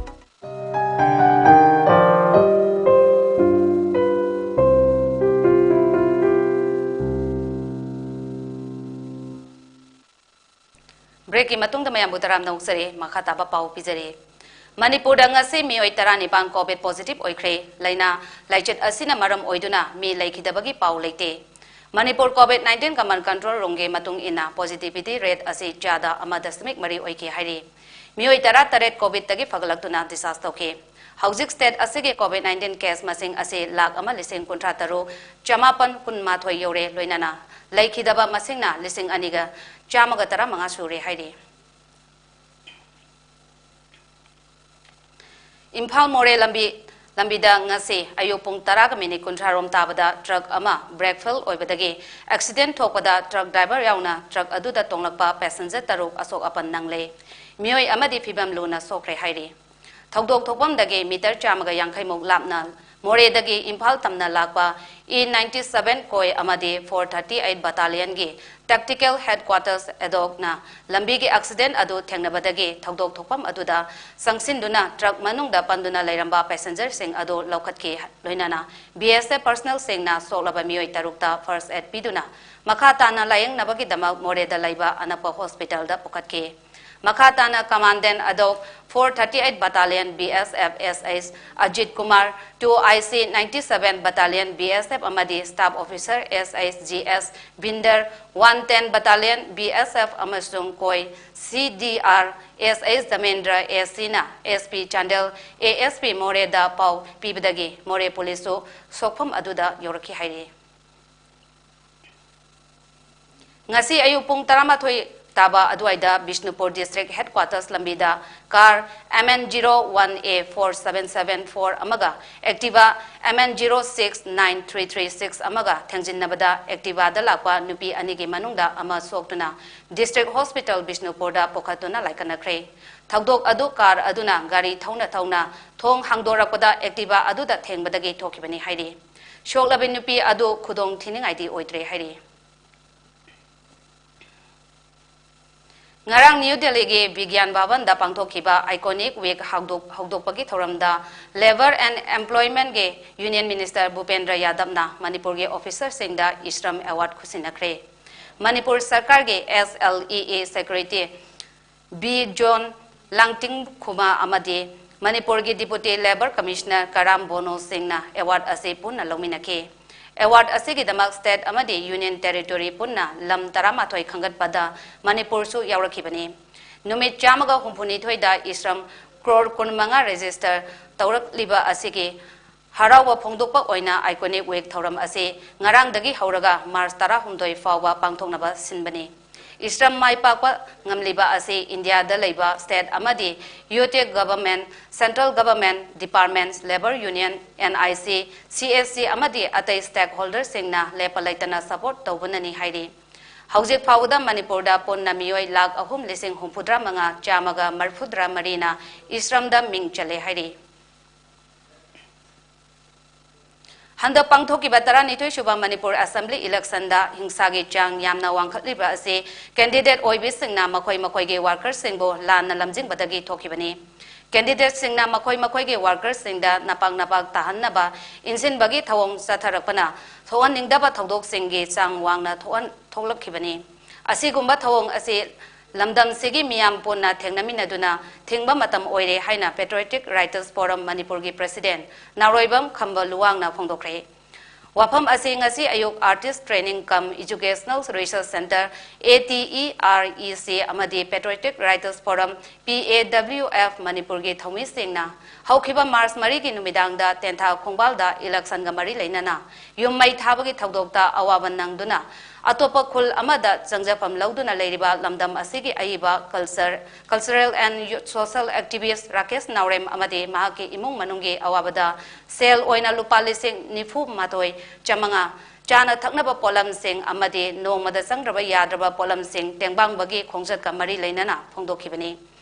ꯕ꯭ꯔꯦꯛꯀꯤ ꯃꯇꯨꯡꯗ ꯃꯌꯥꯝꯕꯨ ꯇꯔꯥꯝꯅ ꯑꯣꯛꯆꯔꯤ꯫ ꯃꯈꯥ ꯇꯥꯕ ꯄꯥꯎ ꯄꯤꯖꯔꯤ꯫ ꯃꯅꯤꯄꯨꯔꯗ ꯉꯁꯤ ꯃꯤꯑꯣꯏ ꯇꯔꯥꯅꯤꯄꯥꯟ ꯀꯣꯚꯤꯗ ꯄꯣꯖꯤꯇꯤꯚ ꯑꯣꯏꯈ꯭ꯔꯦ꯫ ꯂꯥꯏꯅꯥ ꯂꯥꯏꯆꯠ ꯑꯁꯤꯅ ꯃꯔꯝ ꯑꯣꯏꯗꯨꯅ ꯃꯤ ꯂꯩꯈꯤꯗꯕꯒꯤ ꯄꯥꯎ ꯂꯩꯇꯦ꯫ Manipur covid nineteen command control ꯔꯨꯝꯒꯤ ꯃꯇꯨꯡ ꯏꯟꯅ, ꯄꯣꯖꯤꯇꯤꯚꯤꯇꯤ ꯔꯦꯠ ꯑꯁꯤ ꯆꯥꯗ ꯑꯃ ꯗꯁꯃꯤꯛ ꯃꯔꯤ ꯑꯣꯏꯈꯤ ꯍꯥꯏꯔꯤ꯫ ꯃꯤꯑꯣꯏ ꯇꯔꯥꯇꯔꯦꯠ ꯀꯣꯚꯤꯗꯇꯒꯤ ꯐꯒꯠꯂꯛꯇꯨꯅ ꯗꯤꯁꯆꯥꯔꯖ ꯇꯧꯈꯤ꯫ ꯍꯧꯖꯤꯛ ꯁ꯭ꯇꯦꯠ ꯑꯁꯤꯒꯤ ꯀꯣꯚꯤꯗ ꯅꯥꯏꯟꯇꯤꯟ ꯀꯦꯁ ꯃꯁꯤꯡ ꯑꯁꯤ ꯂꯥꯈ ꯑꯃ ꯂꯤꯁꯤꯡ ꯀꯨꯟꯊ꯭ꯔꯥ ꯇꯔꯨꯛ ꯆꯃꯥꯄꯟ ꯀꯨꯟꯃꯥꯊꯣꯏ ꯌꯧꯔꯦ꯫ ꯂꯣꯏꯅꯅ ꯂꯩꯈꯤꯗꯕ ꯃꯁꯤꯡꯅ ꯂꯤꯁꯤꯡ ꯑꯅꯤꯒ ꯆꯥꯝꯃꯒ ꯇꯔꯥꯃꯉꯥ ꯁꯨꯔꯦ ꯍꯥꯏꯔꯤ꯫ ꯏꯝꯐꯥꯜ ꯃꯣꯔꯦ ꯂꯝꯕꯤ, ꯂꯝꯕꯤꯗ ꯉꯁꯤ ꯑꯌꯨꯛ ꯄꯨꯡ ꯇꯔꯥꯒ ꯃꯤꯅꯤꯠ ꯀꯨꯟꯊ꯭ꯔꯥ ꯔꯣꯝ ꯇꯥꯕꯗ ꯇ꯭ꯔꯛ ꯑꯃ ꯕ꯭ꯔꯦꯛ ꯐꯦꯜ ꯑꯣꯏꯕꯗꯒꯤ ꯑꯦꯛꯁꯤꯗꯦꯟ ꯊꯣꯛꯄꯗ ꯇ꯭ꯔꯛ ꯗ꯭ꯔꯥꯏꯚꯔ ꯌꯥꯎꯅ ꯇ꯭ꯔꯛ ꯑꯗꯨꯗ ꯇꯣꯡꯂꯛꯄ ꯄꯦꯁꯦꯟꯖꯔ ꯇꯔꯨꯛ ꯑꯁꯣꯛ ꯑꯄꯟ ꯅꯪꯂꯦ꯫ ꯃꯤꯑꯣꯏ ꯑꯃꯗꯤ ꯐꯤꯕꯝ ꯂꯨꯅ ꯁꯣꯛꯈ꯭ꯔꯦ ꯍꯥꯏꯔꯤ꯫ ꯊꯧꯗꯣꯛ ꯊꯣꯛꯐꯝꯗꯒꯤ ꯃꯤꯇꯔ ꯆꯥꯝꯃꯒ ꯌꯥꯡꯈꯩꯃꯨꯛ ꯂꯥꯞꯅ ꯃꯣꯔꯦꯗꯒꯤ ꯏꯝꯐꯥꯜ ꯇꯝꯅ ꯂꯥꯛꯄ E ninety seven ꯀꯣꯏ ꯑꯃꯗꯤ four thirty eight ꯕꯇꯥꯂꯤꯌꯟꯒꯤ ꯇꯦꯛꯇꯤꯀꯦꯜ ꯍꯦꯗꯀ꯭ꯋꯥꯇꯔꯁ ꯑꯦꯗꯣꯛꯅ ꯂꯝꯕꯤꯒꯤ ꯑꯦꯛꯁꯤꯗꯦꯟ ꯑꯗꯨ ꯊꯦꯡꯅꯕꯗꯒꯤ ꯊꯧꯗꯣꯛ ꯊꯣꯛꯐꯝ ꯑꯗꯨꯗ ꯆꯪꯁꯤꯟꯗꯨꯅ ꯇ꯭ꯔꯛ ꯃꯅꯨꯡꯗ ꯄꯟꯗꯨꯅ ꯂꯩꯔꯝꯕ ꯄꯦꯁꯦꯟꯖꯔꯁꯤꯡ ꯑꯗꯨ ꯂꯧꯈꯠꯈꯤ꯫ ꯂꯣꯏꯅꯅ B S F ꯄꯔꯁꯅꯦꯜꯁꯤꯡꯅ ꯁꯣꯛꯂꯕ ꯃꯤꯑꯣꯏ ꯇꯔꯨꯛꯇ ꯐꯥꯔꯁ ꯑꯦꯗ ꯄꯤꯗꯨꯅ ꯃꯈꯥ ꯇꯥꯅ ꯂꯥꯌꯦꯡꯅꯕꯒꯤꯗꯃꯛ ꯃꯣꯔꯦꯗ ꯂꯩꯕ ꯑꯅꯛꯄ ꯍꯣꯁꯄꯤꯇꯥꯜꯗ ꯄꯨꯈꯠꯈꯤ꯫ ꯃꯈꯥ ꯇꯥꯅ Commandant ꯑꯗꯣ four thirty eight Battalion B S F S H Ajit Kumar, two I C ninety seven Battalion B S F ꯑꯃꯗꯤ Staff Officer S H G S Binder, one ten Battalion B S F ꯑꯃꯁꯨꯡ ꯀꯣꯏ C D R S H Dharmendra A Cꯅ S P Chandel, A S P Moreꯗ ꯄꯥꯎ ꯄꯤꯕꯗꯒꯤ ꯃꯣꯔꯦ ꯄꯨꯂꯤꯁꯁꯨ ꯁꯣꯛꯐꯝ ꯑꯗꯨꯗ ꯌꯧꯔꯛꯈꯤ ꯍꯥꯏꯔꯤ꯫ ꯉꯁꯤ ꯑꯌꯨꯛ ꯄꯨꯡ ꯇꯔꯥꯃꯥꯊꯣꯏ ꯇꯥꯕ ꯑꯗꯨꯋꯥꯏꯗ ꯕꯤꯁꯅꯨꯄꯨꯔ District Headquarters ꯂꯝꯕꯤꯗ car M N zero one A four seven seven four ꯑꯃꯒ Activa M N zero six nine three three six ꯑꯃꯒ ꯊꯦꯡꯖꯤꯟꯅꯕꯗ Activaꯗ ꯂꯥꯛꯄ ꯅꯨꯄꯤ ꯑꯅꯤꯒꯤ ꯃꯅꯨꯡꯗ ꯑꯃ ꯁꯣꯛꯇꯨꯅ District Hospital ꯕꯤꯁꯅꯨꯄꯨꯔꯗ ꯄꯨꯈꯠꯇꯨꯅ ꯂꯥꯏꯀꯠꯅꯈ꯭ꯔꯦ꯫ ꯊꯧꯗꯣꯛ ꯑꯗꯨ car ꯑꯗꯨꯅ ꯒꯥꯔꯤ ꯊꯧꯅ ꯊꯧꯅ ꯊꯣꯡ ꯍꯥꯡꯗꯣꯔꯛꯄꯗ Activa ꯑꯗꯨꯗ ꯊꯦꯡꯕꯗꯒꯤ ꯊꯣꯛꯈꯤꯕꯅꯤ ꯍꯥꯏꯔꯤ꯫ ꯁꯣꯛꯂꯕ ꯅꯨꯄꯤ ꯑꯗꯨ ꯈꯨꯗꯣꯡ ꯊꯤꯅꯤꯡꯉꯥꯏꯗꯤ ꯑꯣꯏꯗ꯭ꯔꯦ ꯍꯥꯏꯔꯤ꯫ ꯉꯔꯥꯡ ꯅ꯭ꯌꯨ ꯗꯦꯜꯂꯤꯒꯤ ꯕꯤꯒ꯭ꯌꯥꯟ ꯚꯕꯟꯗ ꯄꯥꯡꯊꯣꯛꯈꯤꯕ Iconic Week ꯍꯧꯗꯣꯛ-, ꯍꯧꯗꯣꯛꯄꯒꯤ ꯊꯧꯔꯝꯗ Labour and Employmentꯀꯤ Union Minister ꯚꯨꯄꯦꯟꯗ꯭ꯔ ꯌꯥꯗꯕꯅ ꯃꯅꯤꯄꯨꯔꯒꯤ officerꯁꯤꯡꯗ ꯏꯁ꯭ꯔꯝ award ꯈꯨꯠꯁꯤꯟꯅꯈ꯭ꯔꯦ꯫ ꯃꯅꯤꯄꯨꯔ ꯁꯔꯀꯥꯔꯒꯤ S L E A Secretary B John Langtingkhuma ꯑꯃꯗꯤ ꯃꯅꯤꯄꯨꯔꯒꯤ Deputy Labour Commissioner ꯀꯔꯥꯝ ꯕꯣꯅꯣ ꯁꯤꯡꯅ award ꯑꯁꯤ ꯄꯨꯟꯅ ꯂꯧꯃꯤꯟꯅꯈꯤ꯫ Award ꯑꯁꯤꯒꯤꯗꯃꯛ state ꯑꯃꯗꯤ Union Territory ꯄꯨꯟꯅ ꯂꯝ ꯇꯔꯥꯃꯥꯊꯣꯏ ꯈꯟꯒꯠꯄꯗ ꯃꯅꯤꯄꯨꯔꯁꯨ ꯌꯥꯎꯔꯛꯈꯤꯕꯅꯤ꯫ ꯅꯨꯃꯤꯠ ꯆꯥꯝꯃꯒ ꯍꯨꯝꯐꯨꯅꯤꯊꯣꯏꯗ ꯏꯁ꯭ꯔꯝ crore ꯀꯨꯟꯃꯉꯥ register ꯇꯧꯔꯛꯂꯤꯕ ꯑꯁꯤꯒꯤ ꯍꯔꯥꯎꯕ ꯐꯣꯡꯗꯣꯛꯄ ꯑꯣꯏꯅ Iconic Week ꯊꯧꯔꯝ ꯑꯁꯤ ꯉꯔꯥꯡꯗꯒꯤ ꯍꯧꯔꯒ March ꯇꯔꯥꯍꯨꯝꯗꯣꯏ ꯐꯥꯎꯕ ꯄꯥꯡꯊꯣꯛꯅꯕ ꯁꯤꯟꯕꯅꯤ꯫ ꯏꯁ꯭ꯔꯝ ꯃꯥꯏ ꯄꯥꯛꯄ ꯉꯝꯂꯤꯕ ꯑꯁꯤ ꯏꯟꯗꯤꯌꯥꯗ ꯂꯩꯕ state ꯑꯃꯗꯤ UT government, central government, departments, labour union, NIC, CSC ꯑꯃꯗꯤ ꯑꯇꯩ stakeholderꯁꯤꯡꯅ ꯂꯦꯞꯄ ꯂꯩꯇꯅ support ꯇꯧꯕꯅꯅꯤ ꯍꯥꯏꯔꯤ꯫ ꯍꯧꯖꯤꯛ ꯐꯥꯎꯕꯗ ꯃꯅꯤꯄꯨꯔꯗ ꯄꯨꯟꯅ ꯃꯤꯑꯣꯏ ꯂꯥꯈ ꯑꯍꯨꯝ ꯂꯤꯁꯤꯡ ꯍꯨꯝꯐꯨꯇꯔꯥ ꯃꯉꯥ ꯆꯥꯝꯃꯒ ꯃꯔꯤꯐꯨꯇꯔꯥ ꯃꯔꯤꯅ ꯏꯁ꯭ꯔꯝꯗ ꯃꯤꯡ ꯆꯜꯂꯦ ꯍꯥꯏꯔꯤ꯫ ꯍꯟꯗꯛ ꯄꯥꯡꯊꯣꯛꯈꯤꯕ ꯇꯔꯥꯅꯤꯊꯣꯏ ꯁꯨꯕ ꯃꯅꯤꯄꯨꯔ Assembly electionꯗ ꯍꯤꯡꯁꯥꯒꯤ ꯆꯥꯡ ꯌꯥꯝꯅ ꯋꯥꯡꯈꯠꯂꯤꯕ ꯑꯁꯤ candidate ꯑꯣꯏꯕꯤꯁꯤꯡꯅ ꯃꯈꯣꯏ ꯃꯈꯣꯏꯒꯤ workerꯁꯤꯡꯕꯨ ꯂꯥꯟꯅ ꯂꯝꯖꯤꯡꯕꯗꯒꯤ ꯊꯣꯛꯈꯤꯕꯅꯤ꯫ Candidateꯁꯤꯡꯅ ꯃꯈꯣꯏ ꯃꯈꯣꯏꯒꯤ workerꯁꯤꯡꯗ ꯅꯄꯥꯛ ꯅꯄꯥꯛ ꯇꯥꯍꯟꯅꯕ ꯏꯟꯁꯤꯟꯕꯒꯤ ꯊꯧꯑꯣꯡ ꯆꯠꯊꯔꯛꯄꯅ ꯊꯣꯛꯍꯟꯅꯤꯡꯗꯕ ꯊꯧꯗꯣꯛꯁꯤꯡꯒꯤ ꯆꯥꯡ ꯋꯥꯡꯅ ꯊꯣꯛꯍꯟ-, ꯊꯣꯛꯂꯛꯈꯤꯕꯅꯤ꯫ ꯑꯁꯤꯒꯨꯝꯕ ꯊꯧꯑꯣꯡ ꯑꯁꯤ ꯂꯝꯗꯝꯁꯤꯒꯤ ꯃꯤꯌꯥꯝ ꯄꯨꯟꯅ ꯊꯦꯡꯅꯃꯤꯟꯅꯗꯨꯅ ꯊꯤꯡꯕ ꯃꯇꯝ ꯑꯣꯏꯔꯦ ꯍꯥꯏꯅ Patriotic Writers Forum ꯃꯅꯤꯄꯨꯔꯒꯤ President ꯅꯥꯎꯔꯣꯏꯕꯝ ꯈꯝꯕ ꯂꯨꯋꯥꯡꯅ ꯐꯣꯡꯗꯣꯛꯈ꯭ꯔꯦ꯫ ꯋꯥꯐꯝ ꯑꯁꯤ ꯉꯁꯤ ꯑꯌꯨꯛ Artist Training cum Educational Research Centre, A T E R E C, ꯑꯃꯗꯤ Patriotic Writers Forum, P A W F, ꯃꯅꯤꯄꯨꯔꯒꯤ ꯊꯧꯃꯤꯁꯤꯡꯅ ꯍꯧꯈꯤꯕ ꯃꯥꯔꯆ ꯃꯔꯤꯒꯤ ꯅꯨꯃꯤꯗꯥꯡꯗ ꯇꯦꯟꯊꯥ ꯈꯣꯡꯕꯥꯜꯗ electionꯒ ꯃꯔꯤ ꯂꯩꯅꯅ ꯌꯨꯝ ꯃꯩ ꯊꯥꯕꯒꯤ ꯊꯧꯗꯣꯛꯇ ꯑꯋꯥꯕ ꯅꯪꯗꯨꯅ ꯑꯇꯣꯞꯄ ꯈꯨꯜ ꯑꯃꯗ ꯆꯪꯖꯐꯝ ꯂꯧꯗꯨꯅ ꯂꯩꯔꯤꯕ ꯂꯝꯗꯝ ꯑꯁꯤꯒꯤ ꯑꯏꯕ culture, cultural and social activist Rakesh ꯅꯥꯎꯔꯦꯝ ꯑꯃꯗꯤ ꯃꯍꯥꯛꯀꯤ ꯏꯃꯨꯡ ꯃꯅꯨꯡꯒꯤ ꯑꯋꯥꯕꯗ ꯁꯦꯜ ꯑꯣꯏꯅ ꯂꯨꯄꯥ ꯂꯤꯁꯤꯡ ꯅꯤꯐꯨ ꯃꯥꯊꯣꯏ ꯆꯥꯃꯉꯥ, ꯆꯥꯅ ꯊꯛꯅꯕ ꯄꯣꯠꯂꯝꯁꯤꯡ ꯑꯃꯗꯤ ꯅꯣꯡꯃꯗ ꯆꯪꯗ꯭ꯔꯕ ꯌꯥꯗ꯭ꯔꯕ ꯄꯣꯠꯂꯝꯁꯤꯡ ꯇꯦꯡꯕꯥꯡꯕꯒꯤ ꯈꯣꯡꯆꯠꯀ ꯃꯔꯤ ꯂꯩꯅꯅ ꯐꯣꯡꯗꯣꯛꯈꯤꯕꯅꯤ꯫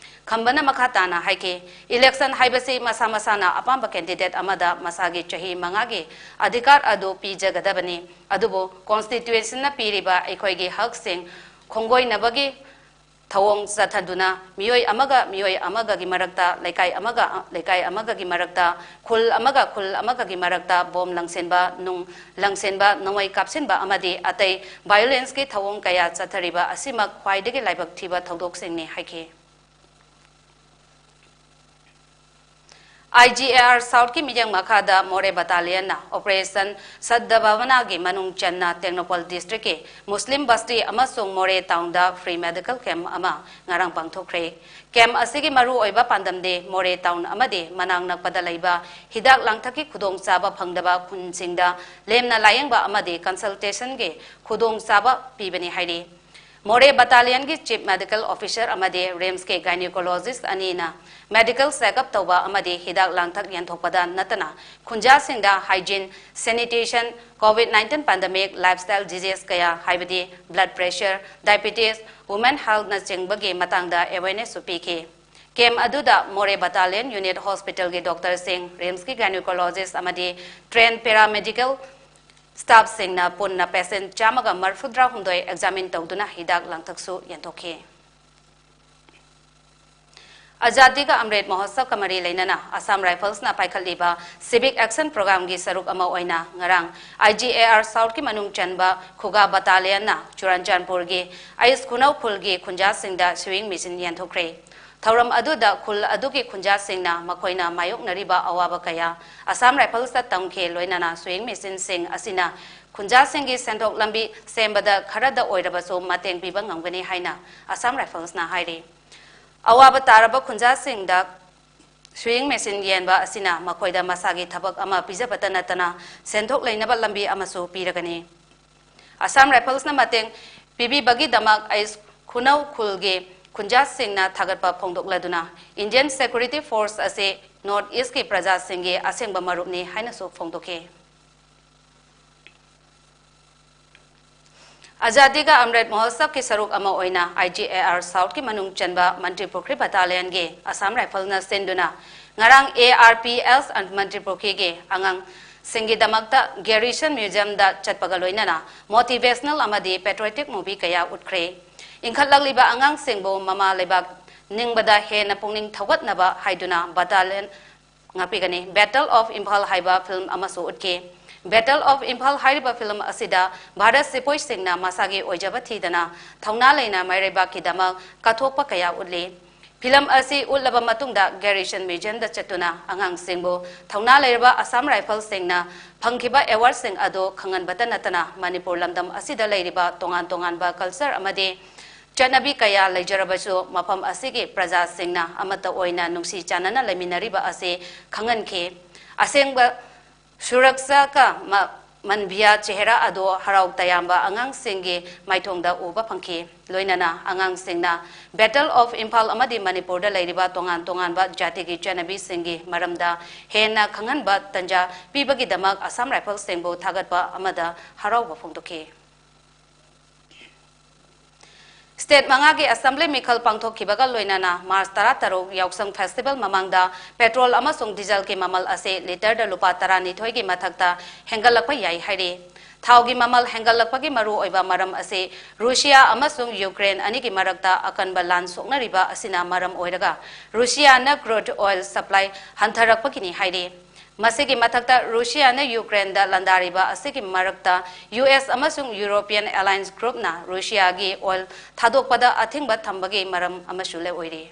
ꯈꯝꯕꯅ ꯃꯈꯥ ꯇꯥꯅ ꯍꯥꯏꯈꯤ, election ꯍꯥꯏꯕꯁꯤ ꯃꯁꯥ ꯃꯁꯥꯅ ꯑꯄꯥꯝꯕ candidate ꯑꯃꯗ ꯃꯁꯥꯒꯤ ꯆꯍꯤ ꯃꯉꯥꯒꯤ ꯑꯙꯤꯀꯥꯔ ꯑꯗꯨ ꯄꯤꯖꯒꯗꯕꯅꯤ, ꯑꯗꯨꯕꯨ constitutionꯅ ꯄꯤꯔꯤꯕ ꯑꯩꯈꯣꯏꯒꯤ ꯍꯛꯁꯤꯡ ꯈꯣꯡꯒꯣꯏꯅꯕꯒꯤ ꯊꯧꯑꯣꯡ ꯆꯠꯊꯗꯨꯅ ꯃꯤꯑꯣꯏ ꯑꯃꯒ ꯃꯤꯑꯣꯏ ꯑꯃꯒꯒꯤ ꯃꯔꯛꯇ, ꯂꯩꯀꯥꯏ ꯑꯃꯒ ꯂꯩꯀꯥꯏ ꯑꯃꯒꯒꯤ ꯃꯔꯛꯇ, ꯈꯨꯜ ꯑꯃꯒ ꯈꯨꯜ ꯑꯃꯒꯒꯤ ꯃꯔꯛꯇ ꯕꯣꯝ ꯂꯪꯁꯤꯟꯕ, ꯅꯨꯡ ꯂꯪꯁꯤꯟꯕ, ꯅꯣꯡꯃꯩ ꯀꯥꯞꯁꯤꯟꯕ ꯑꯃꯗꯤ ꯑꯇꯩ violenceꯀꯤ ꯊꯧꯑꯣꯡ ꯀꯌꯥ ꯆꯠꯊꯔꯤꯕ ꯑꯁꯤꯃꯛ ꯈ꯭ꯋꯥꯏꯗꯒꯤ ꯂꯥꯏꯕꯛ ꯊꯤꯕ ꯊꯧꯗꯣꯛꯁꯤꯡꯅꯤ ꯍꯥꯏꯈꯤ꯫ I G A R Southꯀꯤ ꯃꯤꯠꯌꯦꯡ ꯃꯈꯥꯗ ꯃꯣꯔꯦ battalionꯅ Operation ꯁꯗꯚꯥꯕꯅꯥꯒꯤ ꯃꯅꯨꯡ ꯆꯟꯅ ꯇꯦꯡꯅꯧꯄꯜ districtꯀꯤ ꯃꯨꯁꯂꯤꯝ ꯕꯁꯇꯤ ꯑꯃꯁꯨꯡ ꯃꯣꯔꯦ townꯗ free medical camp ꯑꯃ ꯉꯔꯥꯡ ꯄꯥꯡꯊꯣꯛꯈ꯭ꯔꯦ꯫ Camp ꯑꯁꯤꯒꯤ ꯃꯔꯨꯑꯣꯏꯕ ꯄꯥꯟꯗꯝꯗꯤ ꯃꯣꯔꯦ town ꯑꯃꯗꯤ ꯃꯅꯥꯛ ꯅꯛꯄꯗ ꯂꯩꯕ ꯍꯤꯗꯥꯛ ꯂꯥꯡꯊꯛꯀꯤ ꯈꯨꯗꯣꯡꯆꯥꯕ ꯐꯪꯗꯕ ꯈꯨꯟꯁꯤꯡꯗ ꯂꯦꯝꯅ ꯂꯥꯌꯦꯡꯕ ꯑꯃꯗꯤ consultationꯒꯤ ꯈꯨꯗꯣꯡꯆꯥꯕ ꯄꯤꯕꯅꯤ ꯍꯥꯏꯔꯤ꯫ ꯃꯣꯔꯦ battalionꯒꯤ Chief Medical Officer ꯑꯃꯗꯤ RIMSꯀꯤ gynecologist ꯑꯅꯤꯅ medical checkup ꯇꯧꯕ ꯑꯃꯗꯤ ꯍꯤꯗꯥꯛ ꯂꯥꯡꯊꯛ ꯌꯦꯟꯊꯣꯛꯄꯗ ꯅꯠꯇꯅ ꯈꯨꯟꯖꯥꯁꯤꯡꯗ hygiene, sanitation, COVID nineteen pandemic, lifestyle disease ꯀꯌꯥ ꯍꯥꯏꯕꯗꯤ blood pressure, diabetes, women healthꯅꯆꯤꯡꯕꯒꯤ ꯃꯇꯥꯡꯗ awarenessꯁꯨ ꯄꯤꯈꯤ꯫ Camp ꯑꯗꯨꯗ ꯃꯣꯔꯦ battalion unit hospitalꯒꯤ doctorꯁꯤꯡ, RIMSꯀꯤ gynecologist ꯑꯃꯗꯤ trained paramedical staffꯁꯤꯡꯅ ꯄꯨꯟꯅ patient ꯆꯥꯝꯃꯒ ꯃꯔꯤꯐꯨꯇꯔꯥꯍꯨꯝꯗꯣꯏ examine ꯇꯧꯗꯨꯅ ꯍꯤꯗꯥꯛ ꯂꯥꯡꯊꯛꯁꯨ ꯌꯦꯟꯊꯣꯛꯈꯤ꯫ ꯑꯖꯥꯗꯤ ꯀꯥ ꯑꯃ꯭ꯔꯤꯠ ꯃꯍꯣꯠꯁꯕꯀ ꯃꯔꯤ ꯂꯩꯅꯅ Assam Riflesꯅ ꯄꯥꯏꯈꯠꯂꯤꯕ Civic Action Programꯒꯤ ꯁꯔꯨꯛ ꯑꯃ ꯑꯣꯏꯅ ꯉꯔꯥꯡ I G A R Southꯀꯤ ꯃꯅꯨꯡ ꯆꯟꯕ ꯈꯨꯒꯥ Battalionꯅ ꯆꯨꯔꯥꯟꯆꯥꯟꯄꯨꯔꯒꯤ ꯑꯩꯁ ꯈꯨꯅꯧ ꯈꯨꯜꯒꯤ ꯈꯨꯟꯖꯥꯁꯤꯡꯗ sewing machine ꯌꯦꯟꯊꯣꯛꯈ꯭ꯔꯦ꯫ ꯊꯧꯔꯝ ꯑꯗꯨꯗ ꯈꯨꯜ ꯑꯗꯨꯒꯤ ꯈꯨꯟꯖꯥꯁꯤꯡꯅ ꯃꯈꯣꯏꯅ ꯃꯥꯌꯣꯛꯅꯔꯤꯕ ꯑꯋꯥꯕ ꯀꯌꯥ Assam Riflesꯇ ꯇꯝꯈꯤ, ꯂꯣꯏꯅꯅ sewing machineꯁꯤꯡ ꯑꯁꯤꯅ ꯈꯨꯟꯖꯥꯁꯤꯡꯒꯤ ꯁꯦꯟꯊꯣꯛ ꯂꯝꯕꯤ ꯁꯦꯝꯕꯗ ꯈꯔꯗ ꯑꯣꯏꯔꯕꯁꯨ ꯃꯇꯦꯡ ꯄꯤꯕ ꯉꯝꯒꯅꯤ ꯍꯥꯏꯅ Assam Riflesꯅ ꯍꯥꯏꯔꯤ꯫ ꯑꯋꯥꯕ ꯇꯥꯔꯕ ꯈꯨꯟꯖꯥꯁꯤꯡꯗ sewing machine ꯌꯦꯟꯕ ꯑꯁꯤꯅ ꯃꯈꯣꯏꯗ ꯃꯁꯥꯒꯤ ꯊꯕꯛ ꯑꯃ ꯄꯤꯖꯕꯇ ꯅꯠꯇꯅ ꯁꯦꯟꯊꯣꯛ ꯂꯩꯅꯕ ꯂꯝꯕꯤ ꯑꯃꯁꯨ ꯄꯤꯔꯒꯅꯤ꯫ Assam Riflesꯅ ꯃꯇꯦꯡ ꯄꯤꯕꯤꯕꯒꯤꯗꯃꯛ ꯑꯩꯁ ꯈꯨꯅꯧ ꯈꯨꯜꯒꯤ ꯈꯨꯟꯖꯥꯁꯤꯡꯅ ꯊꯥꯒꯠꯄ ꯐꯣꯡꯗꯣꯛꯂꯗꯨꯅ, Indian Security Force ꯑꯁꯤ North Eastꯀꯤ ꯄ꯭ꯔꯖꯥꯁꯤꯡꯒꯤ ꯑꯁꯦꯡꯕ ꯃꯔꯨꯞꯅꯤ ꯍꯥꯏꯅꯁꯨ ꯐꯣꯡꯗꯣꯛꯈꯤ꯫ ꯑꯖꯥꯗꯤ ꯀꯥ ꯑꯃ꯭ꯔꯤꯠ ꯃꯍꯣꯠꯁꯕꯀꯤ ꯁꯔꯨꯛ ꯑꯃ ꯑꯣꯏꯅ I G A R Southꯀꯤ ꯃꯅꯨꯡ ꯆꯟꯕ ꯃꯟꯇ꯭ꯔꯤ ꯄꯨꯈ꯭ꯔꯤ Battalionꯒꯤ Assam Riflesꯅ ꯁꯤꯟꯗꯨꯅ ꯉꯔꯥꯡ A R P S and ꯃꯟꯇ꯭ꯔꯤ ꯄꯨꯈ꯭ꯔꯤꯒꯤ ꯑꯉꯥꯡꯁꯤꯡꯒꯤꯗꯃꯛꯇ Garrison Museumꯗ ꯆꯠꯄꯒ ꯂꯣꯏꯅꯅ motivational ꯑꯃꯗꯤ patriotic movie ꯀꯌꯥ ꯎꯠꯈ꯭ꯔꯦ꯫ ꯏꯟꯈꯠꯂꯛꯂꯤꯕ ꯑꯉꯥꯡꯁꯤꯡꯕꯨ ꯃꯃꯥ ꯂꯩꯕꯥꯛ ꯅꯤꯡꯕꯗ ꯍꯦꯟꯅ ꯄꯨꯛꯅꯤꯡ ꯊꯧꯒꯠꯅꯕ ꯍꯥꯏꯗꯨꯅ Battalion ꯉꯥꯛꯄꯤꯒꯅꯤ꯫ Battle of Imphal ꯍꯥꯏꯕ film ꯑꯃꯁꯨ ꯎꯠꯈꯤ꯫ Battle of Imphal ꯍꯥꯏꯔꯤꯕ film ꯑꯁꯤꯗ ꯚꯥꯔꯠ ꯁꯤꯄꯣꯏꯁꯤꯡꯅ ꯃꯁꯥꯒꯤ ꯑꯣꯏꯖꯕ ꯊꯤꯗꯅ ꯊꯧꯅꯥ ꯂꯩꯅ ꯃꯩꯔꯩꯕꯥꯛꯀꯤꯗꯃꯛ ꯀꯠꯊꯣꯛꯄ ꯀꯌꯥ ꯎꯠꯂꯤ꯫ Film ꯑꯁꯤ ꯎꯠꯂꯕ ꯃꯇꯨꯡꯗ Garrison Museumꯗ ꯆꯠꯇꯨꯅ ꯑꯉꯥꯡꯁꯤꯡꯕꯨ ꯊꯧꯅꯥ ꯂꯩꯔꯕ Assam Riflesꯁꯤꯡꯅ ꯐꯪꯈꯤꯕ awardꯁꯤꯡ ꯑꯗꯨ ꯈꯪꯍꯟꯕꯇ ꯅꯠꯇꯅ ꯃꯅꯤꯄꯨꯔ ꯂꯝꯗꯝ ꯑꯁꯤꯗ ꯂꯩꯔꯤꯕ ꯇꯣꯉꯥꯟ ꯇꯣꯉꯥꯟꯕ culture ꯑꯃꯗꯤ ꯆꯠꯅꯕꯤ ꯀꯌꯥ ꯂꯩꯖꯔꯕꯁꯨ ꯃꯐꯝ ꯑꯁꯤꯒꯤ ꯄ꯭ꯔꯖꯥꯁꯤꯡꯅ ꯑꯃꯠꯇ ꯑꯣꯏꯅ ꯅꯨꯡꯁꯤ ꯆꯥꯟꯅꯅ ꯂꯩꯃꯤꯟꯅꯔꯤꯕ ꯑꯁꯤ ꯈꯪꯍꯟꯈꯤ꯫ ꯑꯁꯦꯡꯕ ꯁꯨꯔꯛꯁꯥ ꯀꯥ ꯃ-, ꯃꯟꯚꯤꯌꯥ ꯆꯦꯍꯔꯥ ꯑꯗꯨ ꯍꯔꯥꯎ ꯇꯌꯥꯝꯕ ꯑꯉꯥꯡꯁꯤꯡꯒꯤ ꯃꯥꯏꯊꯣꯡꯗ ꯎꯕ ꯐꯪꯈꯤ꯫ ꯂꯣꯏꯅꯅ ꯑꯉꯥꯡꯁꯤꯡꯅ Battle of Imphal ꯑꯃꯗꯤ ꯃꯅꯤꯄꯨꯔꯗ ꯂꯩꯔꯤꯕ ꯇꯣꯉꯥꯟ ꯇꯣꯉꯥꯟꯕ ꯖꯥꯇꯤꯒꯤ ꯆꯠꯅꯕꯤꯁꯤꯡꯒꯤ ꯃꯔꯝꯗ ꯍꯦꯟꯅ ꯈꯪꯍꯟꯕ ꯇꯟꯖꯥ ꯄꯤꯕꯒꯤꯗꯃꯛ Assam Riflesꯁꯤꯡꯕꯨ ꯊꯥꯒꯠꯄ ꯑꯃꯗ ꯍꯔꯥꯎꯕ ꯐꯣꯡꯗꯣꯛꯈꯤ꯫ State ꯃꯉꯥꯒꯤ Assembly ꯃꯤꯈꯜ ꯄꯥꯡꯊꯣꯛꯈꯤꯕꯒ ꯂꯣꯏꯅꯅ March ꯇꯔꯥꯇꯔꯨꯛ ꯌꯥꯎꯁꯪ festival ꯃꯃꯥꯡꯗ petrol ꯑꯃꯁꯨꯡ dieselꯒꯤ ꯃꯃꯜ ꯑꯁꯤ litre ꯗ ꯂꯨꯄꯥ ꯇꯔꯥꯅꯤꯊꯣꯏꯒꯤ ꯃꯊꯛꯇ ꯍꯦꯟꯒꯠꯂꯛꯄ ꯌꯥꯏ ꯍꯥꯏꯔꯤ꯫ ꯊꯥꯎꯒꯤ ꯃꯃꯜ ꯍꯦꯟꯒꯠꯂꯛꯄꯒꯤ ꯃꯔꯨꯑꯣꯏꯕ ꯃꯔꯝ ꯑꯁꯤ ꯔꯨꯁꯤꯌꯥ ꯑꯃꯁꯨꯡ ꯌꯨꯀ꯭ꯔꯦꯟ ꯑꯅꯤꯒꯤ ꯃꯔꯛꯇ ꯑꯀꯟꯕ ꯂꯥꯟ ꯁꯣꯛꯅꯔꯤꯕ ꯑꯁꯤꯅ ꯃꯔꯝ ꯑꯣꯏꯔꯒ, ꯔꯨꯁꯤꯌꯥꯅ crude oil supply ꯍꯟꯊꯔꯛꯄꯒꯤꯅꯤ ꯍꯥꯏꯔꯤ꯫ ꯃꯁꯤꯒꯤ ꯃꯊꯛꯇ, ꯔꯨꯁꯤꯌꯥꯅ ꯌꯨꯀ꯭ꯔꯦꯟꯗ ꯂꯥꯟꯗꯥꯔꯤꯕ ꯑꯁꯤꯒꯤ ꯃꯔꯛꯇ, ꯌꯨ ꯑꯦꯁ ꯑꯃꯁꯨꯡ European Alliance Groupꯅ ꯔꯨꯁꯤꯌꯥꯒꯤ oil ꯊꯥꯗꯣꯛꯄꯗ ꯑꯊꯤꯡꯕ ꯊꯝꯕꯒꯤ ꯃꯔꯝ ꯑꯃꯁꯨ ꯑꯣꯏꯔꯤ꯫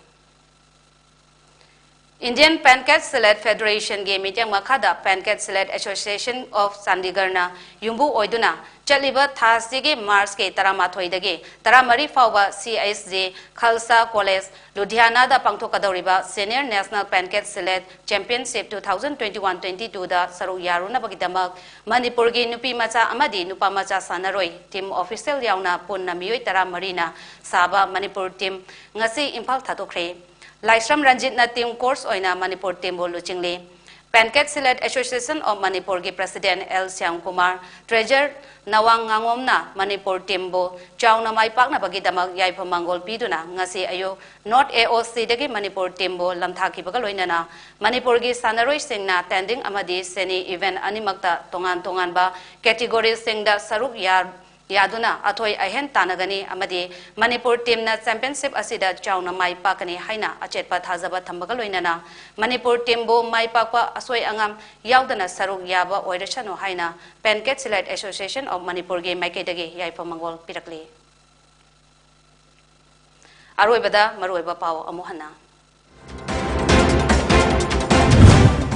Indian Pancake Slet Federationꯒꯤ ꯃꯤꯠꯌꯦꯡ ꯃꯈꯥꯗ Pancake Slet Association of Chandigarhꯅ ꯌꯨꯝꯕꯨ ꯑꯣꯏꯗꯨꯅ ꯆꯠꯂꯤꯕ ꯊꯥ ꯑꯁꯤꯒꯤ ꯃꯥꯔꯆꯀꯤ ꯇꯔꯥꯃꯥꯊꯣꯏꯗꯒꯤ ꯇꯔꯥꯃꯔꯤ ꯐꯥꯎꯕ C H J Khalsa College, ꯂꯨꯙꯤꯌꯥꯅꯥꯗ ꯄꯥꯡꯊꯣꯛꯀꯗꯧꯔꯤꯕ Senior National Pancake Slet Championship two thousand twenty-one twenty-twoꯗ ꯁꯔꯨꯛ ꯌꯥꯔꯨꯅꯕꯒꯤꯗꯃꯛ ꯃꯅꯤꯄꯨꯔꯒꯤ ꯅꯨꯄꯤ ꯃꯆꯥ ꯑꯃꯗꯤ ꯅꯨꯄꯥ ꯃꯆꯥ ꯁꯥꯟꯅꯔꯣꯏ team official ꯌꯥꯎꯅ ꯄꯨꯟꯅ ꯃꯤꯑꯣꯏ ꯇꯔꯥꯃꯔꯤꯅ ꯁꯥꯕ ꯃꯅꯤꯄꯨꯔ team ꯉꯁꯤ ꯏꯝꯐꯥꯜ ꯊꯥꯗꯣꯛꯈ꯭ꯔꯦ꯫ ꯂꯥꯏꯁ꯭ꯔꯝ ꯔꯟꯖꯤꯠꯅ team coach ꯑꯣꯏꯅ Manipur teamꯕꯨ ꯂꯨꯆꯤꯡꯂꯤ꯫ Pancake Slet Association of Manipurꯒꯤ President L Shyamkumar, Treasurer ꯅꯋꯥꯡ ꯉꯥꯉꯣꯝꯅ Manipur teamꯕꯨ ꯆꯥꯎꯅ ꯃꯥꯏ ꯄꯥꯛꯅꯕꯒꯤꯗꯃꯛ ꯌꯥꯏꯐ ꯃꯪꯒꯣꯜ ꯄꯤꯗꯨꯅ ꯉꯁꯤ ꯑꯌꯨꯛ North A O Cꯗꯒꯤ ꯃꯅꯤꯄꯨꯔ teamꯕꯨ ꯂꯝꯊꯥꯈꯤꯕꯒ ꯂꯣꯏꯅꯅ ꯃꯅꯤꯄꯨꯔꯒꯤ ꯁꯥꯟꯅꯔꯣꯏꯁꯤꯡꯅ tending ꯑꯃꯗꯤ semi event ꯑꯅꯤꯃꯛꯇ ꯇꯣꯉꯥꯟ ꯇꯣꯉꯥꯟꯕ categoryꯁꯤꯡꯗ ꯁꯔꯨꯛ ꯌꯥ-, ꯌꯥꯗꯨꯅ ꯑꯊꯣꯏ ꯑꯍꯦꯟ ꯇꯥꯟꯅꯒꯅꯤ ꯑꯃꯗꯤ ꯃꯅꯤꯄꯨꯔ teamꯅ championship ꯑꯁꯤꯗ ꯆꯥꯎꯅ ꯃꯥꯏ ꯄꯥꯛꯀꯅꯤ ꯍꯥꯏꯅ ꯑꯆꯦꯠꯄ ꯊꯥꯖꯕ ꯊꯝꯕꯒ ꯂꯣꯏꯅꯅ ꯃꯅꯤꯄꯨꯔ teamꯕꯨ ꯃꯥꯏ ꯄꯥꯛꯄ ꯑꯁꯣꯏ ꯑꯉꯥꯝ ꯌꯥꯎꯗꯅ ꯁꯔꯨꯛ ꯌꯥꯕ ꯑꯣꯏꯔꯁꯅꯨ ꯍꯥꯏꯅ Pancake Slet Association of Manipurꯒꯤ ꯃꯥꯏꯀꯩꯗꯒꯤ ꯌꯥꯏꯐ ꯃꯪꯒꯣꯜ ꯄꯤꯔꯛꯂꯤ꯫ ꯑꯔꯣꯏꯕꯗ ꯃꯔꯨꯑꯣꯏꯕ ꯄꯥꯎ ꯑꯃꯨꯛ ꯍꯟꯅ꯫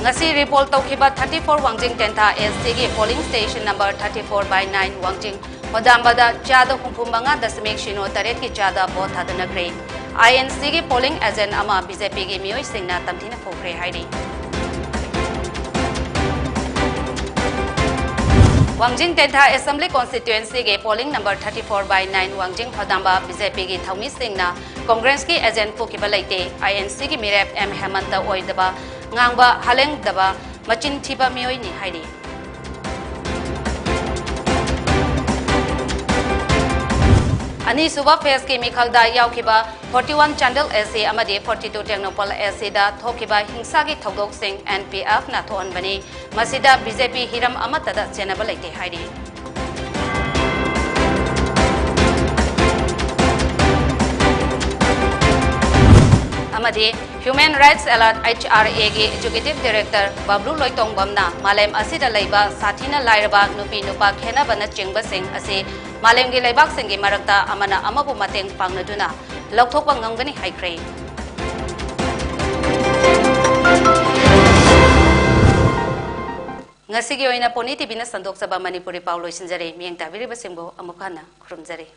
ꯉꯁꯤ repoll ꯇꯧꯈꯤꯕ thirty four ꯋꯥꯡꯖꯤꯡ ꯇꯦꯟꯊꯥ S Cꯒꯤ polling station number thirty four by nine ꯋꯥꯡꯖꯤꯡ ꯍꯣꯗꯥꯝꯕꯗ ꯆꯥꯗ ꯍꯨꯝꯐꯨ ꯃꯉꯥ ꯗꯁꯃꯤꯛ ꯁꯤꯅꯣ ꯇꯔꯦꯠꯀꯤ ꯆꯥꯗ vote ꯊꯥꯗꯅꯈ꯭ꯔꯦ꯫ I N Cꯒꯤ polling agent ꯑꯃ BJPꯒꯤ ꯃꯤꯑꯣꯏꯁꯤꯡꯅ ꯇꯝꯊꯤꯅ ꯐꯨꯈ꯭ꯔꯦ ꯍꯥꯏꯔꯤ꯫ ꯋꯥꯡꯖꯤꯡ ꯇꯦꯟꯊꯥ Assembly Constituencyꯒꯤ polling number thirty four by nine ꯋꯥꯡꯖꯤꯡ ꯍꯣꯗꯥꯝꯕ BJPꯒꯤ ꯊꯧꯃꯤꯁꯤꯡꯅ Congressꯀꯤ agent ꯄꯨꯈꯤꯕ ꯂꯩꯇꯦ, I N Cꯒꯤ ꯃꯤꯔꯦꯞ M ꯍꯦꯃꯟꯇ ꯑꯣꯏꯗꯕ ꯉꯥꯡꯕ ꯍꯥꯂꯦꯡꯗꯕ ꯃꯆꯤꯟ ꯊꯤꯕ ꯃꯤꯑꯣꯏꯅꯤ ꯍꯥꯏꯔꯤ꯫ ꯑꯅꯤꯁꯨꯕ phaseꯀꯤ ꯃꯤꯈꯜꯗ ꯌꯥꯎꯈꯤꯕ forty one Chandel S C ꯑꯃꯗꯤ forty two ꯇꯦꯡꯅꯧꯄꯜ S Cꯗ ꯊꯣꯛꯈꯤꯕ ꯍꯤꯡꯁꯥꯒꯤ ꯊꯧꯗꯣꯛꯁꯤꯡ N P Fꯅ ꯊꯣꯛꯍꯟꯕꯅꯤ, ꯃꯁꯤꯗ BJP ꯍꯤꯔꯝ ꯑꯃꯠꯇꯗ ꯆꯦꯟꯅꯕ ꯂꯩꯇꯦ ꯍꯥꯏꯔꯤ꯫ ꯑꯃꯗꯤ Human Rights Alert, H R A ꯒꯤ Executive Director ꯕꯕ꯭ꯂꯨ ꯂꯣꯏꯇꯣꯡꯕꯝꯅ ꯃꯥꯂꯦꯝ ꯑꯁꯤꯗ ꯂꯩꯕ ꯁꯥꯊꯤꯅ ꯂꯥꯏꯔꯕ ꯅꯨꯄꯤ ꯅꯨꯄꯥ ꯈꯦꯟꯅꯕꯅꯆꯤꯡꯕꯁꯤꯡ ꯑꯁꯤ ꯃꯥꯂꯦꯝꯒꯤ ꯂꯩꯕꯥꯛꯁꯤꯡꯒꯤ ꯃꯔꯛꯇ ꯑꯃꯅ ꯑꯃꯕꯨ ꯃꯇꯦꯡ ꯄꯥꯡꯅꯗꯨꯅ ꯂꯧꯊꯣꯛꯄ ꯉꯝꯒꯅꯤ ꯍꯥꯏꯈ꯭ꯔꯦ꯫ ꯉꯁꯤꯒꯤ ꯑꯣꯏꯅ ꯄꯣꯅꯤ ꯇꯤꯚꯤꯅ ꯁꯟꯗꯣꯛꯆꯕ ꯃꯅꯤꯄꯨꯔꯤ ꯄꯥꯎ ꯂꯣꯏꯁꯤꯟꯖꯔꯦ꯫ ꯃꯤꯠꯌꯦꯡ ꯇꯥꯕꯤꯔꯤꯕꯁꯤꯡꯕꯨ ꯑꯃꯨꯛ ꯍꯟꯅ ꯈꯨꯔꯨꯝꯖꯔꯤ꯫